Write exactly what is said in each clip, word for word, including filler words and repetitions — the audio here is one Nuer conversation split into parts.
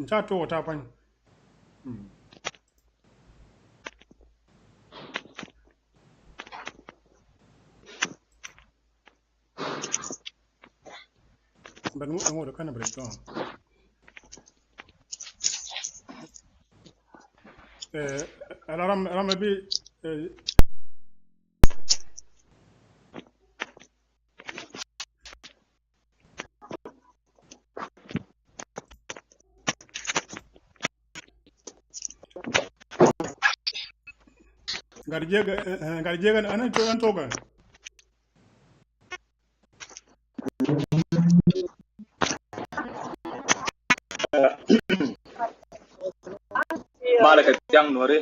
Ca tuɔk ta pa̱ny. Mm. But ŋu ŋu kan break down. Eh, ala ram ram bi eh, Gat jiäk, eh, eh, gat jiäk ɛn, ɛn, ɛn tokɛ. Malɛ kɛ thiaŋ nuɔri.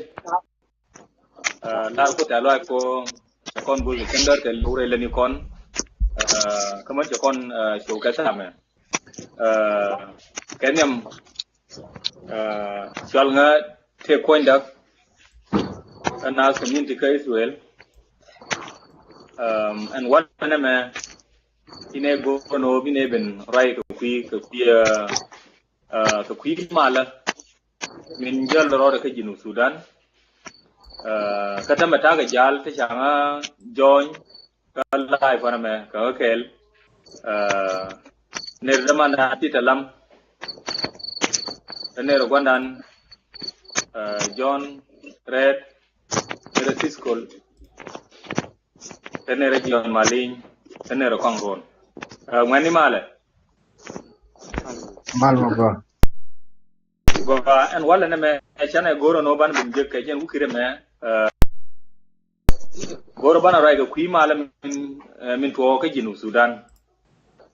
Eh, lar ku tɛ̈th lɔaac kɔ, cɛ kɔn go̱o̱r kɛ cäŋ däär kɛ lurɛ leni kɔn. Eh, kä män cɛ kɔn, eh, cio̱w kɛ thaamɛ. Eh, kɛ nhiam, eh, cual ŋä tëë kuɔ̱nyda kä naath community kä Israel. Ehm, ɛn walɛ nɛmɛ inɛ go̱o̱r nɔ binɛ ben ruac kɛ kui̱, kɛ kui̱, eh, eh, kɛ kui̱ malä min jäl rɔɔdɛ kä Jinub Sudan. Eh, kä tämɛ ta̱a̱ kɛ jal ti ca̱ŋä jɔny kä live wanɛ mɛ kɛ ɣä kɛɛl. Eh, ner dämandan Peter Lam, kä ner gua̱ndan, eh, John Red, ner Sisco, kä ner John Maliny, kä ner Kɔŋ Ruɔn. Eh, ŋuɛ̈ni malɛ. Mal ma gɔaa. Gɔaa, ɛn walɛ nɛmɛ, ɛ canɛ go̱o̱rä nɔ ban bin jek kɛ jɛn wukirɛ mɛ, eh, go̱o̱rä banɛ ruac kɛ kui̱ malä min, eh, min tuɔɔk kä Jinub Sudan.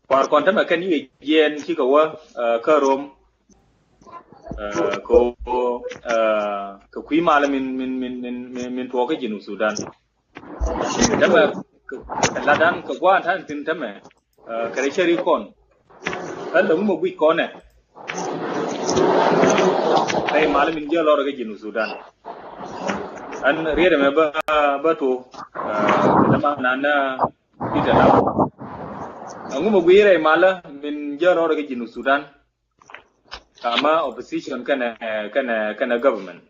Kua̱r kɔn tämɛ kɛn yikɛ jiɛɛn cikɛ wä, eh, kä Rom, eh, kɛ, eh, kɛ kui̱ malä min, min, min, min, min, min tuɔɔk kä Jinub Sudan. Tämɛ kɛ, kɛ la̱tdan kɛ gua̱a̱n ta̱a̱n thi̱n tämɛ, eh, kɛ rɛy cäri kɔn. Ɣän lɛ ŋu mɛ guic kɔnɛ rɛy malä min jiäk lɔrɛ kä Jinub Sudan. Ɣän riet ɛmɛ bä, bä tuɔ, eh, dämandan, eh, Peter Lam. Ɛŋu mɛ guic rɛy malä min jiäk lɔrɛ kä Jinub Sudan? Kamä opposition kɛnɛ, kɛnɛ, kɛnɛ government.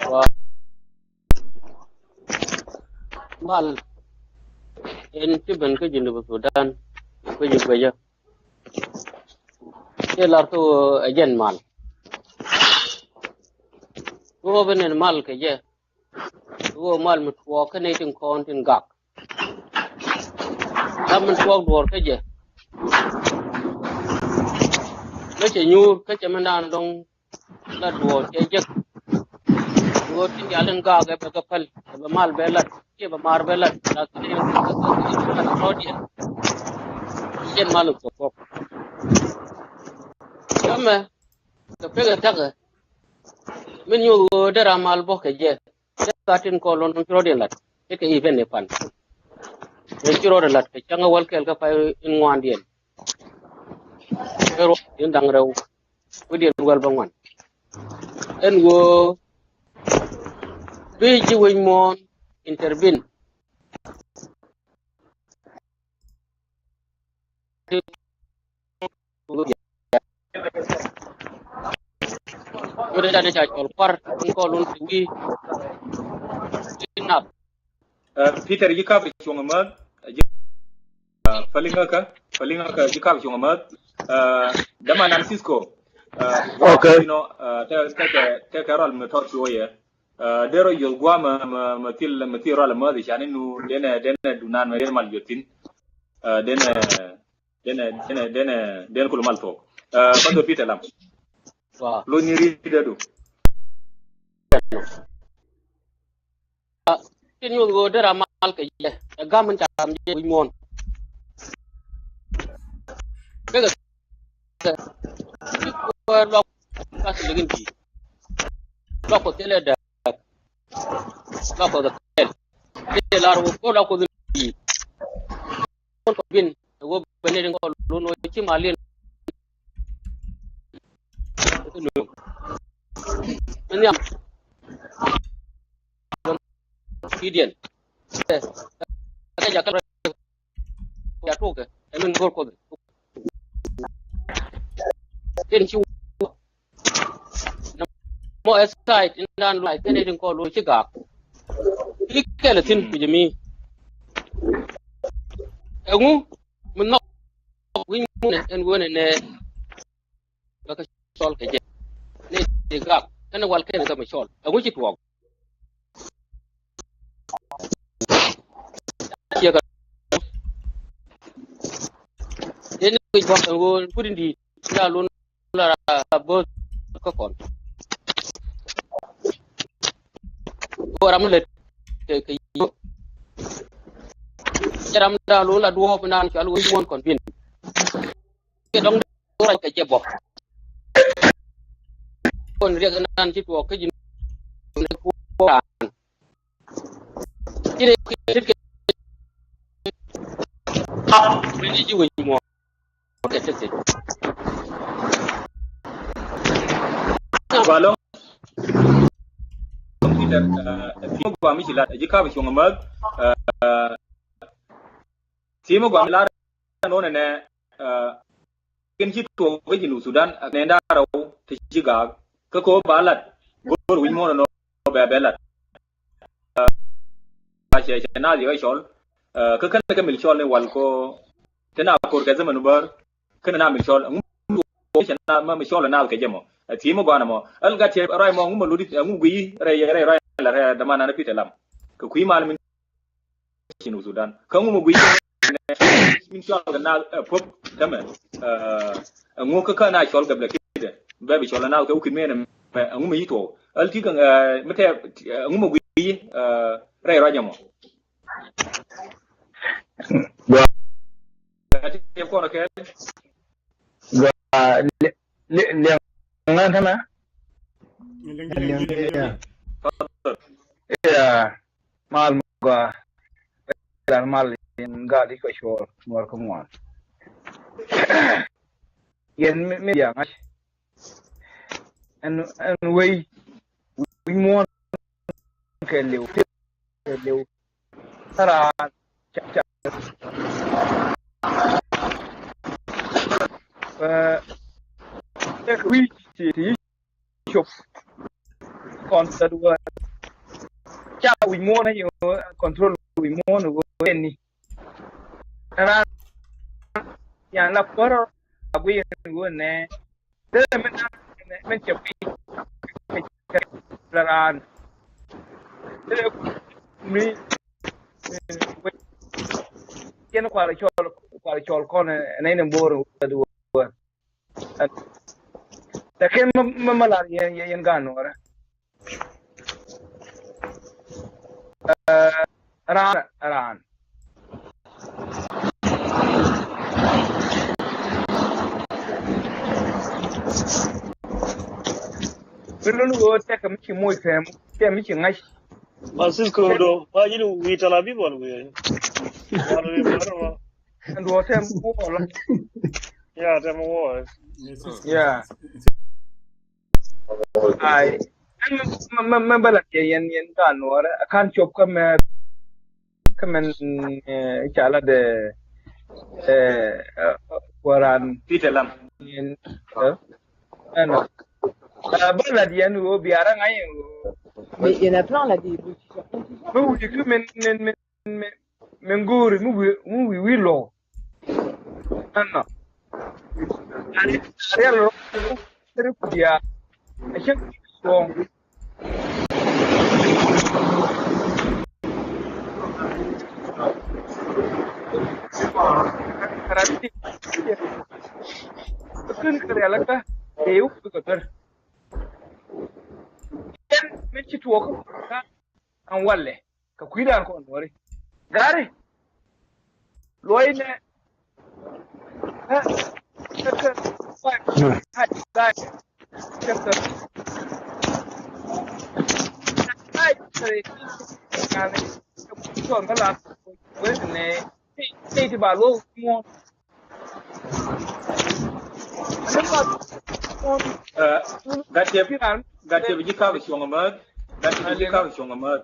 Wa mal in ti ben kä Jinub Sudan, kä Jinub Sudan. Ti lar kä ɛ jɛn mal. Kä ɣöö ben in mal kɛ jɛ. Kä ɣöö mal mi tuɔɔk kä nɛy tin kɔn tin gak. Lam min tuɔɔk duɔ̱ɔ̱r kä jɛ. Kä cɛ nyuur, kä cɛ mindan dɔ̱ŋ la duɔ̱ɔ̱r cɛ jek. Ɣöö tin diaal in gaak ɛ bɛ kɛ päl, ɛ bɛ mal bɛ lat, kiɛ bɛ maar bɛ lat, lakin in lat rɔɔdiɛn. Jɛn mal in tuɔɔk. Kä mɛ kɛ pekɛ täkɛ min nyuuth ɣöö dee ram mal bä kɛ jɛ. Dee gat tin kɔn lon ci rɔɔdiɛn lat. Dee kɛ i̱ ben i̱ pan. Dee ci rɔɔdiɛn lat kɛ cäŋ ɛ wäl kɛl kä pay in ŋuandiɛn. Kɛ ruɔ̱diɛn da̱ŋ rɛw. Wi̱diɛn wäl bä ŋuan. Ɛn ɣöö bi ji̱ wec muɔ̱ɔ̱n intervene. Yot ɛ dan ɛ ca cɔl kuar in kɔn lun ti wi̱i̱. Inap. Eh, Peter, ji̱ kap cuɔ̱ŋ mäth. Ji̱, eh, päliŋäkä, päliŋäkä ji̱ kap cuɔ̱ŋ mäth. Eh, dämandan Sisco. Eh, okay. You know, eh, te, te, te, te kɛ rɔl mi tɔt cuɔ yɛ. Eh, derɛ yol guamä, ma, ma thil, ma thil rɔl mäth i̱ cani nu, denɛ, denɛ dunan ma denɛ mal yothin. Eh, denɛ, denɛ, denɛ, denɛ, denɛ kulu mal thok. Eh, Brother Peter Lam. Wow. Lo ni ri dadu. Tin nyuth ɣöö derɛ mal kɛ jɛ, ɛ gam in ca ram jɛ wi̱c muɔ̱ɔ̱n. Kekɛ kɛ, kɛ luak ka thil in di̱i̱t. Luak kɔ thilɛ dääk. Luak kɔ thilɛ. Thilɛ lar wä kɔ luak kɔ thilɛ di̱i̱t. Kɔn kɔ bin ɛ wä bɛ ni rin kɔ lun wä ci mal in. Min nhiam. Kidiɛn. Ɛ kɛ jakä. ya tuɔkɛ. Ɛ min go̱r Kuoth. Tin ci wä. Mɔ ɛ side in dan luay kɛn ɛ tin kɔn luay ci gak. Ci kɛl ɛ thin ku jɛ mi. Ɛŋu mi nhɔk wi̱ny ŋun ɛn wen ɛnɛ. Bɛ kɛ cɔl kɛ jɛ ni ti gak kɛn wal kɛn kɛ mi cɔl ɛŋu ci tuɔɔk. Ciɛ kɛ ni ni wi̱c bɔk ɛn ɣöö kut in di̱i̱t ya lun la bo̱o̱th kä kɔn. Ɣöö ram ni lät kɛ kɛ yi̱ cɛ ram da lun la duɔɔp in dan cɔal wi̱c muɔ̱n kɔn bin. Kɛ dɔŋ dee rac kɛ jɛ bɔ. Kɔn riɛk nan ci tuɔɔk kä ji̱n. Ci dee kiɛ tit kɛ. Ci ji̱ wec muɔ. Kɛ tit kɛ. Gua lɔŋ. Peter, eh, thi̱n gua mi ci lat, ji̱ kap cuɔ̱ŋ mäth, eh, Thi̱i̱m mi gɔaa mi lar ɛn ɣöö nɛnɛ, eh, kɛn ci tuɔɔk kä Jinub Sudan, eh, nɛn da̱ŋ rɛw ti ci gaak. Kä kɛ ɣöö ba lat, go̱o̱r wi̱c muɔ̱ɔ̱n ɛn ɣöö bɛ bɛ lat. Eh, ba cɛ, cɛ naath yɛ kɛ cɔl. Eh, kä kɛn kɛ mil cɔl ni wal kɔ, te na ko̱r kɛ zaman bär, kɛn na mil cɔl. Ɛŋu cɛ na ma mil cɔl naath kɛ jɛ mɔ. Eh, thi̱i̱m mi gɔaa nɛ mɔ. Ɛl gat cɛ rɔy mɔ, ɛŋu ma ludi, ɛŋu guiy rɛy, rɛy, rɔy la rɛy däman nan Peter Lam. Kɛ kui̱ mal min Jinub Sudan. Kä ŋu mi guiy min cɔl kɛ na, eh, pop tɛmɛ. Eh, ŋu kä kä na cɔl gɛblɛ kidɛ. Bɛ bi cɔl na kɛ wukit mɛn mɛ ŋu mi yi tuɔw. Ɛl ti kɛ, eh, mi tɛ, eh, ŋu mi guiy, eh, rɛy rɔy jɛ mɔ. Gua. Gua, li, li, liɛŋ ŋan tɛmɛ. Liɛŋ, liɛŋ, liɛŋ. Ya, mal mi gɔaa. Ran mal in gal i̱ kɛ cuɔl, ŋuɔr kä ŋuan. Yɛn mi, mi yaŋ. Ɛn, ɛn wei, wi̱c muɔ̱ɔ̱n kɛ liw, kɛ liw. Tara, ca, ca. Eh, tek wi̱c ti, ti cop. Kɔn third world. Ca wi̱c muɔ̱ɔ̱n ayi control wi̱c muɔ̱ɔ̱n wä ni. Ran yan la kuɔrɔ a gui ni wä nɛ. Dee min, min cɛ pi la ran. Dee mi, mi, yɛn kuarɛ cɔl, kuarɛ cɔl kɔn nɛ ni bor third world. Lakin ma, ma, ma lar yɛn, yɛn, yɛn gan nuɔrɛ. Eh, ran, ran. Bi lun ɣöö tɛk mi ci moc pɛm, tɛk mi ci ŋa̱c. Ma Cisco do, ma ji̱n wi̱i̱ Tel Aviv wal wi̱i̱. Wal wi̱i̱ wal wi̱i̱. Ɛn duɔ̱ɔ̱r tɛm wä ɔlɔ. Ya, tɛm wä. Ya. Ai. Ɛn mɛ, mɛ, mɛ bä la kɛ yɛn, yɛn ka nuɔrɛ. A kan cop kä mɛ, kä mɛn, eh, ca la dɛ, eh, eh, waran. Peter Lam. Yɛn, eh, ɛn. Eh, bä la yɛn wä biara ŋa̱c yɛn wä. Mɛ yɛn a plan la di. Mɛ wi̱i̱ kä mɛn, mɛn, mɛn. Mi, mi go̱o̱ri mi wi̱i̱, mi wi̱i̱ wi̱i̱ lɔ. Ɛnɔ. Ani, ani rial rɔ, kiri kudia. A cɛ kudia suɔŋ. Kara ti. Kin kiri alaka. Eyu bi ka ber. Ɛn mi ci tuɔk. An walɛ. Kɛ kui̱dan kɔn nuɔri. Gari. Luɔy nɛ. Ɛ, ɛ, ɛ, ɛ, ɛ, ɛ, Gattiɛp, gattiɛp ji̱ kap cuɔ̱ŋ amäth. Gattiɛp ji̱ kap cuɔ̱ŋ amäth.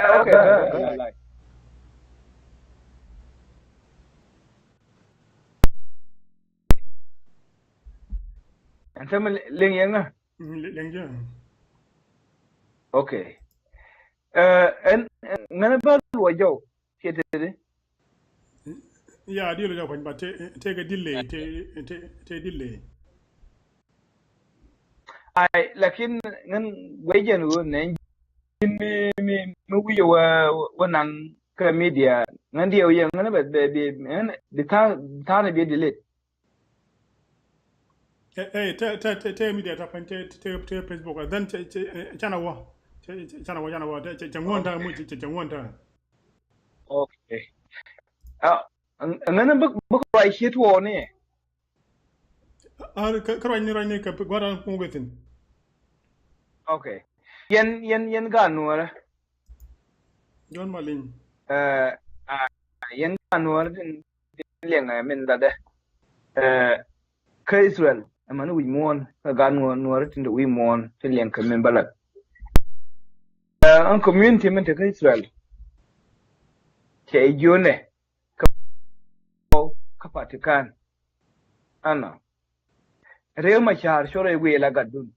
Okay, okay. Ɛn täämɛ liŋ yɛn ŋa? Liŋ yɛn. Okay. Ɛn ŋänä bä luɔ jɔw. Ciɛ tëë di? Ya, di luɔ jɔw pany, but tëë kɛ delay, tëë delay. Ai, lakin ŋän guɛc jɛn ɣöö nɛ ji̱n mi mi mi wi̱cɛ wä wä naŋ kä media ŋän diɛw yɛ ŋän bɛ bɛ bi ŋän di tha̱a̱n di tha̱a̱n bi delete. Ɛ ɛ te te te te media ta pany te te te Facebook, and then te te canɛ wä te canɛ wä canɛ wä te te ŋuɔn ta mu te te ŋuɔn ta. Okay. Ŋän bä bä kɛ ruac ciet wä ni. Kä ruac ni ruac ni kɛ gua̱ran kuŋ kɛ thin. Okay. Yɛn yɛn yɛn gaat nuɔrä. John Maliny. Ɛ, a, yɛn gaat Nuɔɔri tin, tin liɛŋ, ɛ, min latdɛ. Ɛ, kä Israel, ɛ, mani wi̱c muɔ̱ɔ̱n, kä gaat Nuɔɔri, Nuɔɔri tin te wi̱c muɔ̱ɔ̱n, tin liɛŋ kɛ min bä lat. Ɛ, ɛn community min te kä Israel, cɛ jiönɛ, kä, kä Vatican. Ɛnɔ. Riek Machar cɔrɛ wi̱i̱ la gatdun.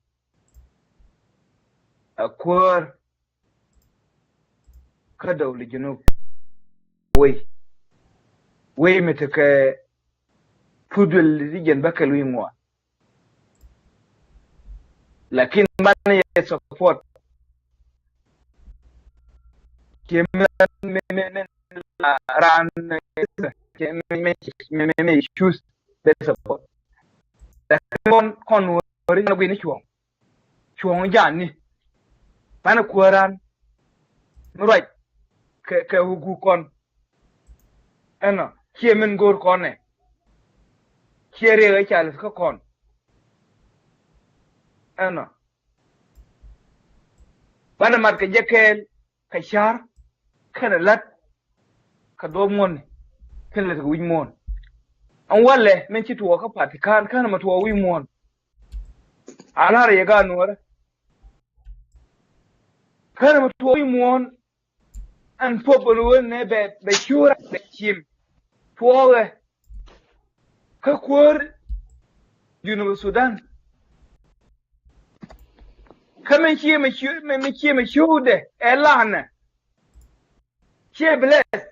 A kuäär kä dɔw li Junub. Wei. Wei mi tekɛ pudul di jɛn bä kɛl wi̱i̱ ŋuan. Lakin banɛ yɛ support. Kiɛ mi, mi, mi, mi, ran, kiɛ mi, mi, mi, mi, mi choose bɛ support. Lakin kɔn, kɔn wä ri na guini cuɔ̱ŋ. Cuɔ̱ŋ jani. Banɛ kuäran. Mi ruac kɛ, kɛ wugu kɔn. Ɛnɔ, ciɛ min go̱o̱r kɔn ɛ. Ciɛ riɛk ɛ ca lät kä kɔn. Ɛnɔ. Banɛ mat kɛ jɛ kɛɛl, kɛ ca̱r, kɛnɛ la̱t, kɛ duɔ̱ɔ̱p ŋuɔ̱n, kɛnɛ lät kɛ wi̱c muɔ̱ɔ̱n. Ɛn walɛ, min ci tuɔɔk kä Vatican, kɛnɛ mɛ tuɔɔk wi̱c muɔ̱ɔ̱n. A la̱rä yɛ gaat Nuɔɔrä. Kɛnɛ mɛ tuɔɔk wi̱c muɔ̱ɔ̱n. Ɛn puɔp ɛn ɣöö nɛ bɛ, bɛ ciöör bɛ cim. Tuɔɔkɛ. Kä kuäär Junub Sudan. Kä min cië mi ciö-, mi, mi cië mi ciökdɛ ɛ lanɛ. Ciɛ bless.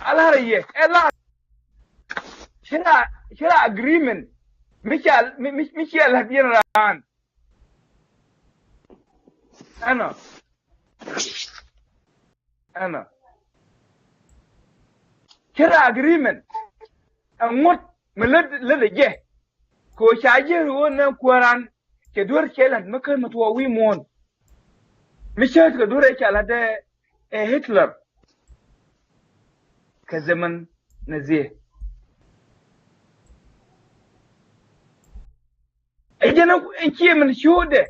A la̱rä yɛ ɛ lanɛ. Ci la, ci la agreement. Mi ca, mi, mi, mi ciɛ la̱t yɛn raan. Ɛnɔ. Ɛnɔ. Ci la agreement. Ɛŋut mi lät, lät ɛ jɛ. Kɛ ɣöö ca ji̱ ri ɣöö nɛ kuääran cɛ duer cɛ la̱t mi kän mi tuɔɔk wi̱i̱ muɔ̱ɔ̱n. Mi cääth kɛ duer ɛ ca la̱t ɛ, ɛ Hitler. Kɛ zaman Nazi. Ɛ jɛn ɛ ciɛ min ciötdɛ.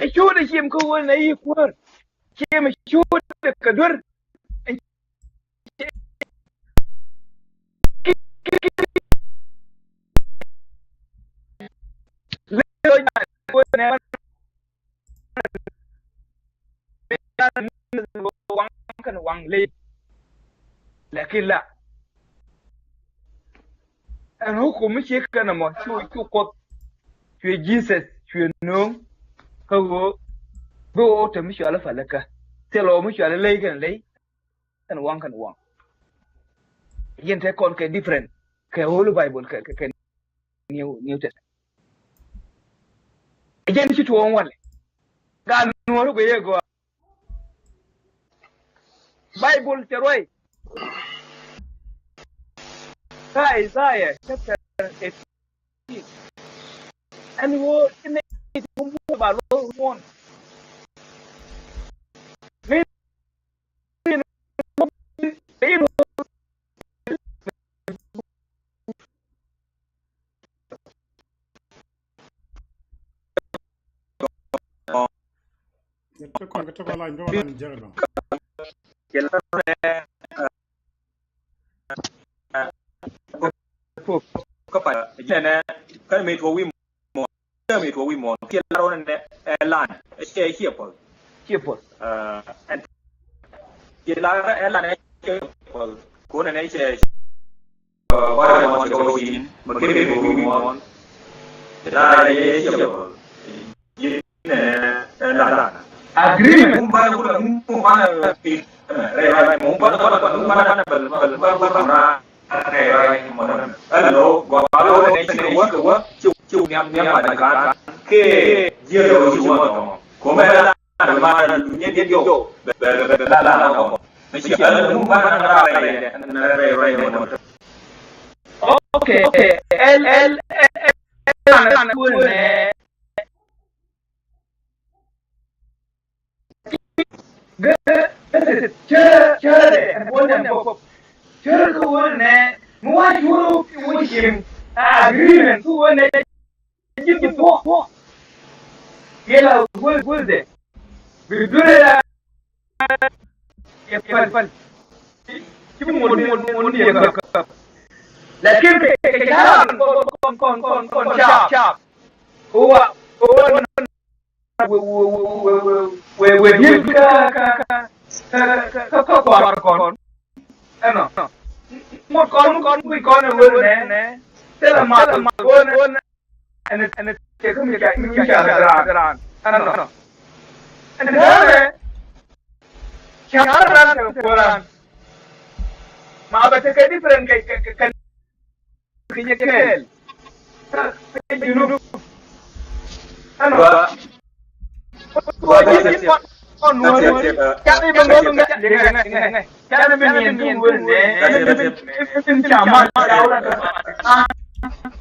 Ɛ ciötdɛ ciɛ min kä ɣöö nɛ yi kuäär. Ciɛ min ciötdɛ kɛ duer. Lakin la ɛn hukum mi ci kɛn ɛmɔ cu, cu Kuoth, cuɛ Jesus, cuɛ nööŋ kä ɣöö bi ɣöö te mi cual ɛ pal ɛ kä thil ɣöö mi cual ɛ ley kɛn ley. Kɛn waŋ, kɛn waŋ. Yɛn te kɔn kɛ different kɛ Holy Bible kɛ, kɛ, kɛ New, New Testament. Yɛn ci tuɔɔŋ walɛ. Gaat Nuɔɔri guiyɛ gɔaa. Bible cɛ ruac kä Isaiah chapter eighteen. Ɛn ɣöö ci nɛy ti ŋuɔ̱t ba luɔ̱k muɔ̱ɔ̱n. Mi Kä pa, kä mi tuɔ wi̱i̱ muɔ̱ɔ̱n, kä mi tuɔ wi̱i̱ muɔ̱ɔ̱n, kiɛ lar wä nɛ ɛ lan, ɛ cɛ, ciɛ puɔl. Ciɛ puɔl. Ɛ, ɛn, kiɛ lar ɛ lan ɛ cɛ puɔl. Kun nɛ cɛ, ɛ, wa mɔ cɛ kɔ cin, mɛ kiɛ mi tuɔ wi̱i̱ muɔ̱ɔ̱n. Kiɛ lar ɛ cɛ puɔl. Agreement. Okay, okay. Ɛl, ɛl, ɛl, ɛl, ɛl, ɛl, ɛl, Gɛ, gɛ, cär, cär dɛ ɛn buɔ̱n dɛ ɛn kɔp. Cär kä ɣöö nɛ mi wa cuɔr ɣöö cim agreement kä ɣöö nɛ ji̱ ji̱ thuɔ̱k. Yɛla guäl guäl dɛ. Bi duer la yɛ päl päl. Ci ŋuɔ̱t ŋuɔ̱t ŋuɔ̱t yɛ käp. Lakin kɛ kɛ kɛ ja̱a̱n kɔn kɔn kɔn kɔn kɔn cap cap. Wa wa we we we di̱t kä kä kä kä kä kuar kɔn. Ɛnɔ ŋuɔ̱t kɔn kɔn kui̱ kɔn ɛ wee nɛ. Thilɛ math wee nɛ. Ɛn ɛn tëë kä mi ca mi ca raan. Ɛnɔ ɛn tëë ca raan kɛ kua̱ran. Ma bɛ tekɛ different kɛ kɛ kɛ kɛ nyɛ kɛɛl. Kä junub. Ɛnɔ. Wa wa ji̱ ji̱ kɔn kɔn nuɔ̱ɔ̱ri. Ca ni bɛ ŋɔl ŋa. Ca ni bɛ ŋɔl ŋa. Ca ni bɛ ŋɔl ŋa.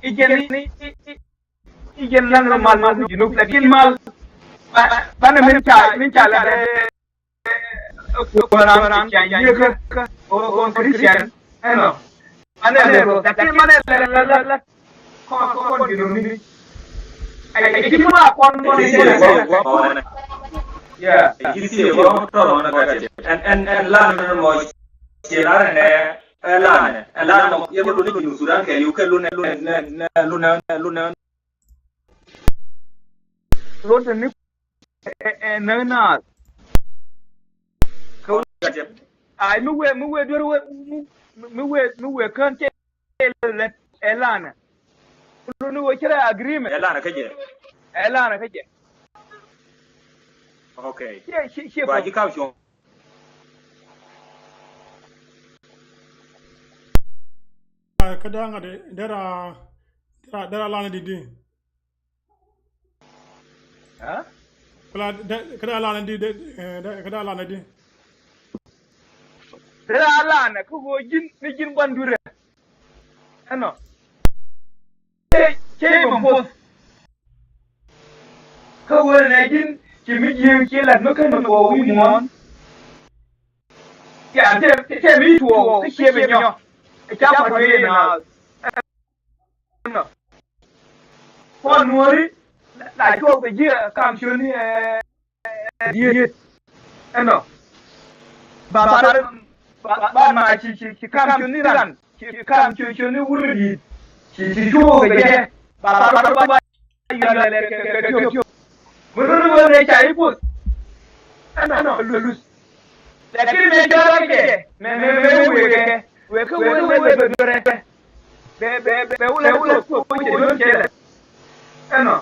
Ijen ijen ijen nan mal mal ku junub lakin mal. Ba ba na min ca min ca la. Kua̱ran ca yiëkä ɣöö Christian ɛnɔ. Manɛ lɛ ro̱th lakin manɛ lɛ lɛ lɛ lɛ kɔn kɔn junubni. Ai ai ti ma kɔn kɔn ni. Yeah. Ɛn ɛn ɛn lan mɔ ci lan nɛ ɛn lan ɛn lan mɔ yɛ mɔ duni junub Sudan kɛ liw kɛ lunɛ lunɛ lunɛ lunɛ. Rot ni ɛ ɛ näk naath. Kä ai mi wee mi wee duer wee mi wee mi wee kään cɛ lɛ ɛ lanɛ. Rot ni wee cɛ rɛ agreement. Ɛ lanɛ kä jɛ. Ɛ lanɛ kä jɛ. Okay. Ciɛ ciɛ ciɛ. Wa ji̱ kaw cuɔ̱ŋ. Kä dee ŋa̱t dee dee ra dee ra dee ra lanɛ di di. Kä la dee kä dee lanɛ di dee dee kä dee lanɛ di. Dee ra lanɛ kä ɣöö ji̱n ni ji̱n gua̱n dui̱rɛ. Ɛnɔ. Cɛ cɛ mɛ poth. Kä wen nɛ ji̱n ci mi ji̱n ci lat mi kän ni kɔ wi̱i̱ muɔ̱ɔ̱n. Cɛ cɛ cɛ mi tuɔɔk kä ciɛ bi nyɔk. Ca kuat wi̱i̱ na. Ɛnɔ. Kuɔn nuɔ̱ri la cuɔk bi ji̱ kam ciöni ɛ. Diet. Ɛnɔ. Ba ba ba ba ma ci ci ci kam ciöni ran. Ci kam ciöni wuri diet. Ci ci cuɔ kɛ jɛ. Ba ba ba ba yɔ lɛ lɛ kɛ kɛ kɛ tiop. Mɛ ruri wee ne ca iputh. Ɛnɔ luth. Lakin mɛ jɔra kɛ jɛ mɛ mɛ mɛ wee kɛ wee kɛ wee wee bɛ duerɛ. Bɛ bɛ bɛ wulɛ wulɛ kuɔ kuɔ cɛ duer cɛ lɛ. Ɛnɔ.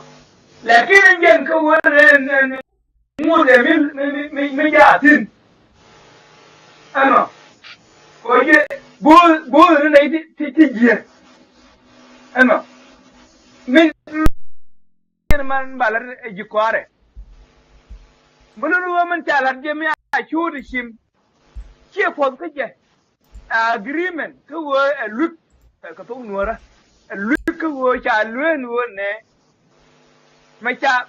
Lakin jɛn kɛ wee ne ne ŋut ɛ mi mi mi mi jaa thin. Ɛnɔ. Kɔ jɛ bo̱o̱ bo̱o̱ ni nɛy ti ti ti jiɛ. Ɛnɔ. Min min man ba lat ɛ ji̱ kɔaarɛ. Bi lun wee min ca lat jɛ mi a cuut cim. Ciɛ puɔth kä jɛ. Agreement kä ɣöö ɛ luth ɛ kɛ thok nuɔ̱ɔ̱rä. Ɛ luth kä ɣöö ca lueen ɣöö nɛ. Mɛ ca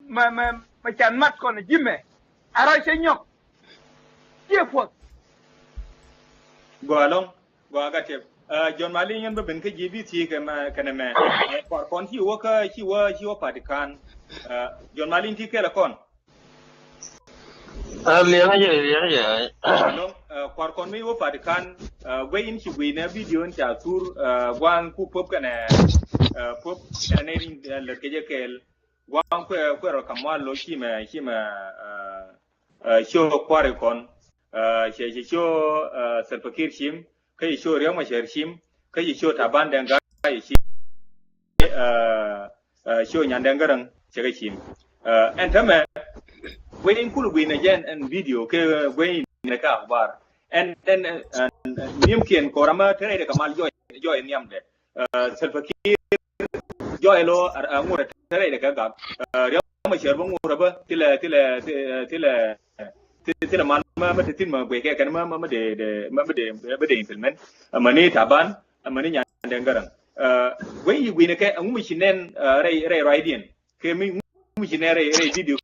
mɛ mɛ mɛ ca mat kɔn ji̱ mɛ. A rɔ cɛ nyɔk. Ciɛ puɔth. Gɔaa ɛlɔ̱ŋ. Gɔaa kä tɛp. Ɛ, Jɔn Maliny yɛn bä ben kä ji̱ bi thiec kɛ mɛ kɛnɛ mɛ. Ɛ, kuar kɔn ci wä kä ci wä ci wä Vatican. Ɛ, Jɔn Maliny ti kɛl ɛ kɔn. Ɛ, liɛŋ jɛ liɛŋ jɛ. Ɛlɔ̱ŋ, ɛ, kuar kɔn mi wä Vatican. Ɛ, guey in ci guey nɛ video in ca thur. Ɛ, gua̱a̱ŋ ku pop kɛnɛ ɛ, pop kɛnɛ nɛ rin ɛ lät kɛ jɛ kɛɛl. Gua̱a̱ŋ kuɛ kuɛ rɔ kam wal lo ci mɛ ci mɛ ɛ, ɛ, cio kuari kɔn. Ɛ, cɛ cɛ cio ɛ, Salva Kiir cim kä cɛ cio Riek Machar cim kä cɛ cio Taban Deng Gai cim. Ɛ, ɛ, cio Nyan Deng Garaŋ cɛ kɛ cim. Ɛ, ɛn tämɛ guey in kul guey nɛ jɛn ɛn video kɛ guey in nɛ kɛ akbar. Ɛn ɛn ɛn ni̱em kiɛn kɔramä te rɛy dɛ kɛ mal jɔy jɔy niamdɛ. Ɛ, Salva Kiir jɔy lo ɛ ŋurɛ te rɛy dɛ kɛ gak. Ɛ, Riek Machar bä ŋurɛ bä thilɛ thilɛ thilɛ thilɛ mal mä mä te thi̱n mä guey kɛ kɛn mä mä dee dee mä dee mä dee implement. Ɛ, mäni Taban, ɛ, mäni Nyan Deng Garaŋ. Ɛ, guey yi guey ni kɛ ɛ ŋu mi ci nɛn ɛ rɛy rɛy ruacdiɛn. Kɛ mi ŋu mi ci nɛn rɛy rɛy video.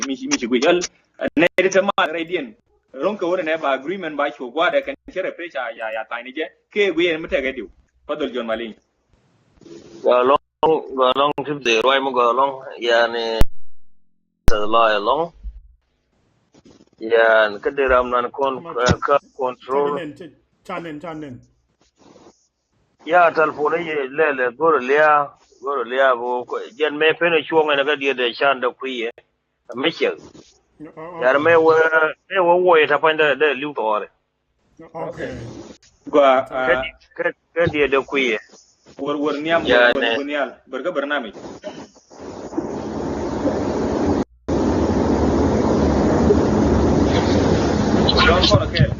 Mi ci mi ci guey jäl ɛ nɛy ti te mal rɛydiɛn. Ro̱ŋ kɛ wä nɛ ba agreement ba cu gua̱a̱dɛ kɛn cɛ rɛ pec a ya ya tha̱a̱ny ni jɛ kɛ guey ɛn mi tekɛ diw. Fadhol Jɔn Maliny. Ɛlɔ̱ŋ. Gɔlɔŋ, gɔlɔŋ ti dee ruac mi gɔlɔŋ, yani, tɛ lɔc ɛlɔŋ. Yan kä dee ram nan kɔn, eh, kä control. Ca nen, ca nen. Ya, telephone iye lɛlɛ, go̱r lia, go̱r lia bo, jɛn mɛ pen icuɔŋ ɛn kä diet dee can dee kui̱ yɛ. Mi ciɛk. Yar mɛ wee, mɛ wee wuɔy ta pany dee, dee liw tɔɔri. Okay. Gua, kä, ah, kä, kä diɛ dee kui̱ yɛ. Wër, wër nhiam, ya, wër, wër, nɛ, wër nhial. Bär kä barnamij. Jɔn kɔn kɛl.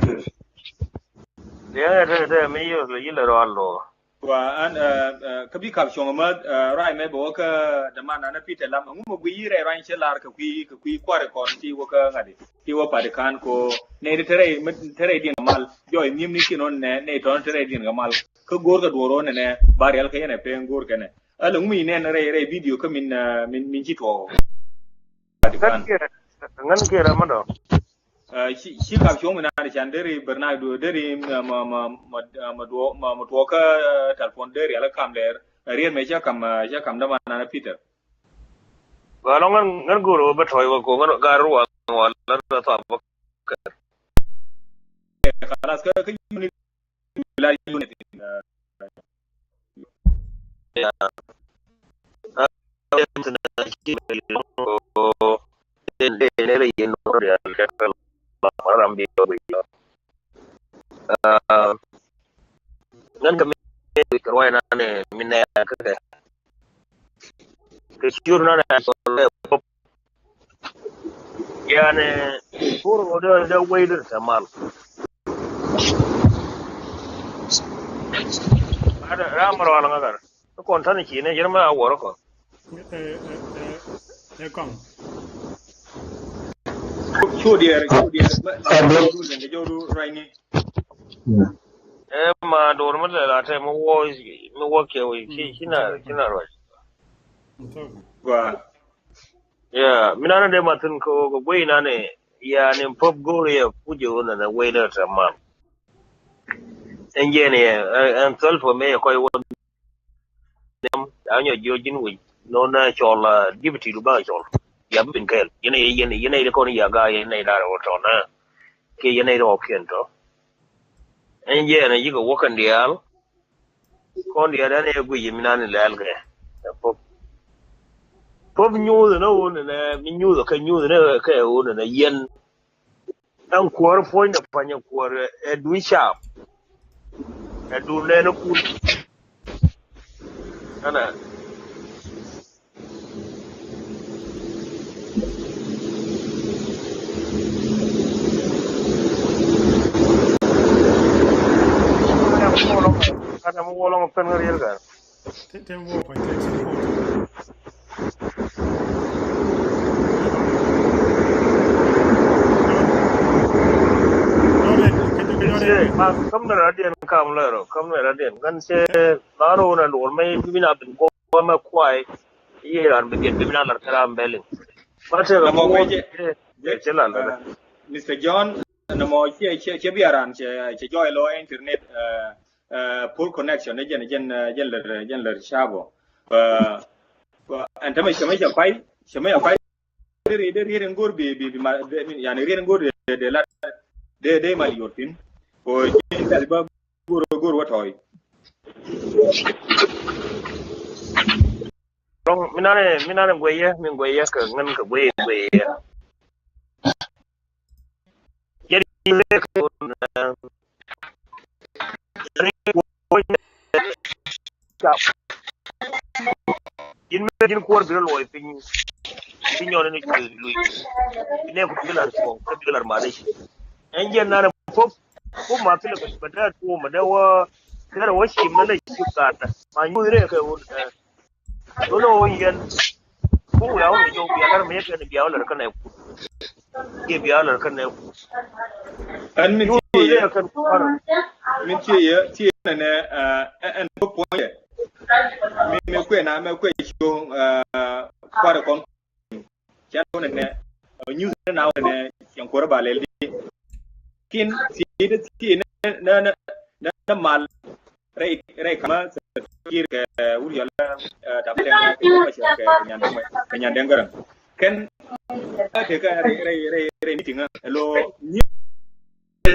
Ya, tɛ, tɛ, mi yɛ, yɛ lɛ rɔal lo. Wa an, eh, eh, kä bi kap cuɔ̱ŋ mä, eh, ruac mɛ bɛ wä kä däman an Peter Lam. Ŋu mɛ gui yi rɛy ruany cɛ lar kɛ kui̱, kɛ kui̱ kuarɛ kɔn ti wä kä ŋa̱di. Ti wä pati kan ko nɛ ti te rɛy, te rɛy diɛn kɛ mal. Jɔy nhiemni kin ɔn nɛ, nɛ tɔn te rɛy diɛn kɛ mal. Kä go̱o̱r kɛ duɔr ɔn nɛ, ba rial kɛ yɛn ɛ pɛn go̱o̱r kɛnɛ. Ala ŋu mi nɛn rɛy, rɛy video kä min, eh, min, min ci tuɔɔk. Pati kan. Ŋän kiɛ, ŋän kiɛ rɛ mä dɔ. Eh, ci, ci kap cuɔ̱ŋ mi naan can deri Bernardo, deri, eh, ma, ma, ma, eh, ma duɔ-, ma, ma tuɔɔkä, eh, telephone deri ala kam lɛr. Eh, riet mɛ cä kam, eh, cä kam däman an Peter. Gɔlɔŋ ŋän, ŋän go̱o̱r wä bä tɔ̱ɔ̱c wä ko ŋän gar ruaŋ wä lät bä thɔp bä kär. Eh, kalas kä, kä yuni la yuni. Ya. Ah, ŋän kä mi kɛ ruac nan mi nɛ kä kɛ. Kɛ ciur nan a cɔl ɛ pop. Yani, pur ŋɔ dee, dee wei dee tɛ mal. Ada ram rɔal ŋa kar. Kɔn tani ci ne jɛn ma a wɔr kɔn. Eh, eh, eh, eh, kɔn. Cu diɛɛr, cu diɛɛr. Ɛ, bro. Jɔw du, jɔw du ruac ni. Ɛ, ma dor mi lɛ la tɛ mi wä, mi wä kɛ wä ci, ci na, ci na ruac. Gua. Ya, mi nan dee ma thin kɛ wä kɛ guey nan ɛ, yani pop go̱o̱r yɛ puc yɛ wä nan ɛ wei dee tɛ mal. Ɛn jɛn yɛ, ɛn, ɛn thol pop mi yɛ kɔc wä. Niam, ya nyɔ jiɔ ji̱n wi̱c. Nɔ na cɔl, ah, dipiti lu ba cɔl. Ya bi bin kɛɛl. Yɛn a yɛn, yɛn a yɛn kɔn ya ga, yɛn a yɛn dar wä tɔ na. Kɛ yɛn a yɛn rɔ kiɛn tɔ. Ɛn jɛ ɛn a yik a wä kɛn diaal. Kɔn diaal ɛn a yɛ guic mi nan lɛl kɛ. Pop. Pop nyuuth ni wun ni mi nyuuth kɛ nyuuth ni kɛ wun ni yɛn. Ɛn kuäär puɔ̱ny ni pa̱ny ɛ kuäär ɛ duc caam. Ɛ duc nɛn ɛ kun. Ɛnɛ. Ɛnɛ mi wä lɔŋ, ɛnɛ mi wä lɔŋ pɛn kä riel kɛ. Te, te wä pa te, te wä pa. Jɔn, jɔn, jɔn, jɔn. Cie, ma, kam ni radiɛn kam lɛ rɔ, kam ni radiɛn. Ŋän cie, la rɔ na luɔr mɛ, mi na bin kɔ mɛ kuay. Iye ran bi diɛn bi mi na lar kɛ ram bɛliŋ. Ma te ka mɔ mɔ wä jɛ, jɛ, jɛ, jɛ la la. Ah, Mister John, na mɔ cie, cie, cie bi a ran, cie, cie jɔy lɔ internet, ah, eh, poor connection, eh, jɛn, jɛn, eh, jɛn lär, jɛn lär cabo. Eh, eh, ɛn tämɛ cɛ mɛ cɛ kuay, cɛ mɛ cɛ kuay. Deri, deri riet in go̱r bi, bi, bi ma, de, yani riet in go̱r de, de, de la, de, de ma lior tin. Ko jɛn la ba go̱r, go̱r wa tɔy. Rɔŋ, mi nane, mi nane gueyɛ, mi gueyɛ kɛ ŋän kɛ gueyɛ, gueyɛ. Yɛn mɛ ji̱n kuɔr bi rɔ luɔc piny. Bi nyɔn ni cuɛ luc. Bi nɛ ku bi lar cuɔŋ, bi lar malic. Ɛn jɛn nan pop, pop ma thilɛ bɛ dee tuɔm, bɛ dee wä, kɛrɛ wä cim ni lɛ cim gat. Ma nyuth ni kɛ wun. Do̱n ɣöö yɛn. Ku wiaa wä mi jɔw bia lär mi yɛ kɛn bia wä lär kɛn ɛ ku. Kiɛ bia wä lär kɛn ɛ ku. Ɛn min ci yɛ. Min ci yɛ, ci yɛ nɛ, ɛn bä puɔ̱nyɛ. Mi, mi kuɛ na, mi kuɛ ci yɛ, kuarɛ kɔn. Cɛ wä nɛ, nyuth nɛ na wä nɛ, cɛn kuɔrɛ ba lɛl di. Kin, ci, ci, nɛ, nɛ, nɛ, nɛ mal. rɛy rɛy kama Kiir kɛ Wur Yɔl, ɛ, Tap Dɛŋ kɛ Jɔk Macar kɛ Nyan Dɛŋ, kɛ Nyan Dɛŋ Garaŋ. Kɛn a tekɛ rɛy rɛy rɛy rɛy meeting ɛ lo nyi. Kɛ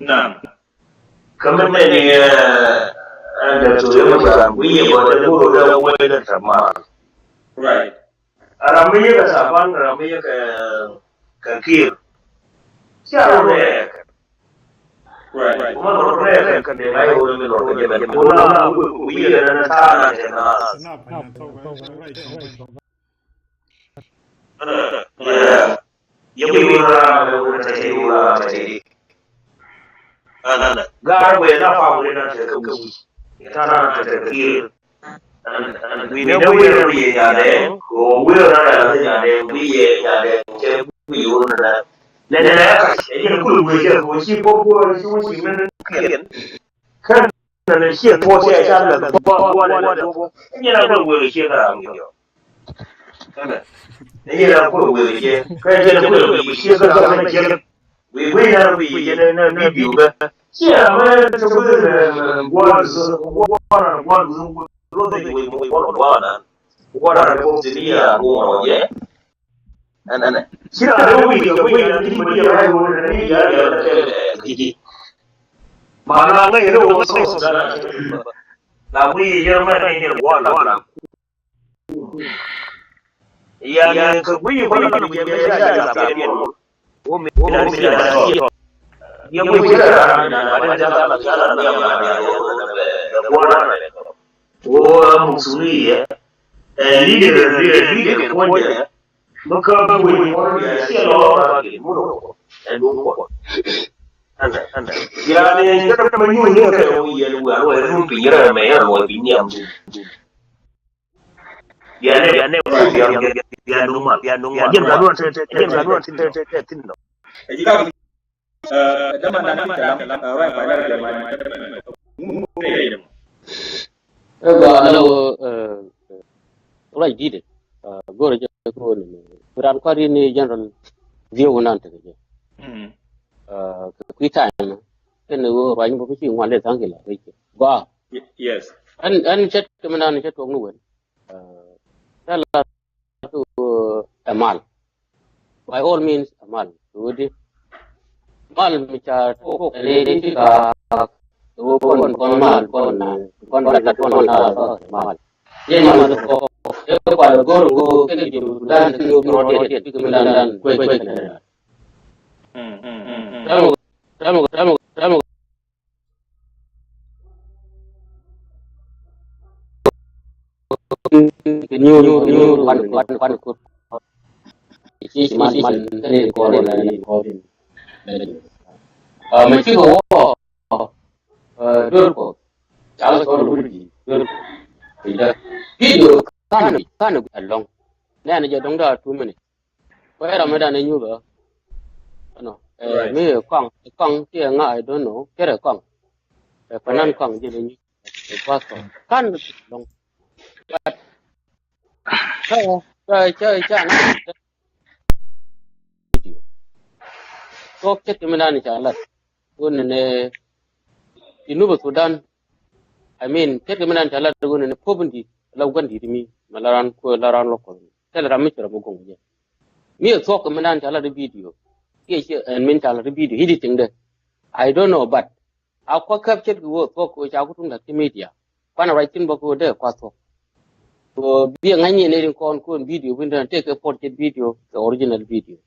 Naam. Kä mi mɛn ni, eh, ɛn dɛ thok yɛ mi ca gui yɛ bɔ dɛ go̱r dɛ wee dɛ tɛ mal. Right. A ram mi yɛ kɛ Taban, a ram mi yɛ kɛ, kɛ Kiir. Cia rɔ rɛɛk. Right. Kuma rɔ rɛɛk kɛ dee ŋa̱c wee mi lɔ kɛ jɛ bɛn. Kuna gui yɛ dɛ na ta̱a̱ na tɛ na. Yeah. Yɛ wi̱i̱ wä ram ɛ wä tɛtɛ wä ram tɛtɛ. Gaar wee na pam wee na tɛtɛ wi̱i̱. Yɛ ta̱a̱ na tɛtɛ Kiir. Wi̱i̱ ni wi̱i̱ na wi̱i̱ Nyandɛŋ. Kɛ wä wi̱i̱ na rɛl ni Nyandɛŋ wi̱i̱ yɛ Nyandɛŋ cɛ wi̱i̱ wä na. Nɛ nɛ nɛ kac ɛ yɛn kul wee jɛ kɛ wä ci bok wä ci wä ci mɛn kiɛn. Kɛn nɛ nɛ ciɛ tuɔɔk cɛ ca lɛ bok wä nɛ nɛ bok. Ɛ yɛn a kul wee ciɛ kɛ ram yɔ. Ni yɛ la kuɛ wee jiɛ kä yɛ la kuɛ wee jiɛ kä la kuɛ jiɛ. Wee wee na wee jiɛ na na ni biu bɛ. Cia mɛ tɛ wee na guan zu guan na guan zu guan zu wee guan guan na guan na ko ti ni ya guan jɛ. Ɛn ɛn cia na wee jiɛ wee na ni wee ya wee na ni ya ya na tɛ ti. Ma na ŋa yɛ na wee so so na na wee jiɛ ma ni ni guan na. Yani kɛ guiy kɔn kɔn guiy bɛ ca ca ca piɛn mɔ. Wo mi na mi na ci. Yɛ guiy ci ra na na ba den ca ca ca na ya ma ya wo na bɛ wo na bɛ. Wo a musuliya. Ɛ leader leader leader kɔn jɛ. Mɛ ka guiy kɔn jɛ ci lɔ ba ki mu ro. Ɛ du kɔn. Ana ana. Yani jɛ ma nyu ni kɛ wo yɛ lu wa wo rum pi yɛ mɛ ya wo bi ni am. Bianɛ bianɛ bian bian bian duŋ ma bian duŋ ma. Jɛn ka luɔn tɛ tɛ tɛ tɛ tɛ tɛ tɛ thin nɔ. Ɛ ba la wä ruac di̱t. Go̱rɛ jɛ kɛ wä ni ran kuat in ni general view nan tekɛ jɛ. Kɛ kui̱ time kɛn ni wä ruac ni bä mi ci ŋuan lɛ thaŋ kila rɛc kɛ gɔaa. Yes. Ɛn ɛn cɛ kɛ mi nan cɛ tuɔk ni wen. Tell us to, uh, ɛ mal. By all means, ɛ mal. Wudi mal mi ca tok ɛ lɛ di ti ka wä kɔn kɔn mal kɔn kɔn gat kɔn na ɛ mal. Yɛ mal kɔ ɛ kual go̱r go̱r kɛ ni jom Sudan ti ni rɔ diet ti kɛ mi dan dan kuec kuec kɛ ni dan. Tamo tamo tamo tamo. Nyuur, nyuur, nyuur, kuan, kuan, kuan, kuan. Ci, ci, man, man, kene kɔn la ni kɔn. Ah, mɛ cikɛ wä, ah, dor kɔ. Ca la cɔl wut di, dor kɔ. Ida. Video kan, kan alɔŋ. Nɛ ni jɛ dɔŋ da two minutes. Kuɛ ram mi dan ni nyuur. Ɛnɔ. Eh, right. Mi kɔŋ, kɔŋ ti ŋa, I don't know. Kɛrɛ kɔŋ. Eh, panan kɔŋ jɛ ni nyuur. Pastor. Kan lɔŋ. But cä, cä, cä, cä, video. Tuɔk ce̱tkɛ mi dan ca lat. Wun ni Junub Sudan. I mean, ce̱tkɛ mi dan ca lat wun ni pop in di la guan di mi. Ma la ran ku la ran lo ko. Tɛl ram mi cɛ ram goŋ jɛ. Mi thuɔk mi dan ca lat video. Kiɛ ci ɛn min ca lat video. Editing de. I don't know, but a kua käp ce̱tkɛ wä thuɔk wä ca ku tuŋ dak ti media. Kuan a ruac tin bä ku dee kua thuɔk. Ko bi ŋa̱c ni ni rin kɔn kun video bin den take a port ce̱t video, the original video.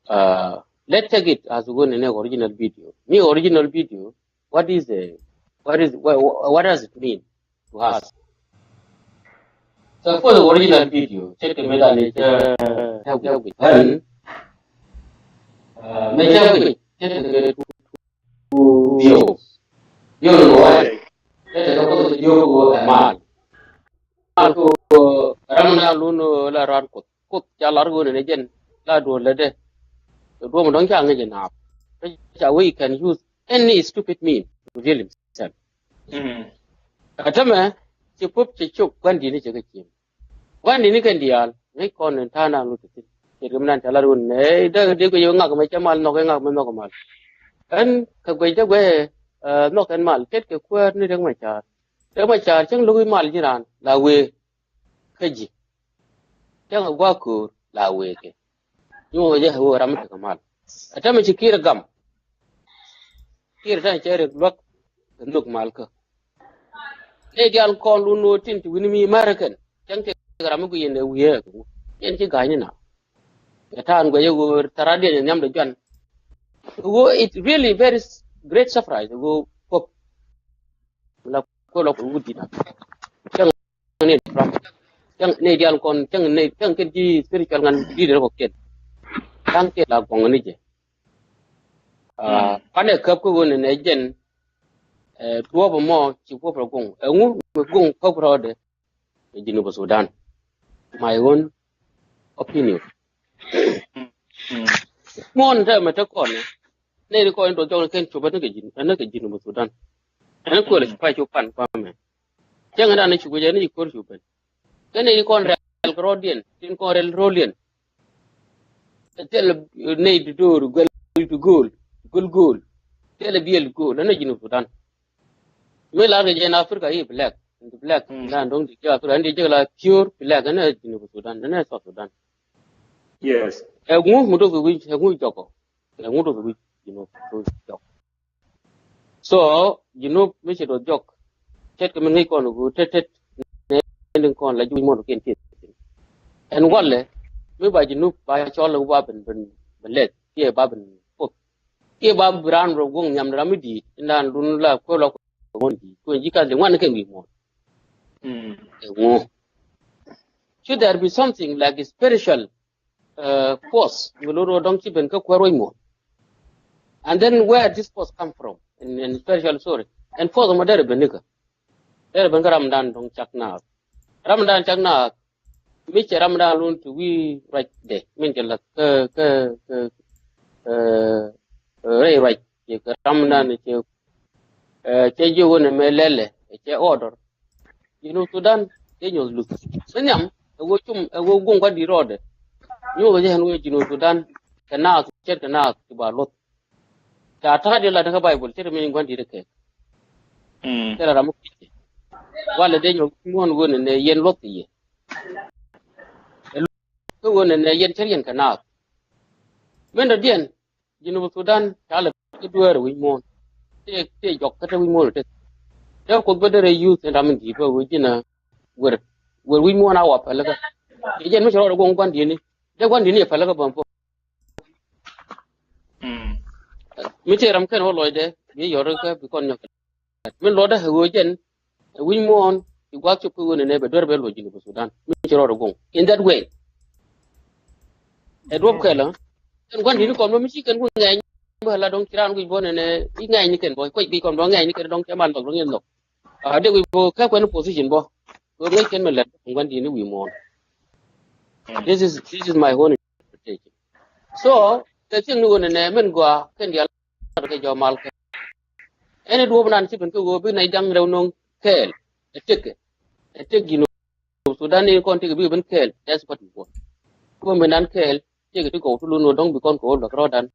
Uh, let's take it as good in original video. Ni original video, what is the, what is, what, what does it mean to us? So for the original video, ce̱tkɛ mi dan ni cɛ, cɛ, cɛ, cɛ, uh, mi cɛ, cɛ, cɛ, cɛ, Diok. Diok ni wai. Tete ka kuth diok ku ɛ mal. Mal ku ram na lun la ran kuth. Kuth ca lar gun ni jɛn la duol lɛ de. Duom dɔŋ ca ŋic nap. Ca we can use any stupid mean to deal himself. Kä tämɛ ci pop ci cuk gua̱n dini ci kä cim. Gua̱n dini kɛn diaal ŋäc kɔn in ta̱a̱ naan wut thi̱n. Ce̱tkɛ mi nan ca lat wun nɛ dee dee guic ŋak mɛ cɛ mal nhɔk ŋak mɛ nhɔk mal. Ɛn kɛ guic dee guic nhɔk ɛn mal ce̱tkɛ kuäär ni Riek Machar. Riek Machar cäŋ lo̱k i̱ mal ji̱ raan la wee kä ji̱. Cäŋ a gua̱a̱k köör la wee kɛ. Nyuɔ̱th jɛ ɣöö ram mi tekɛ mal. Ɛ tämɛ ci Kiir gam. Kiir tɛn cɛ Riek luäk kɛ nhök mal kä. Nɛ diaal kɔn lun ɣöö tin ti wi̱ni mi mär kɛn. Cäŋ ti ram mi guic yɛn ɛ wiee kɛ ŋu. Yɛn ci ga̱ny ni na. Kɛ ta̱a̱n guɛc ɛ ɣöö tharat diɛn ɛ nhiam dɛ juan. Ɣöö it really very s- great surprise ɣöö kuɔp. La kuɔp la kuɔp wut dit na. Cäŋ ni Trump. Cäŋ ni diaal kɔn cäŋ ni cäŋ kɛn ji̱ spiritual ŋan ji̱ dee kɔ kiɛn. Cäŋ kiɛn la gɔŋ ni jɛ. Kanɛ käp kä ɣöö ni nɛ jɛn tuɔɔp ɛmɔ ci puɔp rɔ goŋ. Ɛŋu mi goŋ käp rɔɔdɛ ɛ Jinub Sudan. My own opinion. Muɔ̱ɔ̱n tɛ mɛ te kɔn nɛ ni kɔn in dɔ̱ jɔk ni kɛn copä ni kɛ Jinub Sudan. Ɛn kuɛl ci pay cop pan kuamɛ. Cäŋ in dan ni cuk jɛ ni ci ko̱r cupɛn. Kɛn ni kɔn rɛl kɛ rɔɔdiɛn tin kɔn rɛl ro̱o̱liɛn. Tɛl nɛy ti do̱r guɛl ti go̱o̱l go̱l go̱o̱l. Tɛl biɛl go̱o̱l ɛn ni Jinub Sudan. Mi lar kɛ jɛ in Africa i̱ black in the black. Dan dɔ̱ŋ ti jɛ Africa in ti jɛ la pure black ɛn ni Jinub Sudan ɛn ni South Sudan. Yes. Ɛŋu mi dɔ̱k wi̱c ɛŋu jɔkɔ. Ɛŋu dɔ̱k wi̱c Jinub dɔ̱k jɔk. So Jinub mi ci dɔ̱k jɔk. Tet kɛ mi ŋi̱c kɔn ku tet tet. Nɛ ni kɔn la juc mɔn kiɛn kiɛn. Ɛn walɛ mi ba Jinub ba cɔl ba ben ben ben lɛth kiɛ ba ben kuoth. Kiɛ ba bi raan rɔ guɔ̱ŋ nhiam ram mi di̱i̱t in raan dun la kuɛ lɔ kuɔn di̱i̱t kuɛn ji̱ kath li ŋuan kɛ wi̱i̱ muɔ̱ɔ̱n. Ɛŋu. Should there be something like a spiritual force mi lot rɔ dɔ̱ŋ ci ben kä kuäär wec muɔ̱ɔ̱n. And then where this force come from in, in spiritual story. And force mɔ derɛ ben nikä derɛ ben kä ramdan dɔ̱ŋ cak naath. Ramdan cak naath mi cɛ ramdan lun ti wi̱i̱ ruacdɛ min cɛ lath kä kä kä rɛy ruac cɛ kä ramdan cɛ cɛ jiök ɣöö nɛmɛ lɛlɛ cɛ order. Jinub Sudan cɛ nyuɔth luth mi nhiam ɛ ɣöö cum ɛ ɣöö guŋ gua̱n di̱i̱t rɔɔdɛ. Nyuɔth jɛ ɣän ɣöö Jinub Sudan kɛ naath cɛt kɛ naath ci ba luɔth. Ca ta̱a̱ diɛ lat kä Baibol cɛt mi gua̱n di̱i̱t kɛ cɛ la ram mi kui̱c kɛ walɛ dee nyuɔth muɔ̱ɔ̱n ɣöö nɛ yɛn luɔth kɛ yɛ. Kä ɣöö nɛ nɛ yɛn cä riɛn kɛ naath. Min dɔ̱diɛn Jinub Sudan ca lɛ kä dueer wi̱c muɔ̱ɔ̱n. Tëë tëë jɔk kä te wi̱c muɔ̱ɔ̱n tek. Dee kuoth bä derɛ yuth in ram in di̱i̱t bä wi̱c ji̱n a wer wer wi̱c muɔ̱ɔ̱n a wa pälikä. Cɛ jɛn mi cɛ rɔɔdɛ guɔ̱ŋ gua̱n di̱i̱ni dee gua̱n di̱i̱ni cɛ pälikä bä puɔ̱k. Mi tëë ram kɛn wä lɔcdɛ bi yɔr kä bi kɔn nyɔk. Min luɔtdä ɛ ɣöö jɛn ɛ wi̱c muɔ̱ɔ̱n gua̱a̱th cop kä ɣöö nɛnɛ bɛ duer bɛ luɔc Junub Sudan mi ci rɔɔdɛ guɔ̱ŋ in that way. Ɛ duɔ̱p kɛl ɛ kɛn gua̱n di̱t kɔn bä mi ci kɛn ku ŋɛny bä la dɔ̱ŋ ci raan guic bä nɛnɛ i̱ ŋɛny ni kɛn bä kuec guic kɔn bä ŋɛny ni kɛn dɔ̱ŋ cɛ mal nhɔk dɔ̱ŋ in nhɔk. A dee guic bä kä kuɛn position bä ɣöö ŋäc kɛn mi lɛt gua̱n di̱t ni wi̱i̱ muɔ̱ɔ̱n. This is, this is my own interpretation. So kɛ thiek ni ɣöö nɛnɛ min gɔaa kɛn diaal kɛ jɔmal kɛ. Ɛn ɛ duɔ̱ɔ̱p nan ci ben kä ɣöö bi nɛy da̱ŋ rɛw no̱o̱ŋ kɛɛl. Ɛ tëkɛ ɛ tëk ji̱ Sudan ni kɔn tëkɛ bikɛ ben kɛɛl. That's what we want. Kuɔn ben dan kɛɛl tëkɛ ti kɔw ti lun ɣöö dɔ̱ŋ bi kɔn kɛ ɣöö luäk rɔɔdan.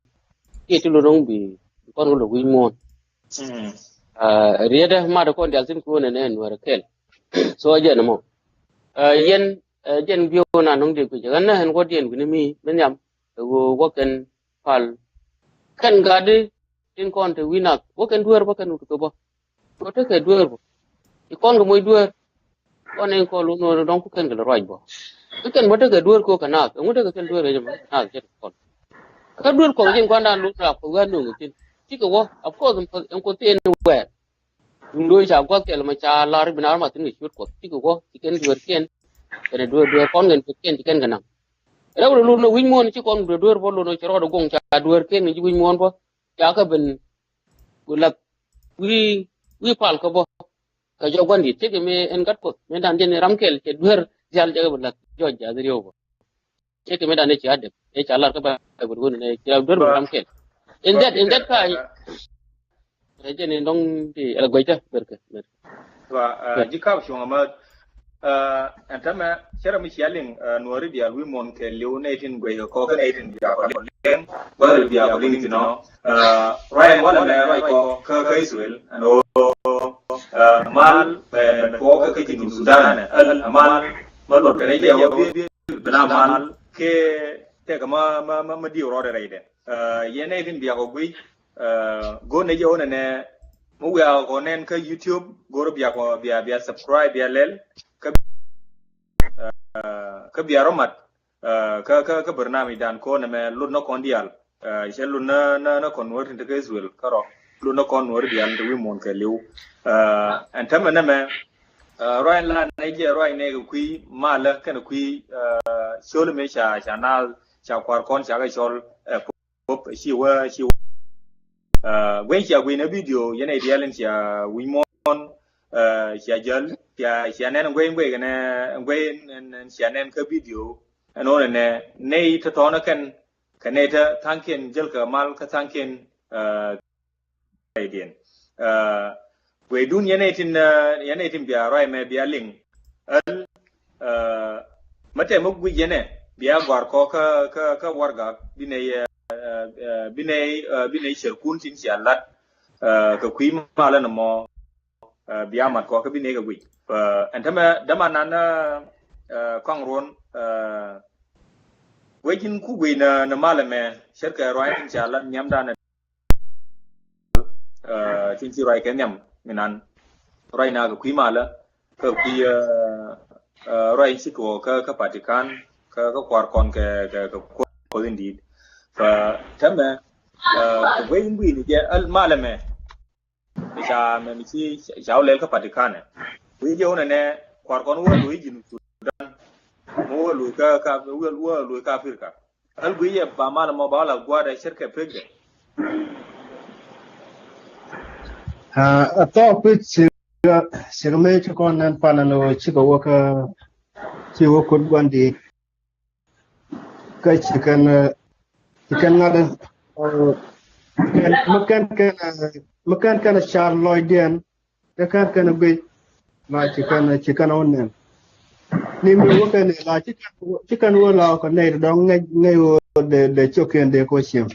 Kiɛ ti lun dɔ̱ŋ bi bi kɔn ɣöö luäk wi̱i̱ muɔ̱ɔ̱n. Rietdä matdä kɔn diaal thi̱n kuɔn ɛn ɛn Nuäärä kɛɛl. So ɛ jɛn ɛmɔ. Yɛn ɛ jɛn biöö nan dɔ̱ŋ dee kui̱c ɣän nä ɛn wädiɛn wi̱ni mi mi nhiam. Ɛ ɣöö wä kɛn pal kɛn gatdi tin kɔn te wi̱n nath wä kɛn dueer bä kɛn wut kɛ bä. Kɛ tekɛ dueer bä ci kɔn kɛ moc dueer. Kɔn in kɔn lun wä dɔ̱ŋ ku kɛn kɛ lɛ ruac bä. Kä kɛn bä tekɛ dueer kɛ wä kɛ naath ɛŋu tekɛ kɛn dueer kɛ jɛ bä naath jɛ kɔn. Kä dueer kɔn jin kuan dan lun raak kɛ wi̱i̱ anööŋ kɛ thi̱n cikɛ wä. Of course ɛn kuoth thieen wɛɛr. Duŋ do̱ ca gua̱th kɛl ma ca lar bi naar ma thi̱n kɛ ciöt kuɔth cikɛ wä ci kɛn dueerkiɛn. Kɛn dueer dueer kɔn kɛn kuothkiɛn ci kɛn kɛ naŋ. Rɛw lɛ lun ɛ wi̱c muɔ̱ɔ̱n ci kɔn dueer dueer bä lun ɛ ci rɔɔdɛ guɔ̱ŋ ca dueerkiɛn kɛ ci wi̱c muɔ̱ɔ̱n bä. Ca kɛ ben ku lath wi̱i̱ wi̱i̱ pal kä bä. Kɛ jɔk gua̱n di̱t cikɛ mi ɛn gat kuoth mi dan jɛn ram kɛl cɛ duer dial jɛ kɛ bi lath jɔc jath riw bä. Cikɛ mi dan ni ci adep ni ca lar kä ba ɛ bur wun ni ci duer bi ram kɛl. In that, in that ka ɛ jɛn in dɔŋ ti ɛl guɛcä ber kɛ ber. Ba ji̱ kap cuɔ̱ŋ ama ɛn tämɛ cɛ rɛ mi cia liŋ Nuɔri dial wi̱i̱ muɔ̱ɔ̱n kɛ liw nɛy tin guɛc kɛ kɔk kɛ nɛy tin biak kɔ liŋ. Wala biak kɔ liŋ ti nɔ. Ruac ɛn walɛ mɛ ruac kɔ kä kä Israel ɛn ɣöö mal bɛ tuɔɔk kä kä Junub Sudan ɛn mal ma luɔt kɛ rɛy jɛ wä bi bi na mal kɛ tɛk ma ma ma diw rɔɔdɛ rɛydɛ. Yɛn nɛy tin biak kɔ guic go̱r nɛ jɛ wä nɛnɛ mi wiak kɔ nɛn kä YouTube go̱r biak kɔ bia bia subscribe bia lɛl kä kä bia rɔ mat. Kä kä kä barnamij dan kɔn ɛmɛ lot nä kɔn diaal. Cɛ lot nä nä nä kɔn Nuɔr tin te kä Israel kärɔ lot nä kɔn Nuɔr diaal te wi̱i̱ muɔ̱ɔ̱n kɛ liw. Ɛn tämɛ nɛmɛ ruac la nɛ jɛ ruac nɛ kɛ kui̱ malä kɛnɛ kui̱ col mi ca ca naath ca kua̱r kɔn ca kɛ cɔl. Pop ci wä ci wä. Guey cia guey nɛ video yɛn ɛ diaal in cia wi̱c muɔ̱ɔ̱n. Cia jäl cia cia nɛn guey guey kɛnɛ guey cia nɛn kä video. Ɛn ɣöö nɛnɛ nɛy tɔ̱tɔ̱nä kɛn kɛ nɛy tä tha̱a̱ŋkiɛn jäl kɛ mal kä tha̱a̱ŋkiɛn. Rɛydiɛn gueydun yɛn nɛy tin yɛn nɛy tin bia ruac mɛ bia liŋ. Äl mä tɛm mä guic yɛn ɛ bia gɔ̱a̱r kɔ kä kä kä wargak bi nɛy bi nɛy bi nɛy cärkun tin cia lat kɛ kui̱ malä nɔmɔ. Bia mat kɔ kä bi nɛy kɛ guic. Ɛn tämɛ däman nan kɔaŋ ruɔ̱n. Guec in ku guic nä nä malä mɛ cärkɛ ruac tin cia lat nhiamdan. Tin ci ruac kɛ nhiam mi nan ruac na kɛ kui̱ malä kä kui̱ ruac in ci tuɔɔk kä kä Vatican kä kä kua̱r kɔn kɛ kɛ kɛ kuoth in di̱i̱t. Kä tämɛ kɛ guec in gui̱ni jɛ malä mɛ. Ca mɛ mi ci ca wä lɛl kä Vatican ɛ guic jɛ wä nɛnɛ kua̱r kɔn wä luɔ̱c ji̱ Junub Sudan. Mɛ wä luɔ̱c kä kä wä luɔ̱c kä Africa. Ɣäl guic yɛ ba mal mɔ ba wä la gua̱a̱r ɛ cärkɛ pekdɛ. A thɔɔk pi̱th cikɛ cikɛ mëë ci kɔn nɛn palä ni ɣöö cikɛ wä kä ci wä kut gua̱n di̱i̱t. Kä ci kɛn ci kɛn ŋa̱t mi kɛn kɛn mi kɛn kɛn car lɔcdiɛn. Kä kɛn kɛn guic la ci kɛn ci kɛn wä nɛn. Ni mi wä kɛn la ci kɛn wä la kɛ nɛy ti dɔ̱ŋ ŋäc ŋäc wä dee dee ciokiɛn dee kɛ wä ciem.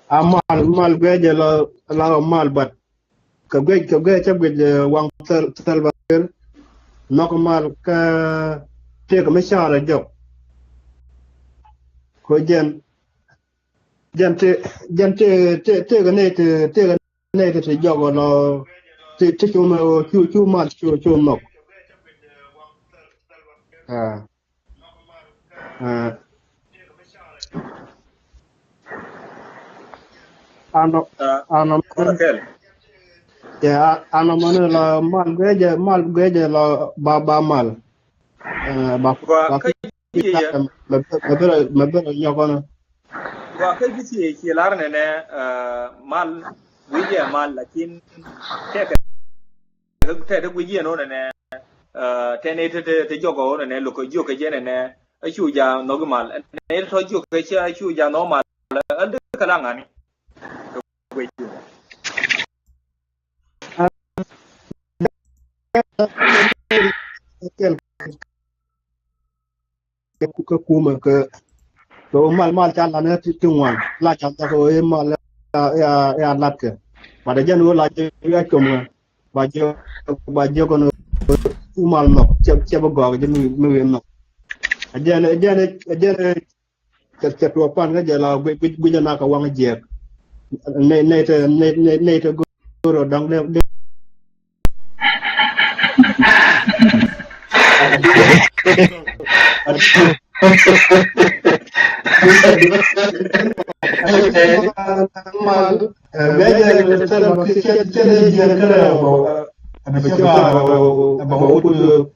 A mal mal guic jɛ la la mal bat kɛ guic kɛ guic cä guic waŋ thil thil ba kir. Nhɔk mal kä tëëk mi car jɔk. Ko jɛn Jɛn ti jɛn ti ti ti kɛ nɛy ti ti kɛ nɛy ti ti jɔk ɔ lɔ ti ti cu mɛ cu cu mal cu cu nhɔk. Aa aa. Anɔ anɔ. Cɛ an ɔmɔni la mal guecɛ, mal guecɛ la ba, ba mal. Ba kä ci yɛ mɛ bɛ rɔ nyɔkɔnɔ. Gua kä ci yɛ ci lar nɛ nɛ mal guecɛ mal, lakin tɛkɛ tɛkɛ guecɛ nɔ nɛ nɛ tɛnɛ tɛ tɛ jɔkɔ nɛ nɛ lokɔ jiokɛ jɛ nɛ nɛ a cu ja nɔgi mal nɛ tɔ jiokɛ cɛ a cu ja nɔ mal. An dee kɛ la ŋani. Kɛ kumɛ kɛ kɛ mal mal ca lanɛ ti ŋuan la ca thak ɣöö mal ya lat kɛ. Bat ɛ jɛn ɣöö la jɛ ya com ɣä ba jɛ ba jɛ kɔn ɣöö mal nhɔk cɛ bä gɔɔk jɛ mi wee nhɔk. Ɛ jɛn ɛ jɛn ɛ jɛn Cɛ cɛ tuɔɔk pan kä jɛ la guic guic guic ana kɛ waŋ jiɛk. Nɛy nɛy te nɛy nɛy nɛy te go̱o̱r ɔ daŋ dee dee. Mal bɛ jɛ cɛ cɛ cɛ jiɛk kɛ rɛ bɔ. Bɛ cɛ ba bɔ bɔ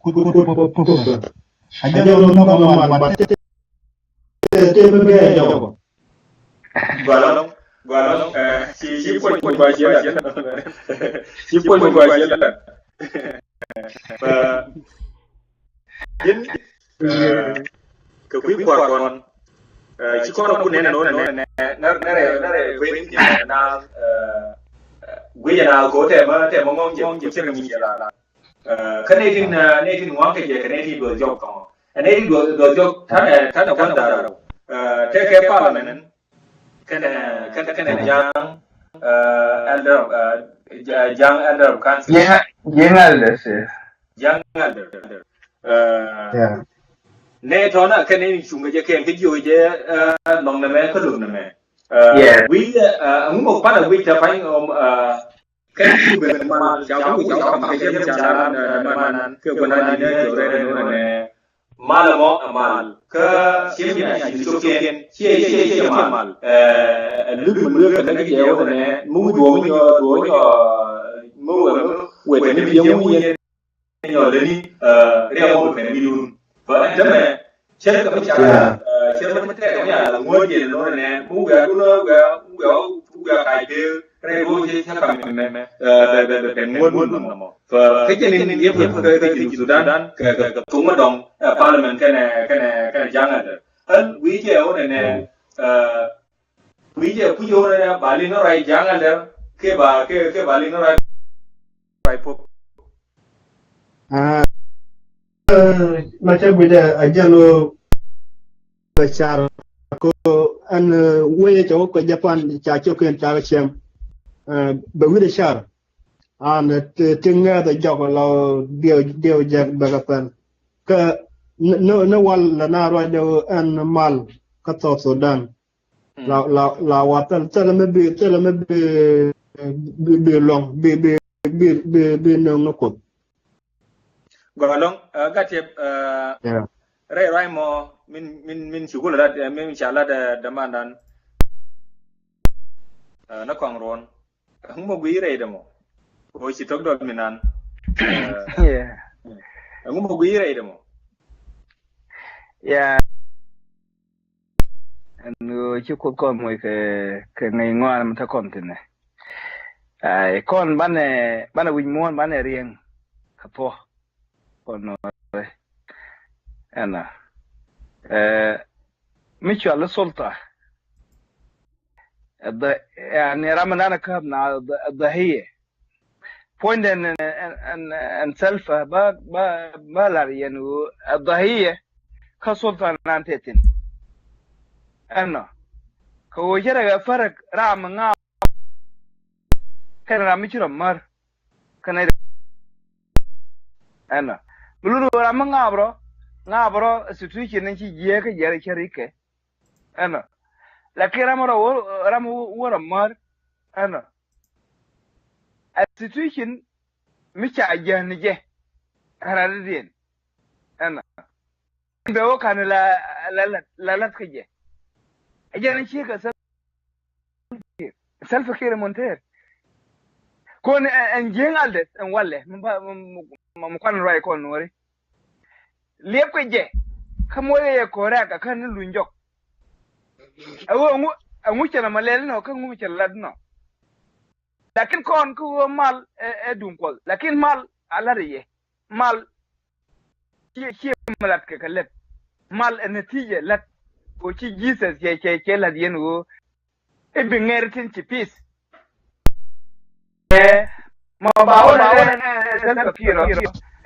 kut kut kut kut. A jɛ lɔ nɔ kɛ mal ba te. Tëë mi bɛ jɔk. Gɔlɔŋ, gɔlɔŋ, eh, ci, ci puɔny puɔny gɔl ciɛ lɛ. Ci puɔny puɔny gɔl ciɛ lɛ. Eh, ji̱n, eh, kɛ kui̱ kuar kɔn. Eh, ci kɔn ku nɛn nɔ nɛ nɛ nɛ nɛ rɛ nɛ rɛ kui̱ ni na, eh, gui̱ na ko tɛmɛ tɛmɛ ŋɔŋ jɛ, jɛ cɛ ŋi̱ jɛ la. Eh, kä nɛy tin, eh, nɛy tin ŋua̱ŋ kɛ jɛ kɛ nɛy tin duɔth jɔk kɔŋɔ. Ɛ nɛy tin duɔth, duɔth jɔk tanɛ, tanɛ gua̱n da̱rä. Eh, tëëkɛ parliament kɛnɛ, kɛnɛ, kɛnɛ ja̱a̱ŋ, eh, elder, eh, ja-, ja̱a̱ŋ elder of council. Jiäŋ, jiäŋ elder, eh. Jiäŋ elder. Eh, nɛy tɔ̱nä kɛ nɛy tin cuŋ kɛ jɛ kɛn kä jiök jɛ, eh, nhɔk nɛmɛ kä lo̱k nɛmɛ. Eh, wi̱c, eh, ɛŋu mɔ panɛ wi̱c tɛ pa̱ny, um, eh, Kɛ ci ben mal ca ku ca kam kɛ jɛ ca ran, eh, man kɛ guanan ni nɛ jɔrɛ nɛ nɔ nɛ mal mɔ mal kä ci mi na ci cok kɛn ci ci ci mal, eh, lubi lubi kɛ nɛ jɛ wɔ nɛ mu duɔ nyɔ duɔ nyɔ mu wɛ mu wɛ tɛ ni bi yɛ mu yɛ nyɔ leni, eh, riɛk mɔ bɛ pɛn mi dun. Bä ɛn tämɛ cär kɛ mi ca, eh, cär mi tɛk kɛ mi a ŋuɔ̱t yɛn nɔ nɛ mi wiaa dun wiaa wiaa wiaa kac pee rɛy duɔ̱ɔ̱k cä cä kam mɛ, eh, bɛ bɛ bɛ pɛn ŋuɔ̱t dun nɔmɔ. Kä kɛ jɛn in yep kɛ kɛ Junub Sudan kɛ kɛ kɛ thok mi dɔŋ, eh, parliament kɛnɛ kɛnɛ kɛnɛ jaŋ ɛdɛ. Ɣän wi̱i̱ jɛ wä nɛ nɛ, eh, Wi̱i̱ jɛ kuc ɣöö nɛ ba liŋ ruac ja̱a̱ŋ ɛlɛr kiɛ ba kiɛ kiɛ ba liŋ ruac puɔ̱k. Ah, eh, ma cä guic ɛ a jɛn ɣöö bɛ car ko ɛn, eh, wee cɛ wä kɛ Japan ca cio̱k kɛn ca kɛ cɛm. Eh, bɛ wi̱cdɛ car. An, eh, ti, ti ŋɛth ɛ jɔk lɔ diɛw, diɛw jɛk bɛ kɛ pɛl. Kä ni, ni, ni wal lɛ na ruacdɛ ɣöö ɛn mal kä South Sudan. La, la, la wa thil, thil mi bi, thil mi bi, bi, bi luɔŋ, bi, bi, bi, bi, bi nöŋ ni Kuoth. Gɔlɔŋ, eh, gat tiɛp, eh, rɛy ruac mɔ min, min, min ci wul rat, eh, min ca lat, eh, dämandan. Eh, ni kɔŋ ruɔn. Ɛŋu mɔ guiy rɛy dɛ mɔ? Ɣöö ci tɔk dɔl mi nan. Eh, ɛŋu mɔ guiy rɛy dɛ mɔ? Yeah. Ɛn ɣöö ci Kuoth kɔn moc kɛ, kɛ ŋäc ŋɔaani mi te kɔn thi̱n ɛ. Ay, kɔn banɛ, banɛ wi̱c muɔ̱ɔ̱n banɛ riɛŋ kɛ thuɔ̱k. Kɔn nɔɔrɛ. Ɛnɔ. Ɛ, mi cual i̱ sulta. Ɛ dhɛ, yani ram mi nan ɛ käp na ɛ dhɛ, ɛ dhɛ hiɛ. Puɔ̱nydɛn ɛn, ɛn, ɛn, ɛn Salva ba, ba, ba lar yɛn ɣöö ɛ dhɔ̱hi̱yɛ kä sultan nan te thi̱n. Ɛnɔ kɛ ɣöö cä rɛ kɛ färäk ram mi ŋa̱a̱p kɛnɛ ram mi ci rɔ mär kɛnɛ. Ɛnɔ mi lun ɣöö ram mi ŋa̱a̱p rɔ, ŋa̱a̱p rɔ situation ni ci jiääk kä jiɛr cä ri̱kɛ. Ɛnɔ. Lakin ram rɔ wä, ram wä rɔ mär. Ɛnɔ. A situation mi ca jään ni jɛ. Ɛn ran diɛn. Ɛnɔ. Bɛ wä kan la, la, la, la lat kä jɛ. Ɛ jɛn ciek ɛ Salva Kiir. Salva Kiir mɔn tɛɛr. Kɔn ɛn ji̱eŋ aldɛth ɛn walɛ mi ba mi kuan ruac kɔn nuɔri. Liɛp kɛ jɛ kä muɔth yɛ kɔrɛk a kän ni luny jɔk. Ɛ ɣöö ɛŋu cɛ nɔmɔ lɛl inɔ kä ɛŋu cɛ lat inɔ. Lakin kɔn kä ɣöö mal ɛ duŋ kuɔth, lakin mal a lat ɛ yɛ. Mal ciɛ ciɛ mi lat kɛ kɛ lɛp. Mal ɛ natija lat kɛ ci Jesus cɛ cɛ cɛ lat yɛn ɣöö i̱ bi ŋɛr tin ci peace. Ɛ ma ba wä na wä na Salva Kiir ɔ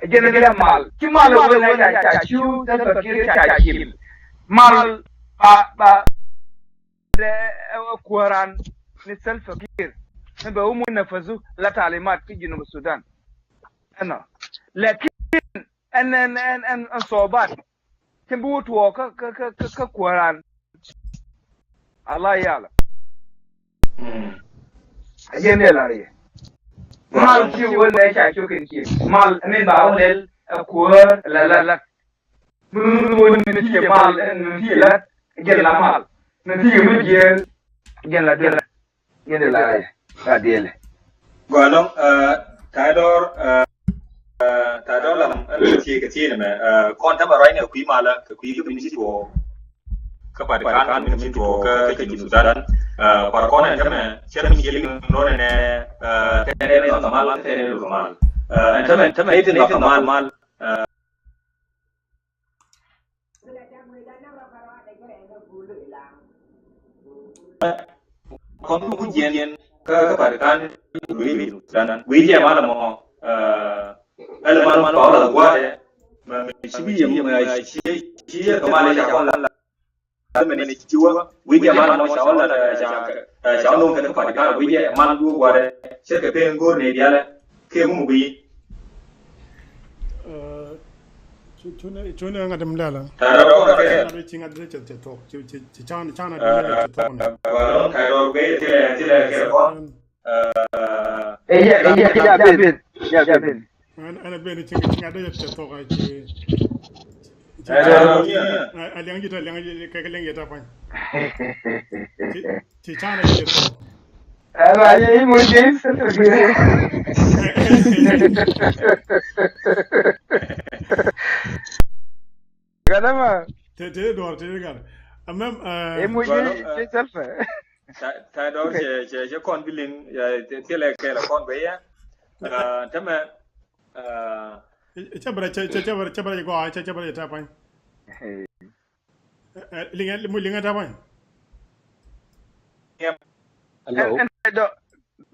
jɛn ni lɛ mal ci mal wä na ca ca ciu Salva Kiir ca cil. Mal ba ba dɛ ɛ kuäran ni Salva Kiir ni bɛ wä mun na fasu la talimat ki Junub Sudan. Ɛnɔ lakin ɛn ɛn ɛn ɛn ɛn sobat. Cin bi wä tuɔɔk kä kä kä kä kuäran. Allah yala. A jɛn dee lar yɛ. Mal ci wä lɛ ca cok in ci mal min ba wä lɛl a kuäär la la la. Mun wä ni ti mal ni ti la jɛn la mal ni ti mi jiɛl jɛn la dee la. Yɛn de la ya diɛlɛ. Gɔlɔŋ, eh, Ta̱a̱ Dɔr, eh, eh, Ta̱a̱ Dɔr lam ɛn ti kɛ ti ni mɛ, eh, kɔn tämɛ ruacni kɛ kui̱ malä kɛ kui̱ kɛ min ci tuɔɔk. Kä pat kan min ci tuɔɔk kä kä Junub Sudan. Eh, kuar kɔn ɛn tämɛ cɛ min ci liŋ nɔnɛ nɛ, eh, tɛnɛ ni kamal tɛnɛ ni kamal. Eh, ɛn tämɛ tämɛ ni kamal. Kɔn ku jiɛn kä kä pat kan wi̱i̱ wi̱i̱ dan wi̱i̱ jɛ mal mɔ, eh, ɛl mal mɔ kɔn la gua̱dɛ mɛ mɛ ci wi̱i̱ yɛ mɛ ci ci yɛ kɛ mal ca kɔn la la mɛ ni ci wä wi̱i̱ jɛ mal mɔ ca wä la ca ca nong kɛ kä pat kan wi̱i̱ jɛ mal du gua̱dɛ cɛ kɛ pen go̱r ni dialɛ. Kɛ mum bi. Cuni cuni ŋa̱t mi lɛl. Ŋa̱t ci ŋa̱t ci ci tuɔk ci ci ci can can a dun ci tuɔk ni. Ɛ yɛ ɛ yɛ ya ben ya ben. Ɛn ɛn ben ci ci ŋa̱t ci tuɔk ci. Ɛ liɛŋ ji̱ tɔ liɛŋ ji̱ kɛ liɛŋ ji̱ tɔ pa̱ny. Ci can a ci tuɔk. Ɛn a yɛ i̱ mɔ jɛ i̱ sɛ tɔ gɛ. Ganama. Te te duɔr te gat. Amɛm. I̱ mɔ jɛ i̱ sɛ tɔ. Ta̱a̱ Dɔr cɛ cɛ cɛ kɔn bi liŋ thilɛ kɛl kɔn bɛ yɛ. Tämɛ. Cɛ bɛ cɛ cɛ bɛ cɛ bɛ gɔaa cɛ cɛ bɛ tɛ pa̱ny. Liŋɛ mu liŋɛ tɛ pa̱ny. Hello.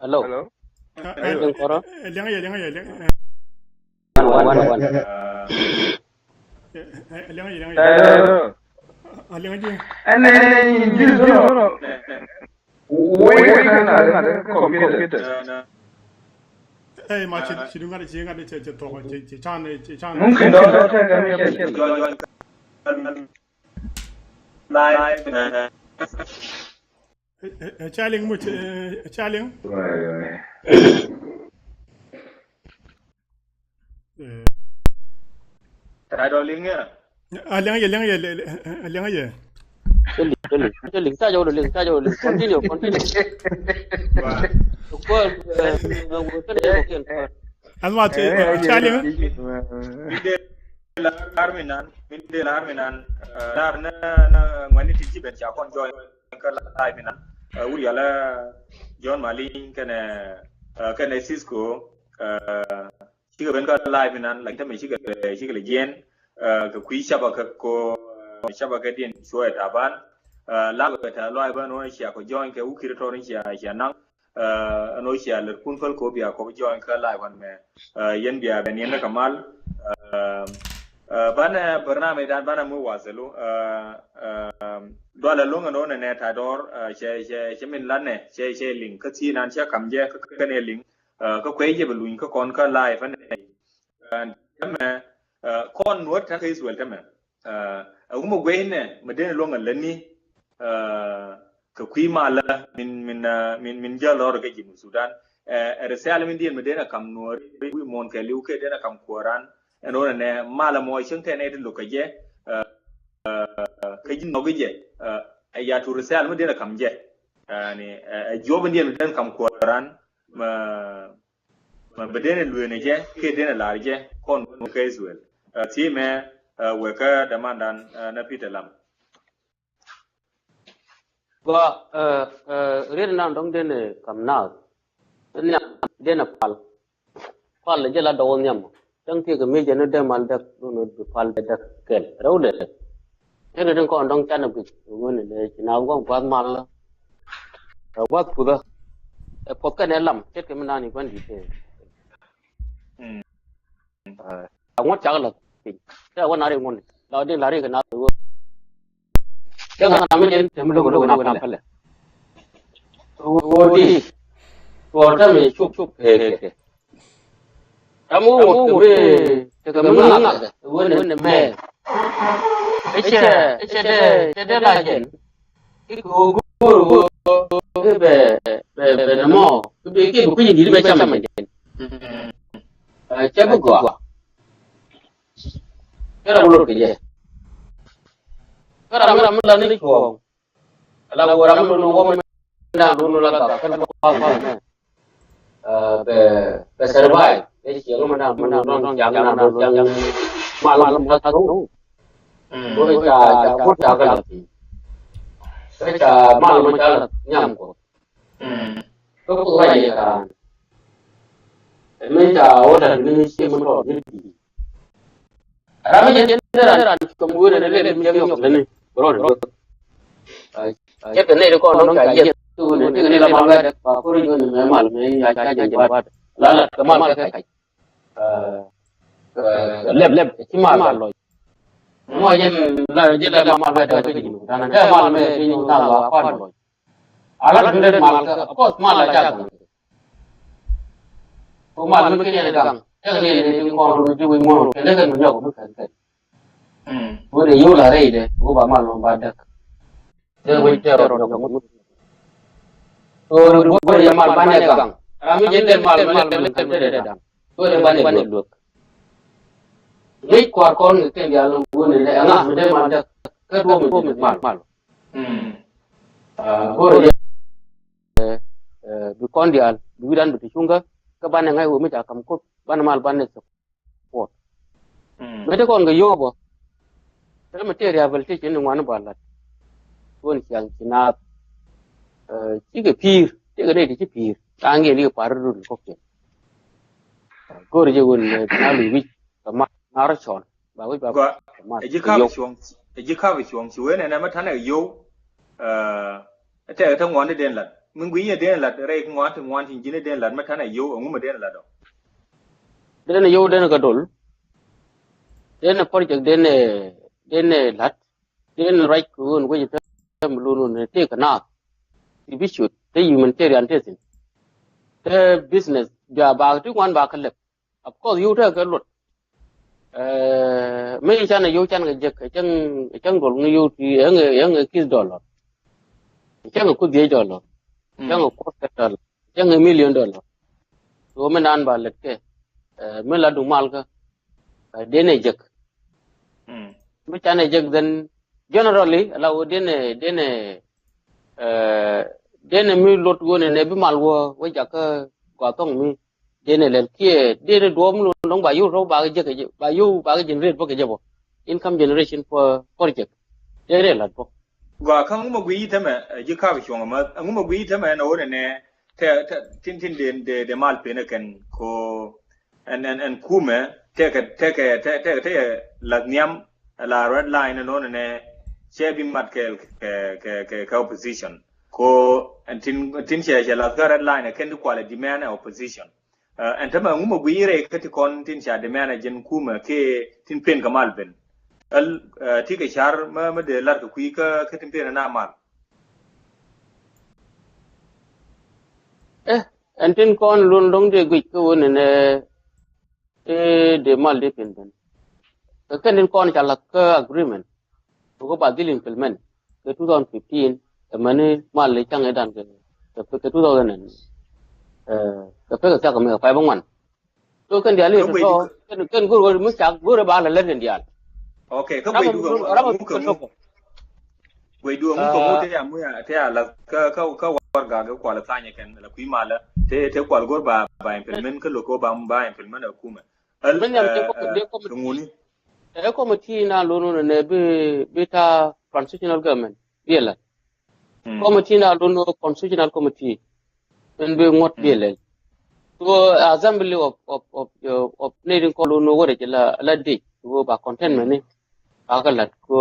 Hello. Hello. Liŋɛ yɛ liŋɛ yɛ liŋɛ. Wan wan. Liŋɛ yɛ liŋɛ yɛ. Hello. Liŋɛ yɛ. Ɛn ɛn ɛn ji̱ zoro. Wei wei kan na de computer. Ey ma ci ci du ŋa̱t ci ŋa̱t ci ci tuɔk ci ci can ci can. Mumkin dɔ dɔ tɛ kan mi kɛ. Live. Ɛ ca liŋ muc ɛ ca liŋ. Ta̱a̱ Dɔr liŋ ya. A liŋ yɛ liŋ yɛ liŋ yɛ. Cɛ liŋ cɛ liŋ cɛ liŋ ta̱a̱ jɛ wä liŋ ta̱a̱ jɛ wä liŋ continue continue. Kɔ ɛ wä kɛn ɛ wä kɛn. Ɛn ma ti ca liŋ. Min dee lar mi nan min dee lar mi nan. Lar na na ŋuɛni ti ji̱ ben ca kɔn join kä live mi nan. Wur yalä John Maliny kɛnɛ kɛnɛ Cisco. Cikɛ ben kä live inan lakin tämɛ cikɛ cikɛ lɛ jiɛn kɛ kui̱ cabakɛ ko cabakɛ diɛn cuɔɛ taban. Live kɛ ta live ɛn ɣöö cia kɔ join kɛ wukir tɔr cia cia naŋ. Ɛn ɣöö cia lɛr kun päl kɔ bia kɔ join kä live ɛn mɛ. Yɛn bia ben yɛn kɛ mal. Banɛ barnamij dan banɛ mi wasɛlu. Dualɛ loŋ ɛn ɣöö nɛ nɛ Ta̱a̱ Dɔr cɛ cɛ cɛ min lanɛ cɛ cɛ liŋ kä thi̱i̱ nan cɛ kam jɛ kä kɛn ɛ liŋ. Kä kuɛ jɛ bɛ luny kä kɔn kä live ɛn. Tämɛ kɔn nuɔt ta̱a̱ kä Israel tämɛ. Ɛ wumɛ guey nɛ mɛ den luɔŋ ɛ lätni kɛ kui̱ malä min min min min jäl rɔɔd kä Junub Sudan. Ɛ risala min diɛn mɛ den ɛ kam nuɔri wi̱i̱ muɔ̱ɔ̱n kɛ li̱w kɛ den ɛ kam kuɔran. Ɛn ɣöö nɛ malä mɔ cäŋ tɛn ɛ ti lo̱k kɛ jɛ. Kä ji̱ nhɔk jɛ ɛ ya tu risala min den ɛ kam jɛ. Ani ɛ juɔp min diɛn mɛ den kam kuɔran. Mɛ mɛ bɛ denɛ luëënɛ jɛ kiɛ denɛ lar jɛ kɔn kä Israel. Ɛ, thi̱i̱ mɛ, ɛ, wek kä dämandan, ɛ, nɛ Peter Lam. Gua, ɛ, ɛ, riet nan dɔ̱ŋ denɛ kam naath. Nhiam denɛ pal. Pal jɛ la dɔwä nhiam. Cäŋ tiek mi jɛ ni dee mal däk dun bi pal dee däk kɛl rɛw dee. Cäŋ ni tin kɔn dɔŋ canɛ guic ŋun ni dee ci na guath guath mal la. Ɛ guath puthä. Ɛ puɔth kɛn ɛ lam ce̱tkɛ mi naan i̱ gua̱n di̱t tëë. Ɛ ŋuɔ̱t cak lath piny. Tɛ wä na ri ŋuɔ̱t la din la ri kɛ na ri wä. Cä ŋa na mi jɛ tɛm lo̱k lo̱k na pälɛ. Wä di. Tuɔɔr tɛm i̱ cuk cuk kɛ kɛ. Tɛm wä wä kɛ mi tekɛ mi ŋak kɛ wä ni mɛ. Icɛ icɛ dee icɛ dee la jɛn. Ki kɛ wä go̱o̱r wä ki bɛ bɛ bɛ nɛ mɔ ki bɛ ki bɛ kui̱ ni di bɛ cam mɛ jɛn. Cɛ bi gɔaa. Kɛ ram mi lot kɛ jɛ. Kɛ ram mi ram mi la ni cuɔ̱ɔ̱ŋ. Ala wä ram mi lot ni wä mi na lot ni la ka kɛn kɛ kɔn kɔn mɛ. Bɛ bɛ survive. Bɛ ciɛ ŋa mi na mi na nɔn ciaŋ na nɔn ciaŋ. Mal mal mal tu. Bɛ ca ca kut ca kɛ la. Bɛ ca mal mal ca la nyam kɔ. Kä ku ruac yɛ ka̱n. Ɛ mi ca wä la̱t ni ciɛ mi tɔɔt ni di̱i̱t. Ram mi jɛn ni ran cuɔm wee ni lɛl mi jɛn nyɔk leni bɛ rɔɔd ni duek. Cɛ kɛ nɛy ti kɔn nɔŋ ca yieth. Ti wee ni ti kɛ ni la mal wɛɛt ba ko̱r ni wee ni mɛ mal mɛ ya ca jɛn jɛn ba la lat kɛ mal kɛ kac. Lɛp lɛp ci mal lɔc. Mɔ jɛn la jɛn la mal wɛɛt ba ti ji̱ ni dan kɛ mal mɛ ti nyuth na wa kɔn lɔc. Ala tun det mal kä, of course, mal a jak. Ko mal mi kini gaŋ. Tek ni ni tin kɔn ru ti wi mo. Kende kan nyɔk mi kan kan. Wo de yola rei de, wo ba mal mo ba dak. Te wi te ro nyɔk mi. To ru bo ya mal ba ne gaŋ. Rami je te mal mal mi kan te de dam. Wo de ba ne luok. Ni kwar kɔn ni ken ya lo wo ne le ŋa mi de mal dak. Ka do mi mal mal. Go̱o̱rä jɛ bi kɔn diaal bi wi̱dan bi ti cuŋkä kä banɛ ŋa̱c wä mi ca ka̱m koth banɛ mal banɛ support. Mi te kɔn kɛ yio̱w bä te mi te rehabilitation ni ŋuan ba lat. Tuɔn ciaŋ ci naath cikɛ pi̱i̱r tekɛ nɛy ti ci pi̱i̱r ta̱a̱ŋ yɛn ikɛ par rut kɔk cɛ. Go̱o̱rä jɛ wun na luc wi̱c kɛ ma na rɔ cɔl. Ba wi̱c ba gua ma ɛ ji̱ kap cuɔ̱ŋ. Ɛ ji̱ kap cuɔ̱ŋ ci wen ɛn ɛmɛ tanɛ yo̱w. Ɛ tɛk tä ŋuan ni den lat min gui yɛ den lat rɛy ŋuan ti ŋuan ti ji̱n ni den lat mɛ tanɛ yo̱w ɛŋu mɛ den lat ɔ. Den yo̱w den kɛ dol. Den project den den lat den ruac kɛ ɣöö ni wec tɛ mi lun wun tëë kɛ naath. Ti bi ciöt te humanitarian te thin te business bia ba ti ŋuan ba kɛ lɛp. Of course yo̱w tekɛ luɔt. Mi canɛ yo̱w canɛ kɛ jek cäŋ cäŋ duɔl ŋi yo̱w ti ɛŋɛ ɛŋɛ kith dollar. Cäŋɛ kuth dhiec dollar. Cäŋɛ kuth kɛ dollar. Cäŋɛ million dollar. So mi naan ba lɛt kɛ mi la duŋ mal kä. Denɛ jek mi canɛ jek then generally ala wä denɛ denɛ denɛ mi luɔt wä nɛ nɛ bi mal wä wä jakä gɔaa thɔŋ mi. Denɛ lɛl kiɛ denɛ duɔɔm ni dɔ̱ŋ ba yio̱w tɔ̱ ba kɛ jek kɛ jɛ ba yio̱w ba kɛ generate bä kɛ jɛ bä. Income generation for project denɛ lat bä. Gua kä ŋumɛ gui tämɛ ji̱ kap cuɔ̱ŋ ma ŋumɛ gui tämɛ na wä nɛ nɛ tɛ tɛ tin tin de de de mal pen kɛn ko. Ɛn ɛn ɛn kumɛ tɛ kɛ tɛ kɛ tɛ tɛ tɛ lath nhiam. La red line nɔ nɛ cɛ bi mat kɛ kɛ kɛ kɛ opposition ko. Ɛn tin tin cɛ cɛ lath kä red line kɛn di kualɛ demand ɛ opposition. Ɛn tämɛ ŋumɛ gui rɛ kä ti kɔn tin ca demand ɛ jɛn kumɛ kɛ tin pen kɛ mal ben. Ɛl ti kɛ car mä mä dee lar kɛ kui kä kä tin pen na mal. Ɛ ɛn tin kɔn lun lo̱ŋ dee guic kä wun nɛ. Ɛ dee mal dee pen ben kɛ kɛn tin kɔn ca lath kä agreement. Kɛ ba dhil implement kɛ two thousand fifteen kɛ mäni mal dee caŋ ɛ dan kɛ kɛ two thousand and kɛ pek kɛ thiak kɛ mi kɛ pay bä ŋuan. So kɛn diaal i̱ tɔ̱tɔ̱ kɛn go̱r wä mi cak go̱r ɛ ba lɛ lät kɛn diaal. Okay, kä guey dukä ram ɛ ŋu kɛ ŋu kɛ ŋu kɛ ŋu te amuya te ala kä kä kä kuar gak kual thany kɛn la kui̱ malä te te kual gor ba ba implement kä loko ba ba implement a kumɛ. Al, min yam te eh, ko de eh, ko ti ŋuni. E committee na lon ne bi bi ta transitional government bi la. Committee na lon constitutional committee. Min bi ŋot bi la. So assembly of of of of ne din ko lon wore la la de ko ba contentment ni. Ba ka lat ko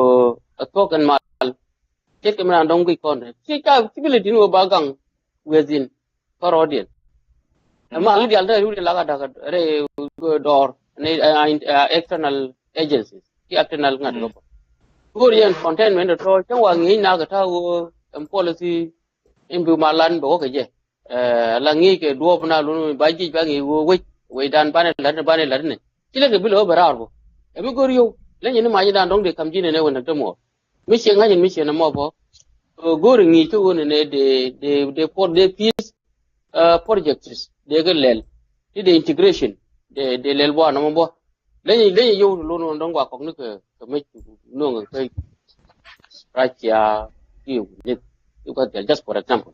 a tok en mal. Tet kɛ mi na dɔŋ guic kɔn dɛ ci ca ci bi lɛ din wä ba gaŋ within kärɔɔdiɛn. Ɛma ri dial te ri wä dial lak a dak rɛ dɔɔr ni external agencies ki external ŋa̱t kɛ kɔ. Go̱o̱r yɛn contentment tɔ cäŋ wa ŋi̱i̱c nak kɛ ta̱a̱ wä ɛn policy in bi ma lan bɛ wä kɛ jɛ. La ŋi̱i̱c kɛ duɔɔp na lun ba jic ba ŋi̱i̱c wee wec wecdan banɛ la̱t banɛ la̱t inɛ. Ci lɛ kɛ bi lɛ wä bɛ raar bä. Ɛ mi go̱r yio̱w lɛ nyin ni mac idan dɔ̱ŋ dee kam ji̱n inɛ wä näk dämuɔɔr. Mi ciɛ ŋa̱c in mi ciɛ ni mɔ bä. Go̱r iŋi̱i̱c kä ɣöö nɛnɛ dee dee dee por dee peace projects dee kɛ lɛl. Ti dee integration dee dee lɛl bä nɔmɔ bä. Leny leny yio̱w ti lon wä dɔ̱ŋ gua kɔk ni kɛ kɛ mec nuɔŋ kɛ Russia ki wä ni. Because they're just for example.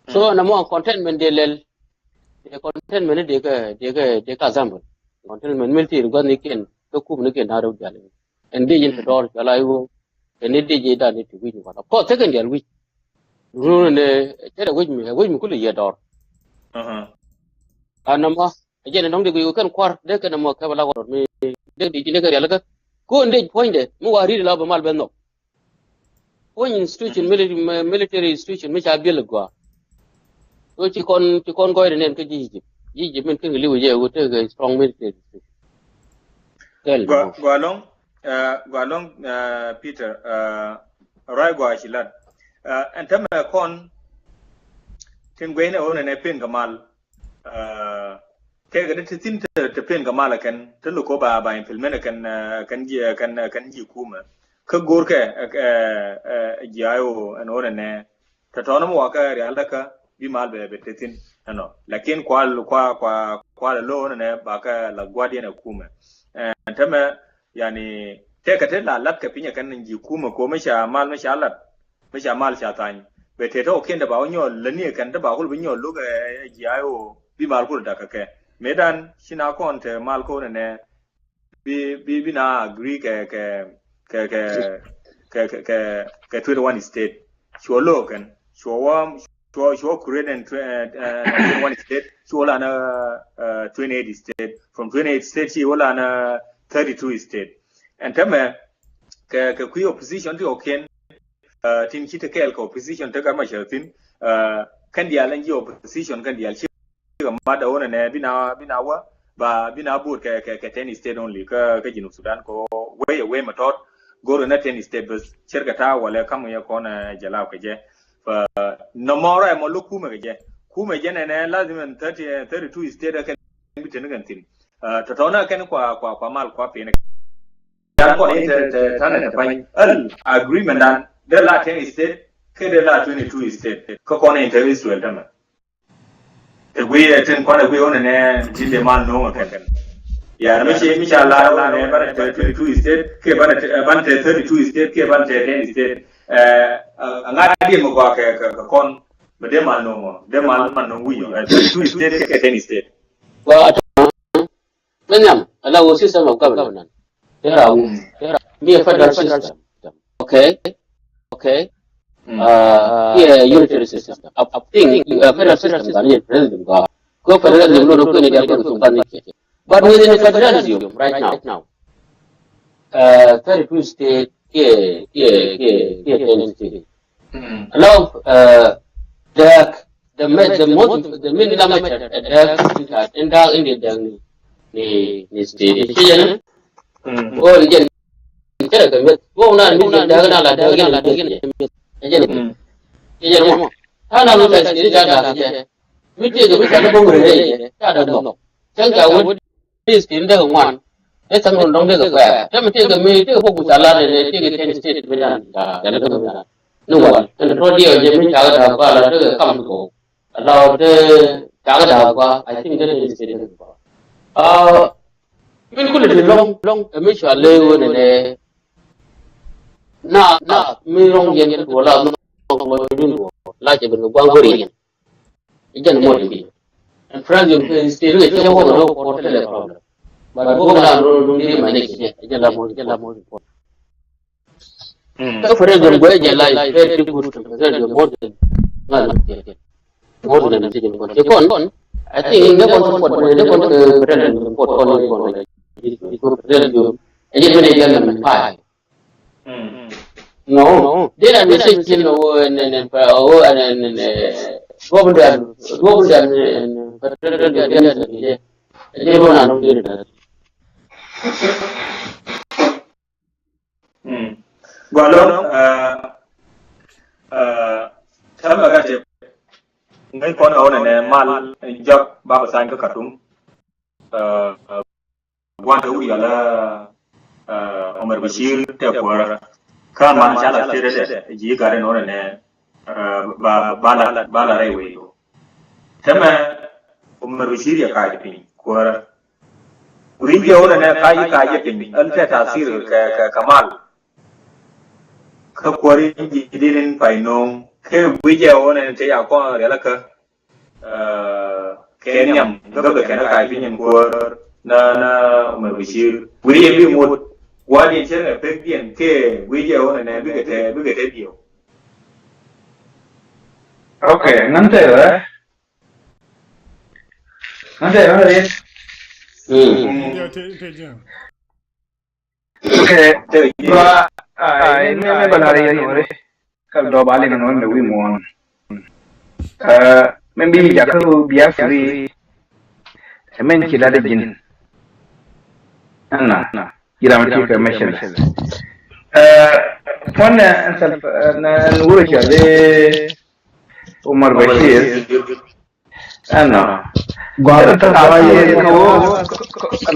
So na mɔ contentment dee lɛl. Dee contentment ni dee kɛ dee kɛ dee kɛ example. Contentment mil ti gua̱th ni kiɛn kä kup ni kiɛn na rɛw dial. Ɛn dee yin kɛ dɔɔr cɔl a iwä. Ɛn ni dee ji̱ dan ni ti wi̱c ni kɔn. Of course second dial wi̱c. Run ni cɛ dɛ wi̱c mi wi̱c mi kul yɛ dɔɔr. Anamɔ a jɛn ni dɔŋ dee guic kɛn kuar dee kɛn mɔ kɛ bɛ la wä dɔr mi dee di ji̱ ni kɛ rial kä. Kun dee puɔ̱nydɛ mi wa ri̱t la bɛ mal bɛ nhɔk. Puɔ̱ny institution, military, military institution mi ca biɛl gɔaa. So ci kɔn ci kɔn gɔɔydɛ nɛn kä ji̱ Egypt. Ji̱ Egypt min kä ŋiliw jɛ wä tekɛ strong military institution. Gua lɔŋ, gua lɔŋ Peter, ruac gua ci lat. Ɛn tämɛ kɔn tin gueyni ɛ wä nɛnɛ pen kɛ mal. Kɛ kɛ ti thin te pen kɛ mal kɛn te loko ba ba implement kɛn kɛn ji kɛn kɛn ji kumɛ. Kä go̱r kɛ ji ayo ɛn wä nɛnɛ te tɔnɔ mi wa kɛ rial dä kä bi mal bɛ bɛ te thin ɛnɔ. Lakin kual kua kua kual lo wä nɛnɛ ba kɛ la guadiɛn ɛ kumɛ. Ɛn tämɛ yani tɛkɛ te la lat kɛ pinyɛ kɛn ji kumɛ ko mi ca mal mi ca lat. Mi ca mal ca thany bɛ tëë tɔk kiɛn te ba wä nyɔɔl läni kɛn te ba kul bi nyɔɔl luk ɛ jiay wä bi mal kul dak kɛ kɛ. Mëë dan ci na kɔn te mal kɔn nɛ bi bi bi na agree kɛ kɛ kɛ kɛ kɛ kɛ kɛ kɛ twenty one state. Cuɔ lo kɛn cuɔ wä cuɔ cuɔ create and twenty one state cuɔ la na twenty eight state, from twenty eight state ci wä la na thirty two state. And tɛmɛ kɛ kɛ kui̱ opposition ti ɔ kiɛn. Tin ci te kɛɛl kɛ opposition te gat ma cɛ thin kɛn diaal ɛn ji opposition kɛn diaal ci kɛ mat ɛ wä nɛ nɛ bi na bi na wä ba bi na bo̱o̱t kɛ kɛ kɛ ten state only kä kä Jinub Sudan kɛ wä wei ɛ wei ma tɔt. Go̱r kɛ na ten state bäth cɛr kɛ ta̱a̱ walɛ kam kɛ kɔn ɛ jɛ law kɛ jɛ. Nɔmɔ rɔ ɛ mɔ lo̱k kumɛ kɛ jɛ kumɛ jɛ nɛ nɛ lazim ɛn thirty thirty two state ɛ kɛn bi ten kɛn thin. Tɔtɔ na kɛn kua kua kua mal kua pin. Yan kɔn in te te tanɛ te pany al agreement dan de la ten state ke de la twenty two state ke kɔn in te Israel tama. Te gui e tin kɔn e gui one ne tin de man no kɛn. Ya mi ci mi ca la ne ban te twenty two state ke ban te ban te thirty two state ke ban te ten state. A ŋa di mo gua ke ke kɔn be de man no mo de man man no wi twenty two state ke ten state. Well, Manyam, ala wo system of government. Tera wo, tera mi a federal system. Okay, okay. Uh, yeah, unitary system. I, I think uh, federal system kan ni federalism ka. Ko federalism lo ko ni dia ko ko kan ni. But within federalism right now, uh, thirty two state, yeah, yeah, yeah, yeah, ten state. Allow uh, the the the most the main damage at the in that in the ni ni state. Ko ni jen kira ka met ko na ni da na la da na la da ni jen jen mo ta na no ta ni da da ni mi te ga mi ta da bongre ne ta da no. Tan ka wani State in dek ŋuan. Ɛ thaŋ run dɔŋ dek ɛ kuɛɛr. Tɛmɛ tëëkɛ mi tëëkɛ bok mi ca lat ɛ tëëkɛ ten state mi dan ca jal kä mi dan. Ni wal ɛn tɔ diɛ jɛ mi ca kä da̱a̱k kua la tëëkɛ kam ti kɔw. Ala tëë ca kä da̱a̱k kua, I think tëë ten state mi kua. Min kuli ti lɔŋ lɔŋ ɛ mi cua lëë wä nɛ nɛ. Na na mi rɔŋ yɛn ti wala mi rɔŋ wä dun wä. la cɛ ben kɛ gua̱a̱ŋ go̱r yɛn. I̱ jɛn muɔt i̱ bi ɛn president kɛ state kɛ cɛ wä kɛ rɔ kuɔt kɛ lɛ problem. But wä kɛ la rɔ dun di manage kɛ jɛ, i̱ jɛn la muɔt, i̱ jɛn la muɔt i̱ kuɔt. Kä president guɛ jɛ la very good to president muɔt i̱ ŋa̱l i̱ kuɔt. More than the city. Ci kɔn, I think ne kɔn support, ne kɔn kɛ pretend support kɔn ne kɔn. Ko pretend yo. Ɛyɛ mene jɛ na pai. No, de na message tin o ne ne pa o ne ne. Duɔb dan, duɔb dan ne pretend yo. Ɛyɛ mene na no de. Gɔlɔ, tɛmɛ ka tip ŋäc kɔn ɣä wä nɛnɛ mal jɔk ba bɛ thany kä Khartoum. Gua̱n te wut yɔl ɛ Omar Bashir tɛ kuäärä. Kä man ca la thirɛ dɛ ji̱ gat ɛn ɣä nɛnɛ ba ba la ba la rɛy wee. Tɛmɛ Omar Bashir yɛ kac piny kuäärä. Wi̱i̱ jɛ wunɛ nɛ kac i̱ kac jɛ piny, ɣän tɛ tathir kɛ kɛ kɛ mal. Kä kuäär in ji̱ di̱t in pay no̱o̱ŋ kɛ wi̱i̱ jɛ wunɛ nɛ tɛ ya kɔn riɛl kä kɛ nhiam gäbɛ kɛn kac piny in kuäär na na Omar Bashir. Wi̱i̱ jɛ bi ŋot gua̱a̱r diɛn cɛ nɛ pek diɛn kɛ wi̱i̱ jɛ wunɛ nɛ bikɛ tɛ bikɛ tɛ diɛw. Okay, nan tɛ rɛ. Nan tɛ rɛ. Mm. Okay, ba ai ne ne ba la rɛ nore. Kal dɔ ba le nore ne wi mon. Mɛ bi jakä bia free. Mɛn ci la de jin. Ana. Jiram ti kɛ mɛsɛl. Puɔn nɛ ɛn sɛl nɛ ɛn wurɛ cɛ de Umar Bashir. Ɛnɔ. Gɔaa ta ba yɛ kɛ wä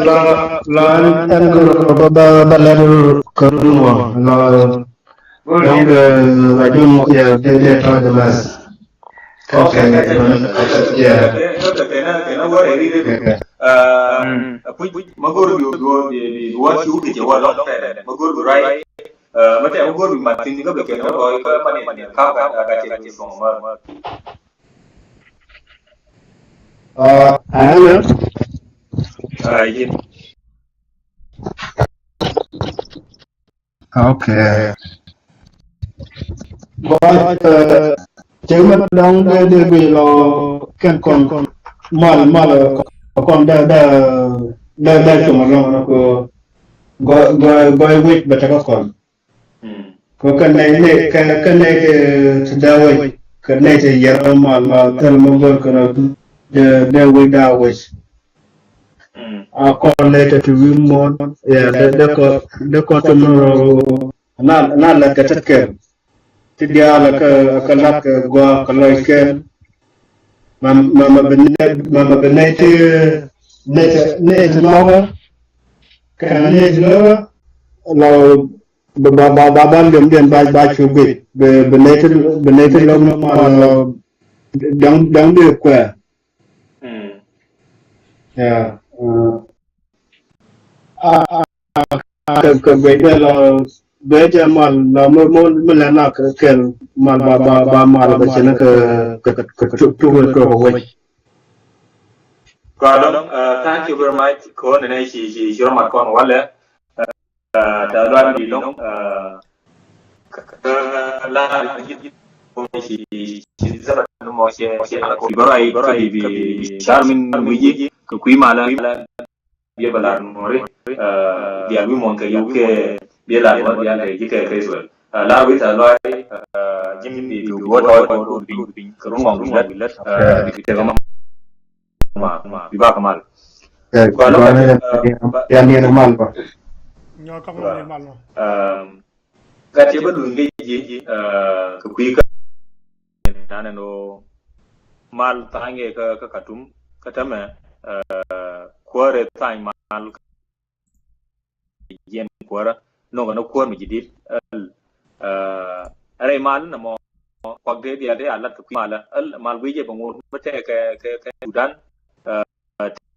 la la ɛn kɛ ba ba ba lɛ kɛ dun wä la. Dɔŋ kɛ la jun yɛ de de ta de las. Okay, yeah. Kui̱ ma go̱r bi bi bi wa ci wut kɛ wä lɔŋ tɛ ma go̱r bi ray. Ma tɛ ma go̱r bi mat tin ka bɛ kɛ ma rɔy ka ma ne ka ka ka cɛ ni sɔŋ ma. Ah, ana. Ah, yin. Okay. Gɔaa, cɛ mɛ dɔŋ dee dee bi lɔ kɛn kɔn mal mal kɔn dee dee dee dee cuma lɔŋ na ko gɔaa gɔaa gɔaa wec bɛ tɛkɛ kɔn. Ko kɛ nɛy nɛy kɛ kɛ nɛy ti dee wec kɛ nɛy ti yɛrɛ mal mal thil mɛ gɔl kɛ na dee dee wec daa wec. A kɔn lɛ tɛ ti wi̱i̱ muɔ̱ɔ̱n. Yeah, dee dee kɔ dee kɔ ti mɛ rɔ na na lɛ kɛ tɛt kɛl. Ti diaal a kɛ a kɛ lat kɛ gɔaa kɛ lɔc kɛl. Ma ma ma bi nɛ ma ma bi nɛ ti nɛ ti nɛ ti lɔkä. Kɛ nɛ ti lɔkä lɔ ba ba ba ba liom diɛn ba ba cu guic bi bi nɛ ti bi nɛ ti lɔk ma lɔ. Daŋ daŋ di kuɛ. Yeah. Kɛ kɛ guec dee lɔ guec jɛ mal lɔ mi mi mi lɛ na kɛ kɛl mal ba ba ba mal bɛ cɛ ni kɛ kɛ kɛ tuk tuk tuk wec. Gɔaa dɔŋ, thank you very much. Kɔn ni ci ci ci rɔ mat kɔn walɛ. Tɛ luac mi loŋ kä la ji̱ ci ci zaman ni mɔ cɛ cɛ la ko bä rɔy bä rɔy bi car min wi̱i̱ ji̱ kɛ kui̱ malä. Biɛ bä lar nuɔri bial wi̱i̱ mɔn kɛ yuk kɛ biɛ lar nuɔri bial kɛ ji̱ kɛ kɛ Israel. Lar wi̱i̱ tɛ luac ji̱ min bi bi wä tɔy kɔ bi piny kɛ run mɔn bi lät bi tɛ kɛ ma. Ma, ma, bi ba kɛ mal. Kua lɔ ka ya ni mal ba. Nyɔ ka mal ba. Gat yɛ ba luny kɛ ji̱ kɛ kui̱ kä. Nan ɛn ɣöö mal tha̱a̱ny kɛ kä Katum kä tämɛ kuäärɛ tha̱a̱ny mal. Jiɛn kuäärä nɔŋɛ ni kuäär mi ji̱ di̱t. Ɛ rɛy mal ni mɔ kuak dee diaal dee a lat kɛ kui̱ mal ɛ mal guic ɛ bɛ ŋot mi tɛk kɛ kɛ Sudan.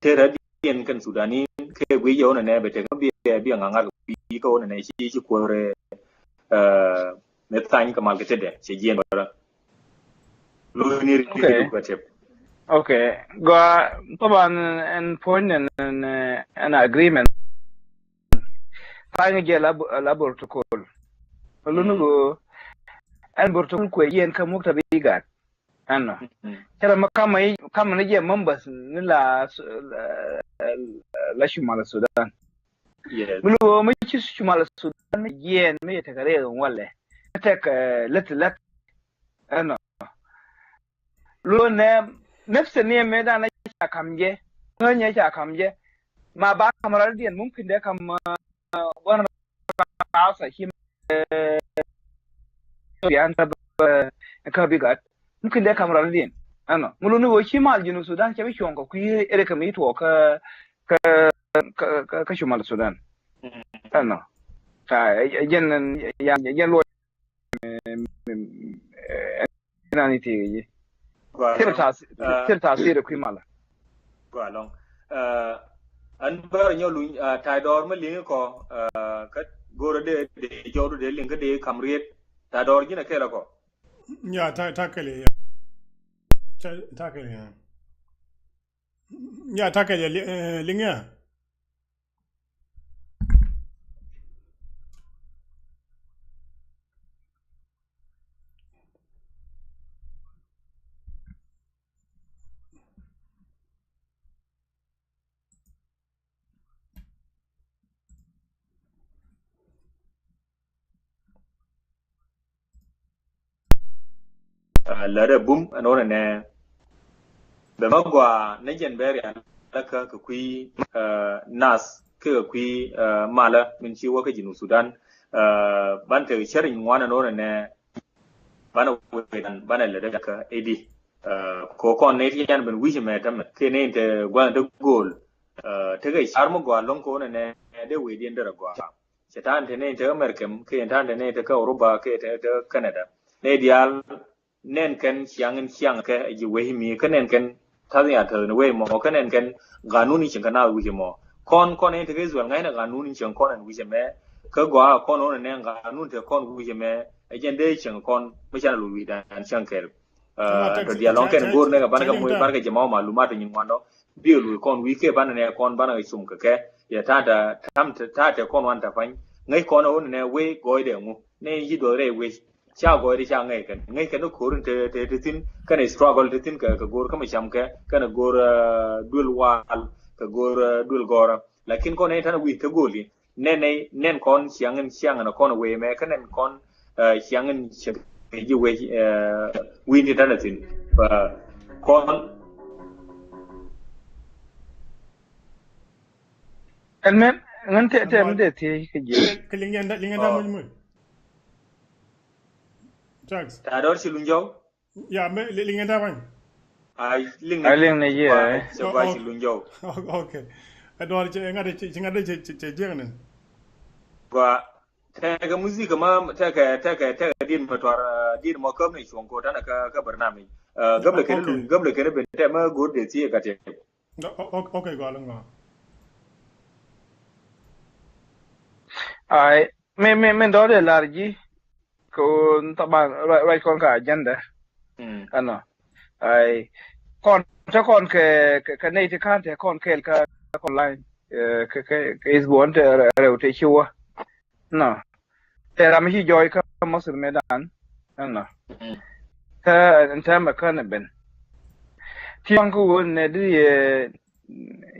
Tëë rɛ̈t diɛn kɛn Sudan in kɛ guic ɛ ɣän ɛnɛ bɛ tɛk mi biɛ biɛ ŋa̱ŋa̱r kɛ kui̱ kä ɣän ɛnɛ ci ci kuäärɛ. Mi thany kɛ mal kɛ tetdɛ cɛ jiɛn kuäärä. Lo ni ri Okay. Ka tep. Okay. Gua, taban, ɛn point ɛn, ɛn, ɛn agreement. Thank you, la, la protocol. Lo ni go, ɛn protocol kuɛ yɛn ka mukta bi gat. Ɛnɔ. Mm. Cɛ la ma kama, kama ni jɛ members ni la, la, la Shumal Sudan. Yes. Mi lo mi ci Shumal Sudan mi jiɛn mi tekɛ rɛy walɛ. Tekɛ lät lät. Ɛnɔ. Lo nɛ nafsi ni mɛ dan ca kam jɛ. Ŋä nyɛ ca kam jɛ. Ma ba kam radiɛn mumkin dee kam, uh, wan rasa him, eh, yan ta ba, eh, ka bi gat. Mumkin dee kam radiɛn. Ɛnɔ. Mi lo ni wä ci mal Junub Sudan cɛ bi cuɔŋ kɛ kui̱ ɛ rɛ kɛ mi tuɔ kä, kä, kä, kä, kä Shumal Sudan. Mm. Ɛnɔ. Ka, eh, jɛn, yan, jɛn lo, eh, eh, eh, nani ti yi. Gua Thil lɔŋ, ta, eh, thil ta sir kui̱ mal. Gua lɔŋ. Eh, an bär nyɔ luny, eh, tay dɔr ma liŋ kɔ, eh, kä go̱rä de, de jɔw de liŋ kä de kam riet. Tay dɔr ji̱n a kɛl kɔ. Ya, ta, ta kɛl ya. Ta, ta kɛl ya. Ya, ta kɛl ya, li-, eh, liŋ ya. Ah, lärɛ bum ɛn ɣän ɛnɛ. Bɛ ma gɔaa ni jɛn bɛ rial lä kä kɛ kui̱, ah, nath kɛ kɛ kui̱, ah, malä min ci wä kä Junub Sudan. Ah, ban tekɛ cär in ŋuan ɛn ɣän ɛnɛ. Banɛ wee dan banɛ lɛ dee kä edi. Ah, kɛ kɔn ni ti yan ben wi̱c mɛ tämɛ kɛ ni in te gua̱n te go̱o̱l. Ah, tekɛ car mi gɔaa lo̱ŋ kɛ ɣän ɛnɛ dee wee diɛn derɛ gɔaa. Cɛ ta̱a̱n te nɛy te kä Mɛrkɛm, kɛ yɛn ta̱a̱n te nɛy te kä Uropa, kɛ te, te kä Canada. Nɛy diaal nɛn kɛn ciaŋ in ciaŋ kɛ ji̱ wec mi, kä nɛn kɛn ta̱th in a täth ni wec mɔ, kä nɛn kɛn ganun in cieŋ kɛ naath wi̱cɛ mɔ. Kɔn, kɔn in te kä Israel ŋa̱cnɛ ganun in cieŋ kɔn ɛn wi̱cɛ mɛ. Kä gɔaa kɔn ɣän ɛnɛ ganun te kɔn wi̱cɛ mɛ. Ɛ jɛn dee cieŋ kɔn, mi canɛ lo̱c wi̱cdan cieŋ kɛɛl. Tɔ diaal lɔŋ kɛn go̱o̱r nɛ kɛ banɛ kɛ moc banɛ kɛ jɛ ma wä malumat ti nyin ŋuan dɔ. Bi kɛ luɔc kɔn wi̱i̱ kɛ banɛ nɛ kɔn banɛ kɛ cum kɛ kɛ. Yɛ ta̱a̱ tɛ, ta̱a̱ tɛ kɔn wan tɛ pany. Ŋäc kɔn ɛ wä ni nɛ wec gɔɔydɛ ŋu. Nɛ yi duɔth rɛy wec. Ca gɔɔydɛ ca ŋäc kɛn. Ŋäc kɛn ni ko̱r in te, te, te thi̱n. Kɛn struggle te thi̱n kɛ, kɛ go̱o̱r kä mi cam kɛ. Kɛn go̱o̱r, eh, duël wal. Kɛ go̱o̱r, eh, duël gɔɔrä. Lakin kɔn ɛ ta̱a̱ ni wi̱i̱ te go̱o̱li. Nɛn, nɛn kɔn ciaŋ in ciaŋ in kɔn wee mɛ kä nɛn kɔn, eh, ciaŋ in ciaŋ in ji̱ wee, eh, wi̱i̱ ni tanɛ thi̱n. Ba kɔn. Ɛn mɛn ŋän tɛ, tɛ mi dee thiec kä ji̱. Kɛ liŋ yɛn da, liŋ yɛn da muc muc. Thanks. Ta dɔr ci luny jɔw. Ya, mɛ li-, liŋ ɛ ta̱a̱ bany. A liŋ ni, a liŋ ni jiɛ. Cɛ ba ci luny jɔw. Okay. Ɛ duɔl cɛ ŋa̱t cɛ, cɛ ŋa̱t cɛ, cɛ, cɛ jiɛk ni. Gua, tekɛ music ma, tekɛ, tekɛ, tekɛ din mɛ tuar, din mɔ käm ni cuɔ̱ŋ ko tanɛ kä, kä barnamij. Gäblɛ kɛn luny, gäblɛ kɛn ben tɛ mɛ go̱r de thiee gat tɛ. Okay, gua liŋ gua. Ai, mi, mi, mi dɔ̱r de lar ji̱. Kɛ ɣöö thaban ruac, ruac kɔn kɛ agenda. Mm. Ɛnɔ. Ai. Kɔn te kɔn kɛ, kɛ, kɛ nɛy ti ka̱n te kɔn kɛɛl kä, kä online. Eh, kɛ, kɛ, kɛ Facebook ɛn te rɛ-, rɛw te ci wä. Nɔ. Te ram ci jɔɔc kä Masir mëëdan. Ɛnɔ. Mm. Kä ɛn täämɛ känɛ ben. Ti ɣɔn kä ɣöö nɛ di yɛ,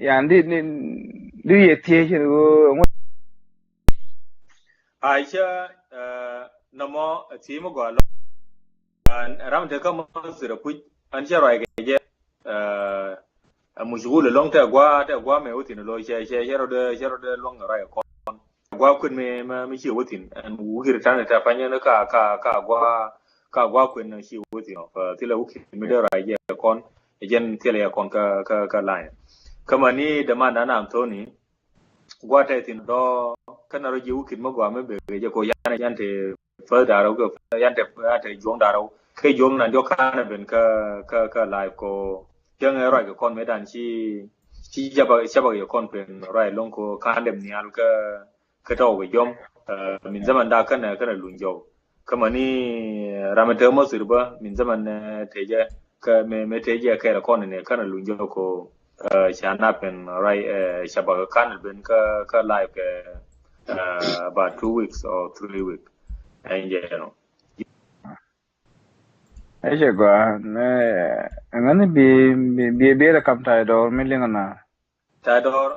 yan di, di, di yɛ thiec ɣöö ŋu. Ai cä, eh, nɔmɔ, eh, thiec mi gɔaa lɔ. Ram te kä Masir apuc, an cä ruac kɛ jɛ. Eh, ɛ mushkul ɛlɔŋ tɛ gua, tɛ gua mɛ wä thi̱n lɔ, cɛ, cɛ, cɛ rɔ dee, cɛ rɔ dee luɔ̱ŋ ruac kɔn. Gua kuën mi, mi, mi ci wä thi̱n. Ɛn wukir tanɛ tɛ panyɛ ni ka, ka, ka gua, ka gua kuën ci wä thi̱n. Fa thilɛ wukir mi dee ruac jɛ kɔn. Jɛn thilɛ yɛ kɔn kä, kä, kä line. Kä mani däman dan Anthony. Gua̱a̱th tɛ thi̱n dɔ̱ känɛ rɔ ji̱ wä ki̱t mä gɔaa mä bek jɛ ko yan, yan te fäth da̱rä wä kɛ yan te, yan te juɔ̱ŋ da̱rä wä kɛ juɔ̱ŋ nan diɔ̱k ka̱n ɛ ben kä, kä, kä live ko. Cäŋ ɛ ruac kɛ kɔn mëë dan ci, ci jabak, jabak yɛ kɔn pen ruac lo̱ŋ ko ka̱n dɛm nhial kä, kä tɔw kɛ jɔm. Eh, min zaman da känɛ, känɛ luny jɔw. Kä mani ram mi te Masir bä min zaman, eh, tejɛ kä mi, mi tejɛ kɛɛl kɔn ni kän a luny jɛ ko, eh, ca nap in rai, eh, ca bak kan ben kä, kä live kɛ, eh, about two weeks or three weeks. Ɛn jɛ nɔ. Ɛ cɛ gɔaa, nɛ, ɛŋäni bi, bi, bi, bi rɛ kam ta̱y dɔɔr mi liŋ na. Ta̱y dɔɔr.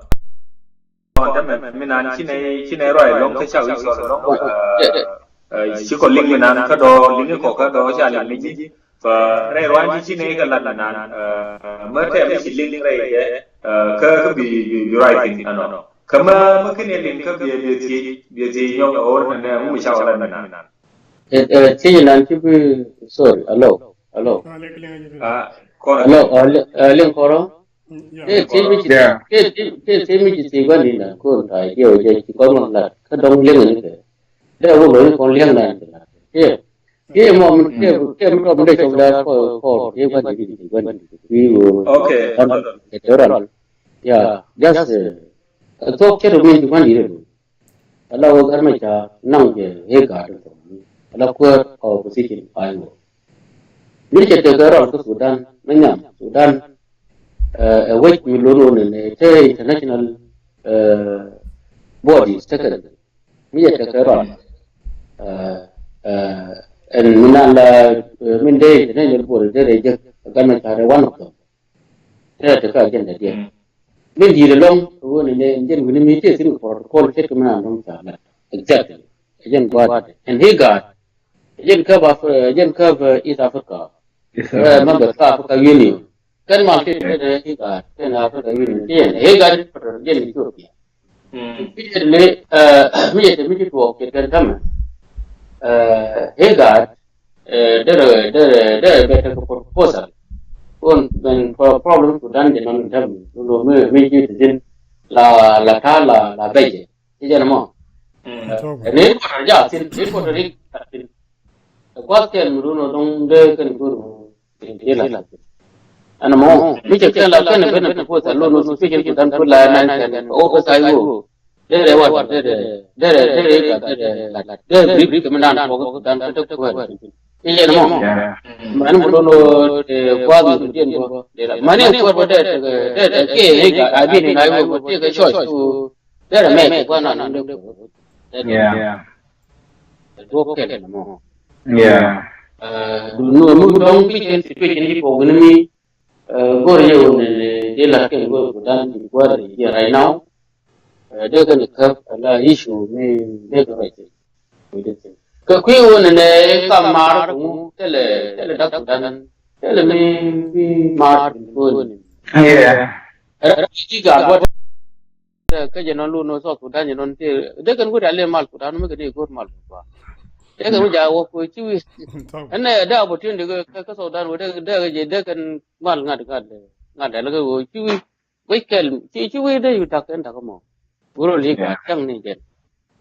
Tɔn tɛmɛ mi nan ci nɛ, ci nɛ rɔy lɔŋ kä ca wi̱c sɔl lɔŋ, eh, eh, ci kɔ liŋ mi nan kä dɔɔr, liŋ kɔ kä dɔɔr ca liŋ mi ji̱. Fa rɛy ruan ci, ci nɛ kɛ lat mi nan, eh, mɛ tɛm mi ci liŋ rɛy jɛ, eh, kä, kä bi, bi, bi rɔy thin ɛnɔ. Kä mɛ, mɛ kin yɛ liŋ kä bi, bi thiec, bi thiec nyɔk ɛ ɣɔr nɛ, nɛ, mi ca wä lat mi nan. Eh, eh, thiec nan ci bi, sorry, hello, hello. Ah, kɔrɔ. Hello, eh, li-, eh, liŋ kɔrɔ. Kɛ thiec mi ci, kɛ thiec, kɛ thiec mi ci thiec gua̱n di na kun ta jɛ wä jɛ ci kɔn mat lat kä dɔŋ liŋ ni kɛ. Dee wä lo̱ny kɔn liŋ na ni kɛ lat. Kɛ, kɛ mɔ mi, kɛ, kɛ mi tɔp mi dee cɔk da kɔ, kɔ, kɛ gua̱n di, di, di, gua̱n di, di, di, wä. Okay, hold on. Kɛ tɛ rɔn. Yeah, just, eh, thok cɛ rɔ mi ci gua̱n di rɔ. Ala wä gar mɛ ca naŋ jɛ hɛ gaat in thok. Ala kuäär ka opposition pay wä. Mi cɛ tekɛ rɔl kä Sudan, mi nyam Sudan, eh, ɛ wec mi lon wä nɛ, nɛ te international, eh, bodies tekɛ. Mi cɛ tekɛ rɔl, eh, eh, ɛn mi nan la, eh, min dee international body dee rɛ jek, ɛ gan mɛ ca rɛ one of them. Tɛ tɛ ka agenda diɛ. Min di̱i̱t ɛlɔ̱ŋ, ɛ ɣöö nɛ nɛ jɛn wi̱ni mi tëë thi̱n kɛ protocol ce̱tkɛ mi na lɔ̱ŋ ca lat. Exactly. Ɛ jɛn gua̱a̱th. Ɛn he gaat. Ɛ jɛn käp Af-, ɛ jɛn käp, eh, East Africa. Ɛ, member kä Africa Union. Kɛn mal tëë tëë he gaat. Kɛn Africa Union. Tëë jɛn he gaat jɛn Ethiopia. Mi jɛ mi, eh, mi jɛ te mi ci tuɔɔk cɛ kɛn tämɛ. Eh, he gaat, eh, derɛ, derɛ, derɛ bɛ tekɛ proposal. Kun ben pro-, problem Sudan jɛ nɔn tämɛ. Lolo mi, mi ci te din la, la ta la, la bɛ jɛ. Ci jɛ nɔmɔ. Eh, ni kɔtɔ ja sin, ni kɔtɔ ni sin. Kuath kɛl mi dun dɔŋ dee kɛn go̱r. Ɛn mɔ mi cɛ kɛn la kɛn ben proposal lo no special Sudan kula nan kɛn o ka sai wo. Dere wa dere, dere, dere ka dere la dere brief kɛ mi nan ko Sudan ko ko. Iye mɔ. Mani mo lo no, eh, kwa mi dien ko. Mani ko ko dere, dere ke ga abi ni na yo ko te ka choice. Dere mɛ kwa nan nan de ko. Yeah. Duɔk kɛl mɔ. Yeah. Eh, du nu nu dɔŋ pi kɛn situation di kɔk ni mi, eh, go̱r yɛ wun ni di la kɛn go̱r ku dan di go̱r di yɛ right now. Eh, de kɛn kap la issue mi de kɛ right. Kɛ kui̱ wun ni kam mar ku mu tɛlɛ, tɛlɛ dak ku dan tɛlɛ mi, mi mar ku ni. Yeah. Ra ti gar bɔ. Kä jɛ nɔn lu nɔ South Sudan jɛ nɔn ti dee kɛn wä dee mal Sudan mi kɛ dee go̱r mal Sudan. Dee kɛn wä ja wä ko ci wi̱i̱. Ɛn nɛ dee opportunity kä, kä Sudan wä dee, dee kɛ jɛ dee kɛn mal ŋa̱t, ŋa̱t, ŋa̱t dee lɛ kɛ wä ci wi̱i̱. Wec kɛl ci, ci wi̱i̱ dee yu tak kɛn tak mɔ. Wä rɔ li̱k a cäŋ ni jɛn.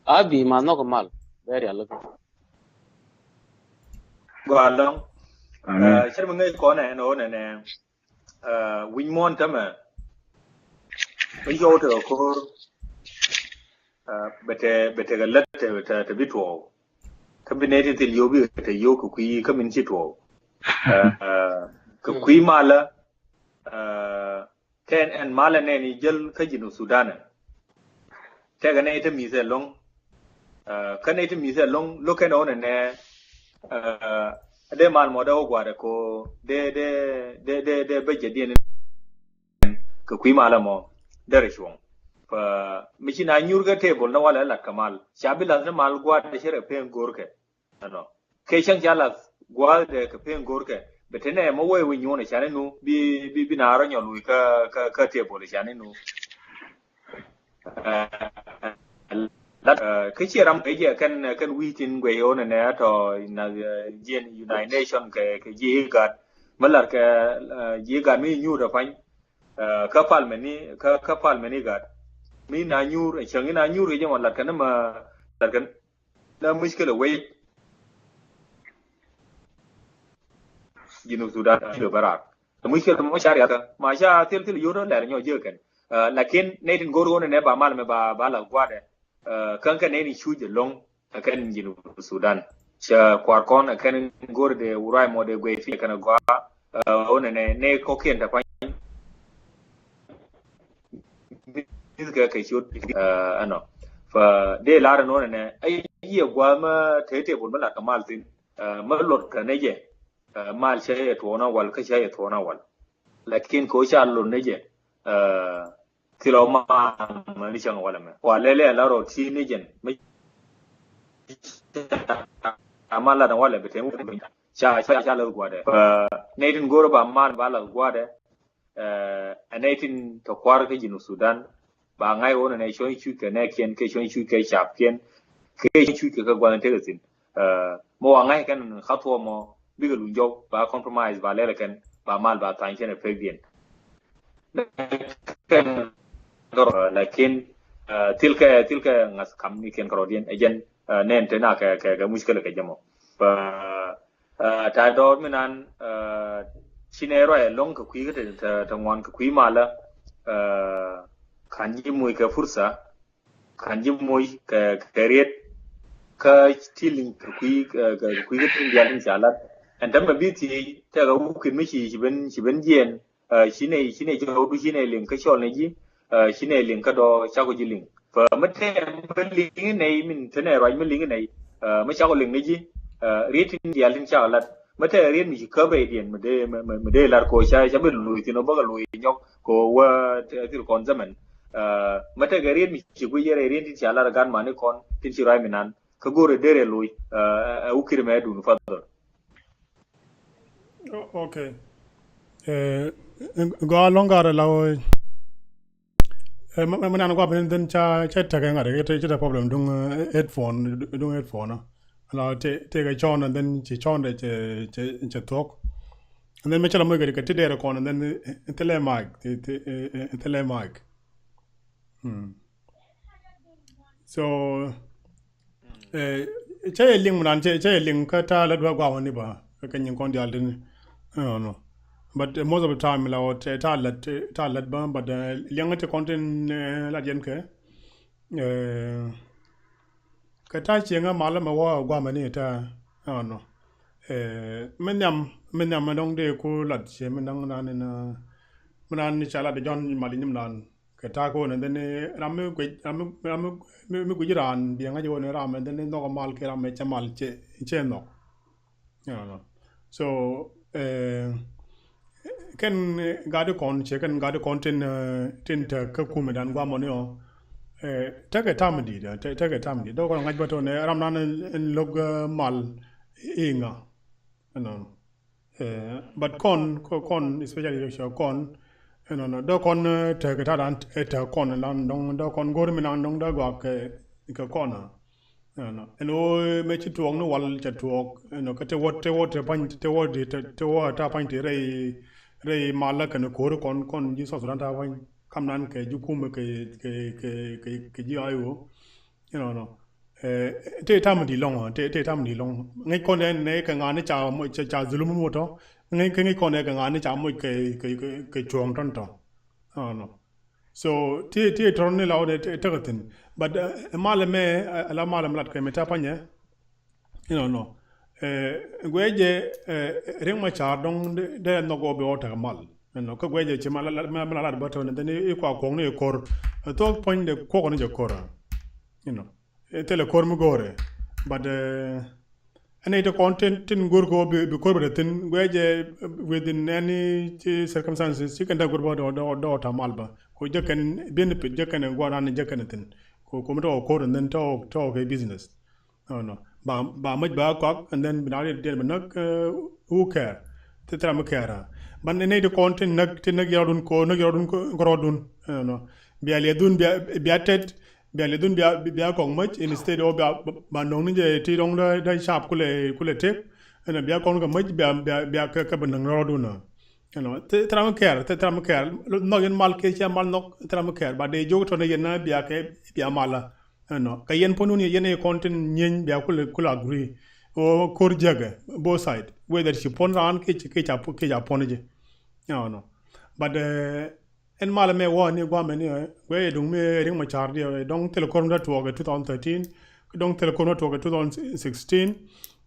A bi ma nhɔk mal bɛ rial lɛ kɛ. Gɔaa lɔŋ. Cɛ mi ŋäc kɔn ɛn ɣän ɛnɛ. Wi̱ny muɔ̱ɔ̱n tämɛ mi yɔw tekɛ ko̱r. Bɛ tɛ, bɛ tekɛ lät tɛ, tɛ, tɛ bi tuɔɔk. Kä bi nɛy tin thil yio̱w bikɛ tɛ yio̱w kɛ kui̱ kä min ci tuɔɔk. Kɛ kui̱ malä. Tɛn ɛn malä nɛn i̱ jäl kä Jinub Sudan ɛ. Tɛkɛ nɛy te mi̱th ɛlɔ̱ŋ. Kä nɛy te mi̱th ɛlɔ̱ŋ lo̱k kɛn ɣän ɛnɛ. Dee mal mɔ dee wä gua̱a̱r ɛ ko dee, dee, dee, dee, dee bä jɛ diɛn. Kɛ kui̱ malä mɔ derɛ cuɔ̱ŋ. Pä mi ci na nyuur kɛ table ni walɛ lat kɛ mal ca bi lath ni mal gua̱a̱r dee cɛ rɛ pen go̱o̱rkɛ. Ɛnɔ kɛ cäŋ ca lath gua̱a̱r dee kɛ pen go̱o̱rkɛ bɛ te nɛ mɔ wee wi̱i̱ nyuɔ̱n ɛ ca ni nu bi, bi, bi na rɔ nyɔl wi̱i̱ kä, kä, kä table ɛ ca ni nu. Lat kä ciɛ ram kɛ jɛ kɛn, kɛn wi̱i̱ tin guɛy ɣän ɛnɛ tɔ na jiɛn United Nation kɛ, kɛ ji̱ i̱ gat mi lat kɛ ji̱ i̱ gat mi nyuur ɛ pa̱ny. Kä parliament ni, kä, kä parliament ni gat mi na nyuur ɛ cäŋ ni na nyuur kɛ jɛ mɔ lat kɛn ma lat kɛn. Na mushkila wec Jinub Sudan kilo bɛ raar. Ɛ mushkila mɔ ca riath kä ma ca thil thil yot lɛr nyɔ jiäk kɛn. Lakin nɛy tin go̱r ɣän nɛ ba mal mɛ ba, ba la gua̱dɛ. Kä kɛ nɛy ni cuc ɛlɔ̱ŋ ɛ kɛn Jinub Sudan. cɛ kuar kɔn ɛ kɛn go̱r dee wurac mɔ dee guey fi kɛn gɔaa. Ɛ, wunɛ nɛ nɛ kɔkiɛn tɛ kuany. Mith kɛ kɛ ciot, ɛ, ɛnɔ. Fa dee lar ɛn wunɛ nɛ, ɛ, yiɛ gua̱a̱th mä te table mä lat kɛ mal thin. Ɛ, mä luɔt kɛ nɛ jɛ. Ɛ, mal cɛ yɛ tuɔɔna wal, kä cɛ yɛ tuɔɔna wal. Lakin kɛ wä ca luɔt nɛ jɛ. Ɛ, thilɛ wä mal mä ni cäŋ walɛ mɛ. Wa lɛlɛ a la rɔ ti ni jɛn. Mä ca mal lat walɛ bi tem ca, ca, ca la guadɛ. Ɛ, nɛ tin go̱r ba mal ba la guadɛ. Ɛ, ɛ nɛ tin tɔ kuar kä Jinub Sudan. Ba ŋa̱c wä nɛ cuɔ̱ny cuc kɛ nɛ kiɛn, kɛ cuɔ̱ny cuc kɛ cap kiɛn. Kɛ cuɔ̱ny cuc kɛ kɛ gua̱n tekɛ thin. Ɛ, mɔ wa ŋa̱c kɛn khatwa mɔ bikɛ luny jɔw, ba compromise, ba lɛl kɛn, ba mal ba thany kɛn ɛ pek diɛn. Kɛn, ɛ, lakin, ɛ, thil kɛ, thil kɛ ŋa̱th kam ni kɛn kɛ rɔdiɛn, ɛ jɛn, ɛ, nɛn te na kɛ, kɛ, kɛ mushkila kɛ jɛ mɔ. Ɛ, ɛ, ta̱a̱ dɔɔr mi nan, ɛ, ci nɛ rɔy ɛlɔ̱ŋ kɛ kui̱ kä te, te, te ŋuan kɛ kui̱ malä, ɛ, kan ji̱ moc kɛ fursa, kan ji̱ moc kɛ, kɛ riet, kä ti liŋ kɛ kui̱, kɛ, kɛ kui̱ kä tin diaal tin ca lat. Ɛn täämɛ bi thiec, tɛkɛ wukit mi ci, ci ben, ci ben jiɛɛn, ɛ, ci nɛ, ci nɛ jɔwdu, ci nɛ liŋ kä cɔl nɛ ji̱, ɛ, ci nɛ liŋ kä dɔɔ cakɔ ji̱ liŋ. Fa mi tɛm mi liŋ nɛ, min te nɛ ruac mi liŋ nɛ, ɛ, mi cakɔ liŋ nɛ ji̱, ɛ, riet tin diaal tin cakɔ lat. Mi tɛkɛ riet mi ci käp rɛydiɛn, mi dee, mi, mi, mi dee lar kɔ ca, ca bi luc thin ɔ bäkɛ luc nyɔk kɔ wä thil kɔn zaman. Ɛ, mi tɛkɛ riet mi ci guic yɛ rɛy riet tin ca lar gan mani kɔn, tin ci ruac mi nan. Kä go̱rɛ derɛ luc, ɛ, ɛ, wukir mɛ dun fadhol. O-, okay. Ɛ, gɔaa lɔ̱ŋ garɛ la wä. Ɛ, mɛ, mɛ, mɛ nan guap ni dhin ca, ca tekɛ ŋa̱t, ca, ca tekɛ problem duŋ, ɛ, headphone, duŋ headphone, ɛ. La te, tekɛ cɔn, and then ci cɔn dɛ cɛ, cɛ, cɛ thuɔ̱k. And then mɛ cɛ la moc kɛ, kɛ ti dɛɛr kɔn, and then, ɛ, thilɛ mic, ti, ti, ɛ, ɛ, thilɛ mic. Hmm. So, ɛ, cä yɛ liŋ mi nan, cä, cä yɛ liŋ kä ta̱a̱ lät bä gua̱a̱k wä ni bä, kä kɛ nyin kɔn diaal tini. Ɛnɔ, ɛnɔ. But, ɛ, most of the time, la wä, ɛ, ta̱a̱ lät, ɛ, ta̱a̱ lät bä, but, ɛ, liɛŋ ti kɔn tin, ɛ, lat yɛn kɛ. Ɛ, kɛ ta̱a̱ cieŋä malä mɛ wä gua̱a̱k mɛ ni ta̱a̱. Ɛnɔ. Ɛ, mi nhiam, mi nhiam mi dɔ̱ŋ dee ku lat cie mi dɔ̱ŋ nan in, ɛ, mi nan ni ca lat jɔn mal in nyim nan. Kɛ ta̱a̱ ko̱n, and then, eh, ram mi guic, ram mi, ram mi, mi, mi guic raan, biɛ ŋa̱c ɣöö ni ram, and then, eh, nhɔk mal kɛ ram mi cɛ mal cɛ, cɛ nhɔk. You know. So, eh, kɛn, eh, gat kɔn, cɛ kɛn gat kɔn tin, eh, tin te kä kumɛ dan guamɔ ni ɔ. Eh, tekɛ tam di̱i̱t, eh, te-, tekɛ tam di̱i̱t. Dɔk kɔn ŋa̱c bä tɔn, eh, ram nan in, in lo̱k, eh, mal i̱ ŋa. Ɛnɔnɔ. Eh, but kɔn, kɔ-, kɔn, especially yɛ cɛ kɔn, ɛnɔnɔ. Dee kɔn, eh, tekɛ ta̱a̱ dan, eh, tekɛ kɔn lan dɔ̱ŋ, dee kɔn go̱r mi nan dɔ̱ŋ dee gɔaa kɛ, kɛ kɔn, ah. Ɛnɔ. Ɛn ɣöö, eh, mëë ci tuɔɔk ni wal cɛ tuɔɔk, ɛnɔ, kä te wä, te wä, te pa̱ny, te wä di, te, te wä ta̱a̱ pa̱ny ti rɛy, rɛy malä kɛnɛ ko̱ri kɔn, kɔn ji̱ South Sudan ta̱a̱ pa̱ny. Kam nan kɛ ji̱ kumɛ kɛ, kɛ, kɛ, kɛ, kɛ ji̱ I O. You know, no. Eh, te tam di lɔŋ, te, te tam di lɔŋ. Ŋäc kɔn dɛ nɛ kɛ ŋa̱ni ca mo-, ca, ca dhulum mo tɔ. Ŋäc, ŋäc kɔn dɛ kɛ ŋa̱ni ca moc kɛ, kɛ, kɛ, kɛ cuɔ̱ɔ̱ŋ tɔn tɔ. Ah, no. So, te, te tɔr ni la wä dɛ te, te kɛ thin. But, eh, malɛ mɛ, eh, la malɛ mɛ lat kɛ mɛ ta panyɛ. You know, no. Eh, guɛ jɛ, eh, Riek Machar dɔŋ dɛ, dɛ nhɔk wä bi wä tekɛ mal. You know, kä guɛ jɛ ci mal, mal, mal, mal lat bä tɔn, then i kua kuɔŋ ni kor. Eh, thok pɔny de kuɔk ni jɛ kor. You know. Eh, thilɛ kor mi go̱o̱rɛ. But, eh, ɛn ite kɔn tin, tin go̱o̱r kɛ wä bi, bi kor bɛ thin. Guɛ jɛ, eh, within any, ci circumstances, ci kɛn dee go̱o̱r bä dɔ, dɔ, dɔ ta mal bä. Ko jɛ kɛn benefit, jɛ kɛn guaran, jɛ kɛn thin. Ko, ko mi tɔ kor and then tɔ, tɔ kɛ business. No, no. Ba, ba mec ba kɔak, and then bi na riet diɛt bi näk, eh, who care? Thil, thil ram mi care, ah. Ban ni nɛy ti kɔn ti näk, ti näk yɔrɔdun ko, näk yɔrɔdun ko, ko rɔɔdun. Eh, no. Bia liɛdun, bia, bia tɛt, bia liɛdun, bia, bia kɔk mec, instead of bia, ba, ba nɔŋ ni jɛ ti rɔŋ da, da sharp kulɛ, kulɛ tek. Ɛn bia kɔn kɛ mec, bia, bia, bia kɛ, kɛ bi näk rɔɔdun, ah. You know, thil, thil ram mi care, thil, thil ram mi care. Nhɔk yɛn mal kɛ cia mal nhɔk, thil ram mi care. Ba dee jok tɔn yɛn na bia kɛ, bia mal, ah. Ɛnɔ, kɛ yɛn puɔ̱nydun yɛn ɛ kɔn tin nyieny bia kulɛ, kulɛ agree. O kor jiäkɛ, both side. Whether ci puɔ̱n raan kiɛ ci, kiɛ ca, kiɛ ca puɔ̱n ji̱. Ɛnɔ. But, eh, ɛn malɛ mɛ wä ni guamɛ ni, eh, guɛ yɛ duŋ mi Riek Machar diɛ, eh, dɔŋ thilɛ kor mi da tuɔɔk ɛ two thousand thirteen, dɔŋ thilɛ kor mi da tuɔɔk ɛ two thousand sixteen.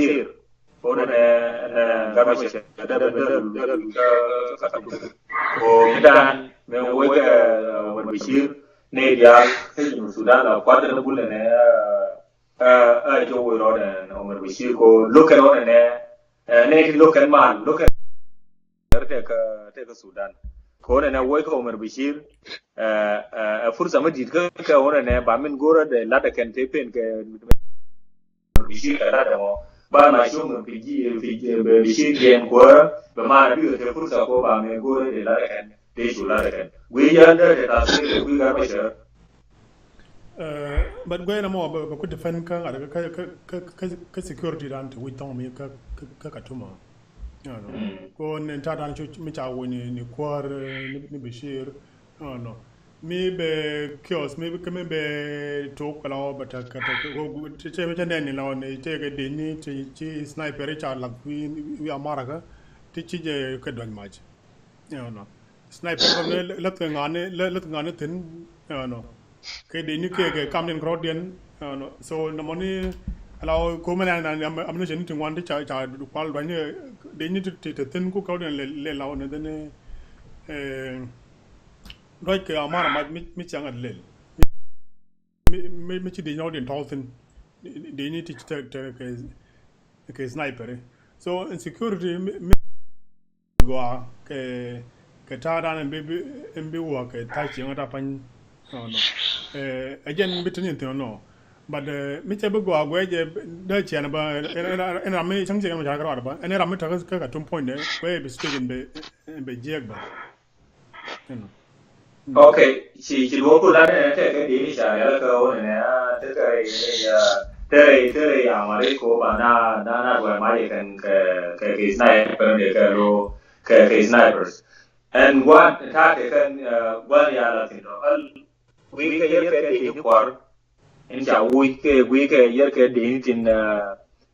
Nasir. Ko nɛ nɛ nɛ Gat Machar dɛ bɛ dɛ lul dɛ lul kä kä Khartoum. Ko mi dan mɛ wek ɛ Omar Bashir nɛ diaal kä Junub Sudan la kuat dɛ bul nɛ ɛ ɛ jɛ woi rɔɔdɛ nɛ Omar Bashir ko local rɔɔdɛ nɛ ɛ nɛ ti local mal local. Tɛk kä tɛk kä Sudan. Kɛ ɣöö nɛnɛ wuɔc kä Omar Bashir ɛ ɛ fursa mi di̱t kä kɛ ɣöö nɛnɛ ba min go̱rä dee lat ɛ kɛn te pen kɛ Omar Bashir kɛ lat ɛ mɔ ba ma ci Omar Bashir jiɛn kuäärä bɛ ma bi kɛ te fursa kɛ ɣöö ba min go̱rä dee lat ɛ kɛn te cu lat ɛ kɛn guiy jäl dee te tasir kɛ guiy Gat Machar. But guɛy na mɔ bɛ kut defend kä ŋa̱t kä kä kä kä security dan te wi̱c thɔŋ mi kä kä kä Khartoum. Ko ni ta̱a̱ dan cu mi ca woc ni ni kuäär ni ni Bashir. No mi bɛ kios mi kä mi bɛ tok kɛ la wä bɛ tek kɛ tek kɛ tek mi ca nɛn ni la wä ni tek kɛ dec ni ci ci sniper ca lak wi̱i̱ wi̱i̱ America ti ci jɛ kɛ duany mac. Ɛnɔ sniper kɔn ni lät kɛ ŋa̱a̱n ni lät kɛ ŋa̱a̱n ni thi̱n. Ɛnɔ kɛ dec ni kɛ kɛ kam ni kɛ rɔ̱diɛn. Ɛnɔ so nɔmɔ ni ala wä ko̱mɛ ni ammunition ni ti ŋuan ti ca ca kual duany ni dec ni ti ti thi̱n ku kɛ rɔ̱diɛn lɛ lɛ la wä ni thi̱n. Ruac kɛ amara mac mi mi ciaŋ a lel mi mi mi ci dec ni rɔ̱diɛn tɔ̱ thi̱n. Dec ni ti ci te te kɛ kɛ sniper so insecurity mi mi gɔaa kɛ kɛ ta̱a̱ dan in bi bi in bi wä kɛ ta̱a̱ cieŋ ta̱a̱ pany. Nɔ nɔ ɛ jɛn bi tin in thi̱n nɔ. But mi cɛ bi gɔaa guɛ jɛ dee ciɛn ba in ram mi cäŋ cieŋ ma ca kɛ rɔɔd ba in ram mi ta̱a̱ kä Khartoum puɔ̱nydɛ guɛ bi stage in bɛ in bɛ jiɛk ba. Okay, ci ci duɔ̱ɔ̱p ku lat nɛ tɛkɛ dee ni ca rial kä wä nɛ tɛkɛ rɛy rɛy tɛkɛ rɛy tɛkɛ rɛy amari ko ba na na na duɔ̱ɔ̱p ma jɛ kɛn kɛ kɛ kɛ sniper ni kɛ lo kɛ kɛ snipers. Ɛn guan ta kɛ kɛn guan ya la tin dɔ al wi̱i̱ kɛ yɛr kɛ dee ni kuar. In ca wuc kɛ guiy kɛ yɛr kɛ deni tin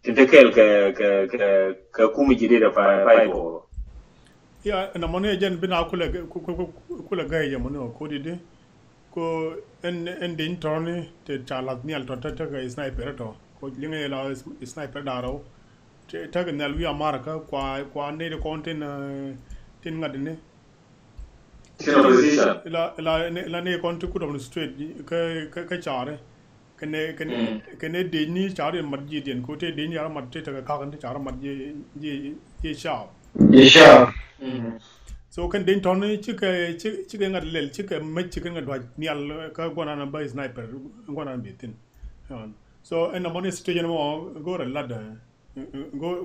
tin te kɛl kɛ kɛ kɛ kɛ kumi ji̱ dit ɛ pay pay tuɔɔk. Ya na mɔni ɛ jɛn bi na kulɛ kulɛ gɛy jɛ mɔni ɔ kodi di ko ɛn ɛn deni tɔrɔni te ca lath nial tɔ te te kɛ sniper tɔ ko liŋɛ yɛ la sniper darɔ te te kɛ nial wi̱i̱ America kua kua nɛy di kɔn tin tin ŋa̱t dini. Ila ila ne ila ne kɔn ti kut ɔmni straight kä kä kä caari kɛnɛ kɛnɛ kɛnɛ dec ni caari mat ji̱ diɛn ko te dec ni ara mat te tekɛ kak ni caari mat ji̱ ji̱ ji̱ caar. Ji̱ caar. So kɛn dec tɔn ni cikɛ ci cikɛ ŋa̱t lɛl cikɛ mec cikɛ ŋa̱t duac nial kä guanan ba sniper guanan bi thin. So ɛn nɔmɔ ni situation mɔ go̱o̱rɛ lat.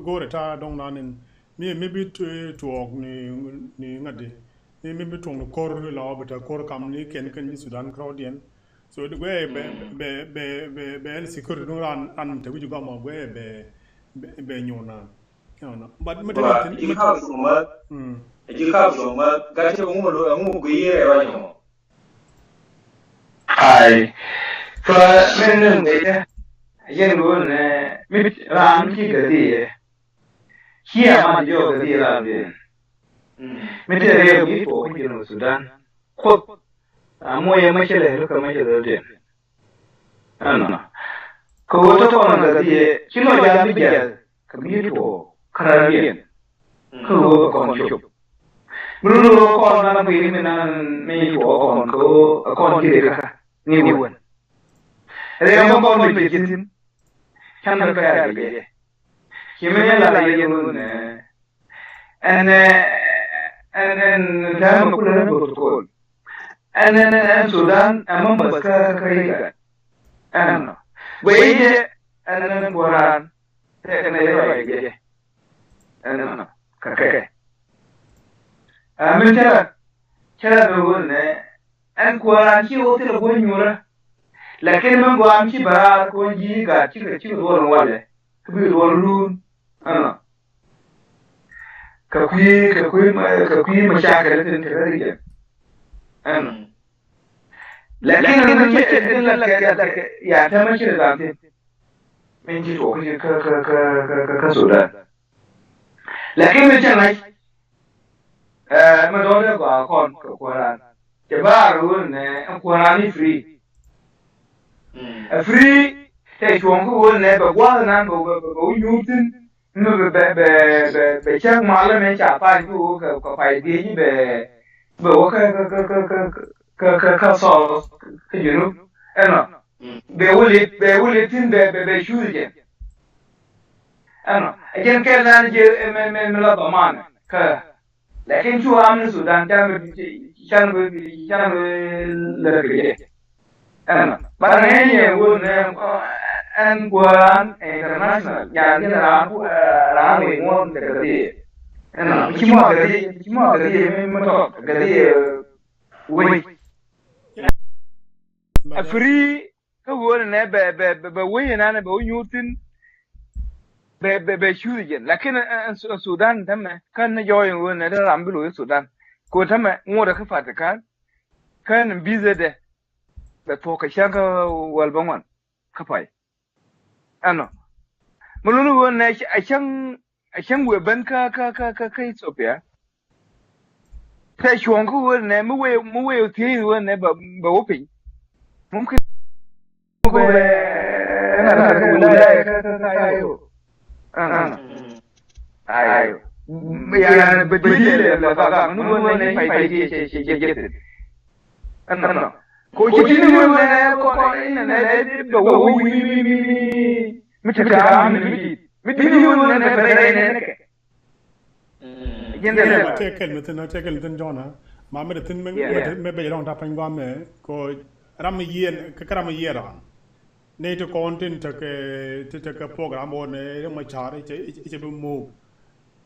Go̱o̱rɛ ta̱a̱ dɔ̱ŋ nan in mi mi bi tuɔɔk ni ni ŋa̱t di mi mi bi tuɔɔk ni ko̱r la wä bi te ko̱r kam ni kɛn kɛn ji̱ Sudan kärɔɔdiɛn. So di guɛ bɛ bɛ bɛ bɛ bɛ ɛn security duŋ ran ran te wi̱c gɔmɔ guɛ bɛ bɛ bɛ nyuur na. But mi te ni thin mi te Ɛ ji̱ kap cuɔ̱ŋ ma gat cɛ ŋu ma lo ŋu gui̱i̱r ɛ ruac ŋɔ. Ai. Fa min ni gui̱i̱r. Yɛn ɣöö nɛ mi raan mi ci gädhiɛ. Ci a man jɔɔk gädhiɛ raan diɛn. Mi te rɛw mi tuɔɔk kä Junub Sudan. Kuoth. A moc ɛ mecilɛ ruk kɛ mecilɛ diɛn. Ɛnɔ. Kɛ ɣöö te kɔn gädhiɛ ci lɔc a bi jiath kɛ mi tuɔɔk kä raan diɛn. Kä ɣöö kɛ kɔn cop. Mi run ɣöö kɔn nan kui̱ mi nan mi tuɔɔk kɔn kɛ ɣöö kɔn ci ri kä ni wän. Rɛw mɔ kɔn mi pec thi̱n. Can bɛ pɛr kɛ jɛ. Ci mi la yɛ ɣöö nɛ ɛn ɛn ɛn täämɛ kulɛ ni protocol. Ɛn ɛn ɛn Sudan ɛn members kä kä IGAD. Ɛn ɛn nɔ guɛ jɛ ɛn ɛn kuɔran. Tɛk ɛn ɛn rɔy jɛ ɛn ɛn nɔ kɛ kɛ. Ɛ min cɛ la cɛ la bɛ wun nɛ ɛn kuɔran ci wä thilɛ guɔ nyuurä. Lakin min guam ci bɛ raar kuɔn ji̱ gat cikɛ cikɛ duɔl walɛ. Kä bi duɔl luun. Ɛnɔ. Kɛ kui̱ kɛ kui̱ ma kɛ kui̱ ma cakɛ lɛ tin kɛ lɛ ri jɛ. Ɛnɔ. Lakin ɛn mi cɛ tin la kɛ la kɛ ya tɛmɛ ci ri dan tin. Min ci tuɔk kä kä kä kä kä Sudan. Lakin mi cɛ ŋa̱c. Ɛ mi dɔ̱ŋ dee gɔaa kɔn kɛ kuäran. Cɛ baar ɣöö nɛ ɛn kuäran ni free. Ɛ free tɛ cuɔ̱ŋ kä ɣöö nɛ bɛ gua̱a̱th nan bɛ bɛ bɛ wä nyuur thi̱n. Mi bɛ bɛ bɛ bɛ bɛ cäk malä mɛ ca pa̱ny kä ɣöö kɛ kɛ pay dhiec bɛ bɛ wä kä kä kä kä kä kä kä kä South kä Junub. Ɛnɔ bɛ wä lɛ bɛ wä lɛ thi̱n bɛ bɛ bɛ cuuth jɛ. Ɛnɔ ɛ jɛn kɛl nan jɛ mɛ mɛ mɛ la dhɔman kä. Lakin cu ram ni Sudan can bi can bi can bi lär kɛ jɛ. Ɛnɔ ba ŋäc yɛ wun nɛ ɛn kuäran international nyan kɛn ram ram wi ŋuɔn kɛ kɛ dhiɛ. Ɛnɔ ci mɔ kɛ dhiɛ ci mɔ kɛ dhiɛ mi mi tɔk kɛ dhiɛ wec. A free kä ɣöö nɛ bɛ bɛ bɛ bɛ wec inan bɛ wä nyuur thi̱n. Bɛ bɛ bɛ cuuth jɛn lakin ɛn Sudan tämɛ kä ni jɔɔc in ɣöö nɛ dee ram bi loc Sudan. Kɛ ɣöö tämɛ ŋuɔ̱t ɛ kä Vatican kä ni bizɛ dɛ bɛ thuɔ̱k kɛ cäŋ kä wäl bä ŋuan kä pay. Ɛnɔ mi luni ɣöö nɛ a cäŋ a cäŋ wëë ben kä kä kä kä kä Ethiopia. Tɛ cuɔ̱ŋ kä ɣöö nɛ mi wëë mi wëë thiec ɣöö nɛ bɛ bɛ wä piny. Mumkin bɛ ŋa̱t kä wilaya kä kä kä Cairo. Ayo. Ayo. Yani bɛ dui̱ lɛ bɛ bɛ bɛ nu ɣöö nɛ pay pay ti cɛ cɛ cɛ jɛ thin. Ɛnɔ. Ko ci ti ni ɣöö nɛ kɔn nɛ nɛ bɛ wä wi̱i̱ wi̱i̱ wi̱i̱ wi̱i̱ wi̱i̱. Mi te ram mi mi di̱i̱t mi di̱i̱t mi wun nɛ bɛ rɛy nɛ kɛ. Jɛn dɛ lɛ. Cɛ kɛl mi thin cɛ kɛl mi thin Jɔn a ma mi te thin mi mi bɛ jɛ lɔŋ ta pany gɔam mɛ ko ram mi yiɛn kɛ ram mi yiɛn rɔn. Nɛ ti kɔn tin tekɛ ti tekɛ program wɔ nɛ ri ma car cɛ cɛ bi move.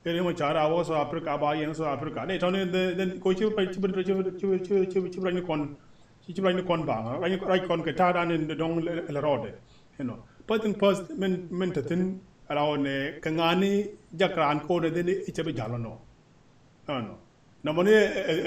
Ri ma car a wɔ South Africa ba yɛn South Africa nɛ tɔni den ko ci bi ci bi ci bi ci bi ci bi ci bi rani kɔn. Ci ci ruac ni kɔn baŋ ruac kɔn kɛ ta̱a̱ dan in dɔŋ lɛ rɔɔdɛ. You know, first thing first min min te thin raw nɛ kɛ ŋa̱ni jak raan ko̱n ɛ dhin i̱ cɛ bi ja̱l ɔnɔ. Ɛnɔ nɔmɔ ni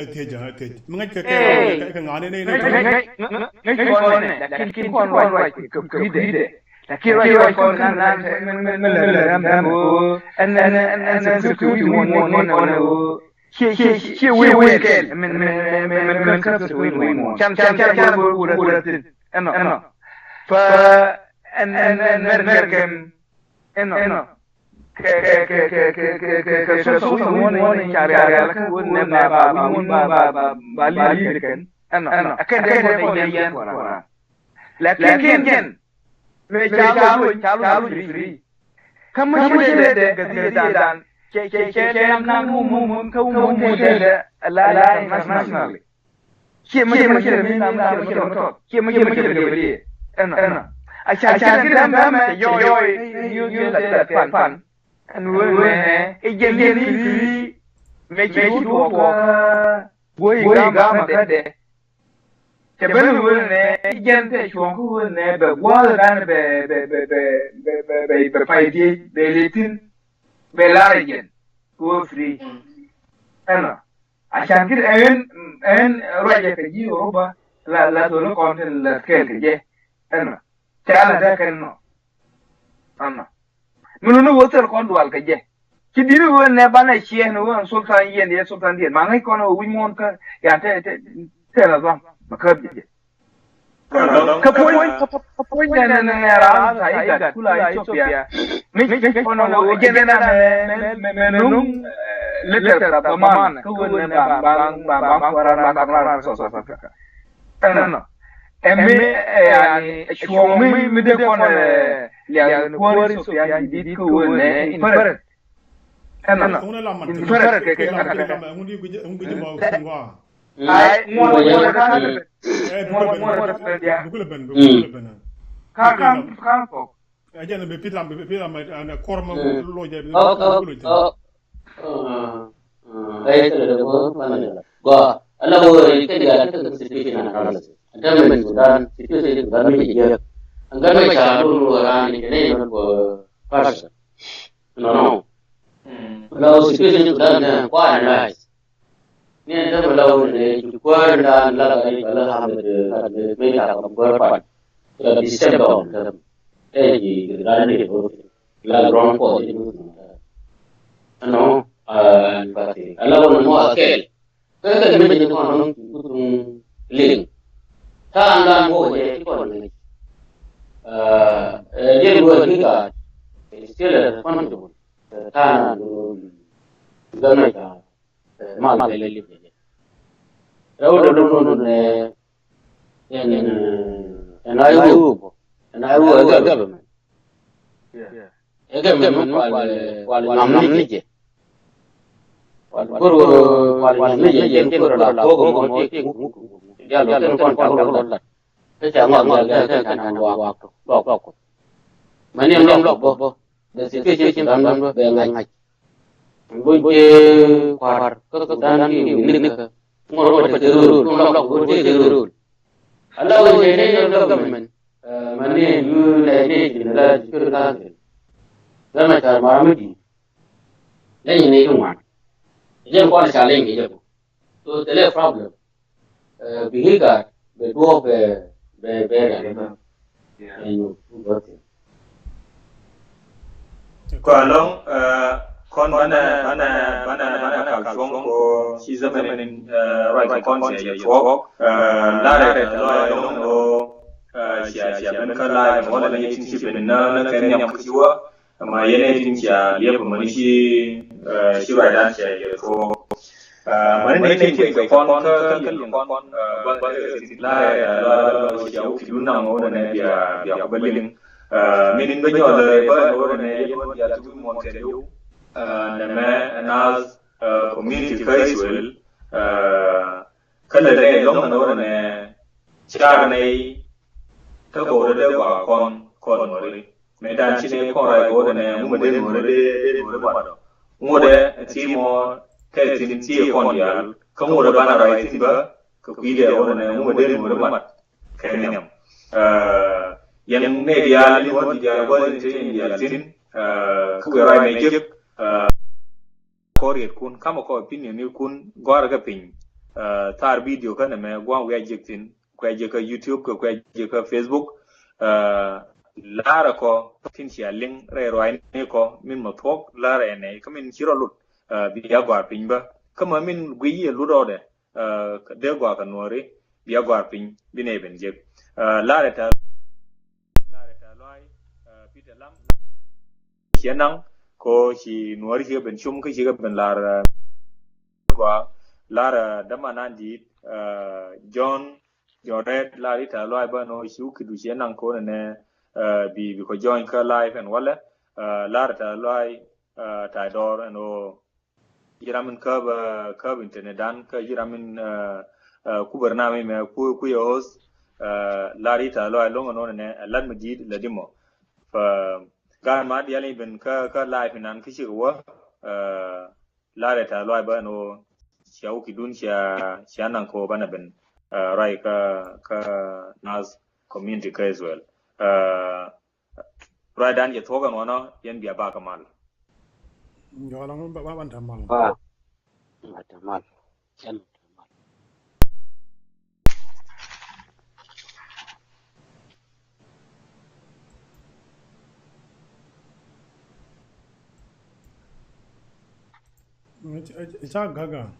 ɛ thiec ɛ thiec mi ŋäc kɛ kɛ kɛ ŋa̱ni ni ni. Ŋäc kɔn nɛ lakin kin kɔn ruac kɛ kui̱dɛ. Lakin ruac ruac kɔn kan nan min min min lɛ lɛ ram ram o ɛn ɛn ɛn ɛn security won won won won o. Cie cie cie wee wee kɛl min min min min min kä kä wee wee mɔ. Can can can can wee wee wee thin. Ɛnɔ ɛnɔ. Fa ɛn ɛn ɛn mɛr mɛr kɛm. Ɛnɔ ɛnɔ. Kɛ kɛ kɛ kɛ kɛ kɛ kɛ kɛ kɛ so so so wee wee ca ria ria la kä wee nɛ ba ba ba wee ba ba ba ba li li kɛn. Ɛnɔ ɛnɔ. Kɛn kɛn kɛn kɛn yɛn kɔn. Lakin kɛn kɛn. Mëë ca loc ca loc free. Kä mi ci dee dee kɛ dhiee dan cɛ cɛ cɛ cɛ nam nam mum mum kä mum mum mum dee dee la la internationally. Cie mi cie mi cie mi nam nam cie mi tɔt cie mi cie mi cie mi dee. Ɛnɔ ɛnɔ. A ca ca kɛ dee mɛ mɛ cɛ yɔɔy yɔɔy yɔɔy la la pan pan. Ɛn wee wee nɛ ɛ jɛn jɛn ni free. Mɛ cɛ ci duɔk kɔ. Guɔ yi gama kä dee. Cɛ ben wen nɛ jɛn tɛ cuɔ̱ŋ kä wen nɛ bɛ gua̱a̱th dan bɛ bɛ bɛ bɛ bɛ bɛ bɛ pay diec bɛ lɛ thi̱n bɛ lar jɛn kɛ wä free. Ɛnɔ Can kit ɛn ɛn ruacɛ kɛ ji̱ Europa la la thol kɔn tin la kɛɛl kɛ jɛ. Ɛnɔ ca la tɛ kɛn nɔ. Ɛnɔ mi nuni wä thil kɔn dual kɛ jɛ. Ci diri wä nɛ banɛ ciɛ ni wä sultan yɛn yɛ sultan diɛn ma ŋäc kɔn wä wi̱c muɔn kä yan tɛ tɛ tɛ la dhɔm ma kä jɛ. Kä puɔ̱ny kä puɔ̱ny nɛ nɛ nɛ raa ta igat kula Ethiopia. Mi mi kɔn wä jɛ nɛ nɛ mɛ mɛ nuŋ letter ka baman kä wä nɛ ba ba ba ba kuaran ba ka kuaran South Africa. Ɛnɔ ɛmi yani cuɔ̱ŋ mi mi dee kɔn liak ni kuäär Ethiopia ni dit kä wä nɛ in pärɛ. Ɛnɔ in pärɛ kɛ kɛ kɛ kɛ. Ai ŋuɔn ŋuɔn ɛ kan. Ŋuɔn ŋuɔn ɛ kan. Kan kan kan kɔ. Ɛ jɛn bi pitam bi pitam ɛ kɔr ma lo jɛ bi lo jɛ. Ɛ tɛlɛ dɛ ko panɛ la gɔ ala wä kɛ dial kɛ situation analysis. Ɛ tɛ mɛn Sudan situation Sudan mi jɛ. Ɛ ŋan mɛ ca lo lo ran ni kɛ nɛ nɔ ko parsa. Nɔ nɔ. Ala wä situation Sudan nɛ kɔ analyze. Ni ɛn tämɛ la wun ni cu kuäär in daan la ka ni ka la hamɛ de ka de mi ca ka kuäär pan. Ka bi step down tämɛ. Ɛ ji ki daan ni ko la ground ko ji. Ɛnɔ a ka ti ala wun mɔ a kɛl. Kä kɛl mi ji kɔn nɔŋ cu kutuŋ liŋ. Ta̱a̱ in daan ko jɛ ti kɔn ni. Ɛ jɛn wä ki ka. Still a responsible. Ta̱a̱ in daan ko. Kä mi ca. Mal kɛ lɛ lip kɛ jɛ. Rɛw dee lom nɔnɔ nɛ ɛn ɛn a iwup ɛn a iwup ɛ gɛp mɛn. Ɛ gɛp mɛn kual kual nyam ni jɛ. Kual kual nyam ni jɛ jɛ ni kual la kok mɔ ti kuk. Jal kɛn kɔn kɔn kɔn lat. Kä ca ŋɔak jal kɛn kɛn kɛn wak wak. Mɛ ni ɛn lɔk bɔ bɔ. The situation ci dan dan bɛ ŋa̱c ŋa̱c. Buny ci kua̱r kä Sudan ki wi̱n nikä. Ŋot ŋot te rööl ŋot lɔk ŋot te rööl. Ala wä jɛ ne yɔn government. Mɛ ne yu nɛ ne ci ne la security council. Lɛ mɛ car mara mi di. Lɛ nyi ne ki ŋuan. Jɛ kuan ca leny ki jɛ ko. So tɛlɛ problem. Bikɛ gat bɛ duɔ̱ɔ̱p bɛ bɛ bɛ gat. Kua lɔŋ kɔn banɛ banɛ banɛ banɛ kal cuɔ̱ŋ ko ci zɛmɛn ruac kɔn cɛ yɛ cuɔ̱k. Larɛ lɔɛ lɔŋ ko cia cia ben kä la̱a̱c mɛ wala ni tin ci ben na na kɛ nhiam kä ci wä. Ama yɛn ɛ tin cia liɛp mani ci ci ruacdan cia yɛ tuɔɔk. Mani ni tin tin kɛ kɔn kä kä liɛp kɔn gua̱n kä tin la la la cia wuk ti dun nam ŋɔ nɛ bia bia ku bä liŋ. Min bä nyɔl bä ŋɔ nɛ yɛ bä bia tu mɔn kɛ liw. Nɛ mɛ nas community kä Israel. Kä lɛ nɛ lɔŋ ŋɔ nɛ car nɛ kä gɔw dɛ dɛ gɔw kɔn kɔn ŋɔ ri. Mëë dan ci ni kɔn rai go̱o̱dɛ nɛ ŋumɛ dee nuɔrɛ dee dee nuɔrɛ mat. Ŋuɔdɛ ti mɔ tɛ tin ti kɔn diaal kä ŋuɔdɛ banɛ rai tin bä kä kui̱dɛ ɣɔdɛ nɛ ŋumɛ dee nuɔrɛ mat. Kɛ niam yɛn nɛ diaal ni ɣɔn diaal bä ni te yɛn diaal tin kä wɛ rai mɛ jek. Kɔ riet kun kamɛ kɔ opinion ni kun gɔarɛ kɛ piny. Thar video kä nɛ mɛ gua̱n wiac jek tin kuɛ jek kä YouTube kɛ kuɛ jek kä Facebook. Laarɛ kɔ tin cia liŋ rɛy ruac ni kɔ min mɔ thuɔk laarɛ ɛnɛ kä min ci rɔ lut. Bia gɔar piny bä kä mɛ min guiy yɛ lut rɔɔdɛ. Dee gɔar kɛ nuɔri bia gɔar piny bi nɛ ben jek. Laarɛ ta laarɛ ta luay Peter Lam. Ciɛ naŋ ko ci nuɔri ci kɛ ben cum kä ci kɛ ben lar. Gua lar däman an di̱i̱t John John Red lar ita luay bä nɔ ci wä kidu ciɛ naŋ ko nɛ nɛ bi bi ko join kä live ɛn walɛ. Lar ita luay ta dɔr ɛn o jiram in käp käp internet dan kä jiram in kuber na mi mɛ ku ku yɛ host. Lar ita luay loŋ ɛn o nɛ nɛ lat mi di̱i̱t lɛ dimɔ. Fɛ gan ma diali ben kä kä live inan kä cik wä. Larɛ ta luay bä ɛn ɣöö cia wä ki dun cia cia naŋ kɛ ɣöö banɛ ben ruay kä kä Nath community kä Israel. Ruay dan jɛ thuɔk ɛn wɔnɔ yɛn bia bakä mal. Jɔlɔ ba ban ta mal. Ba ta mal. Cɛn. Ca gaga.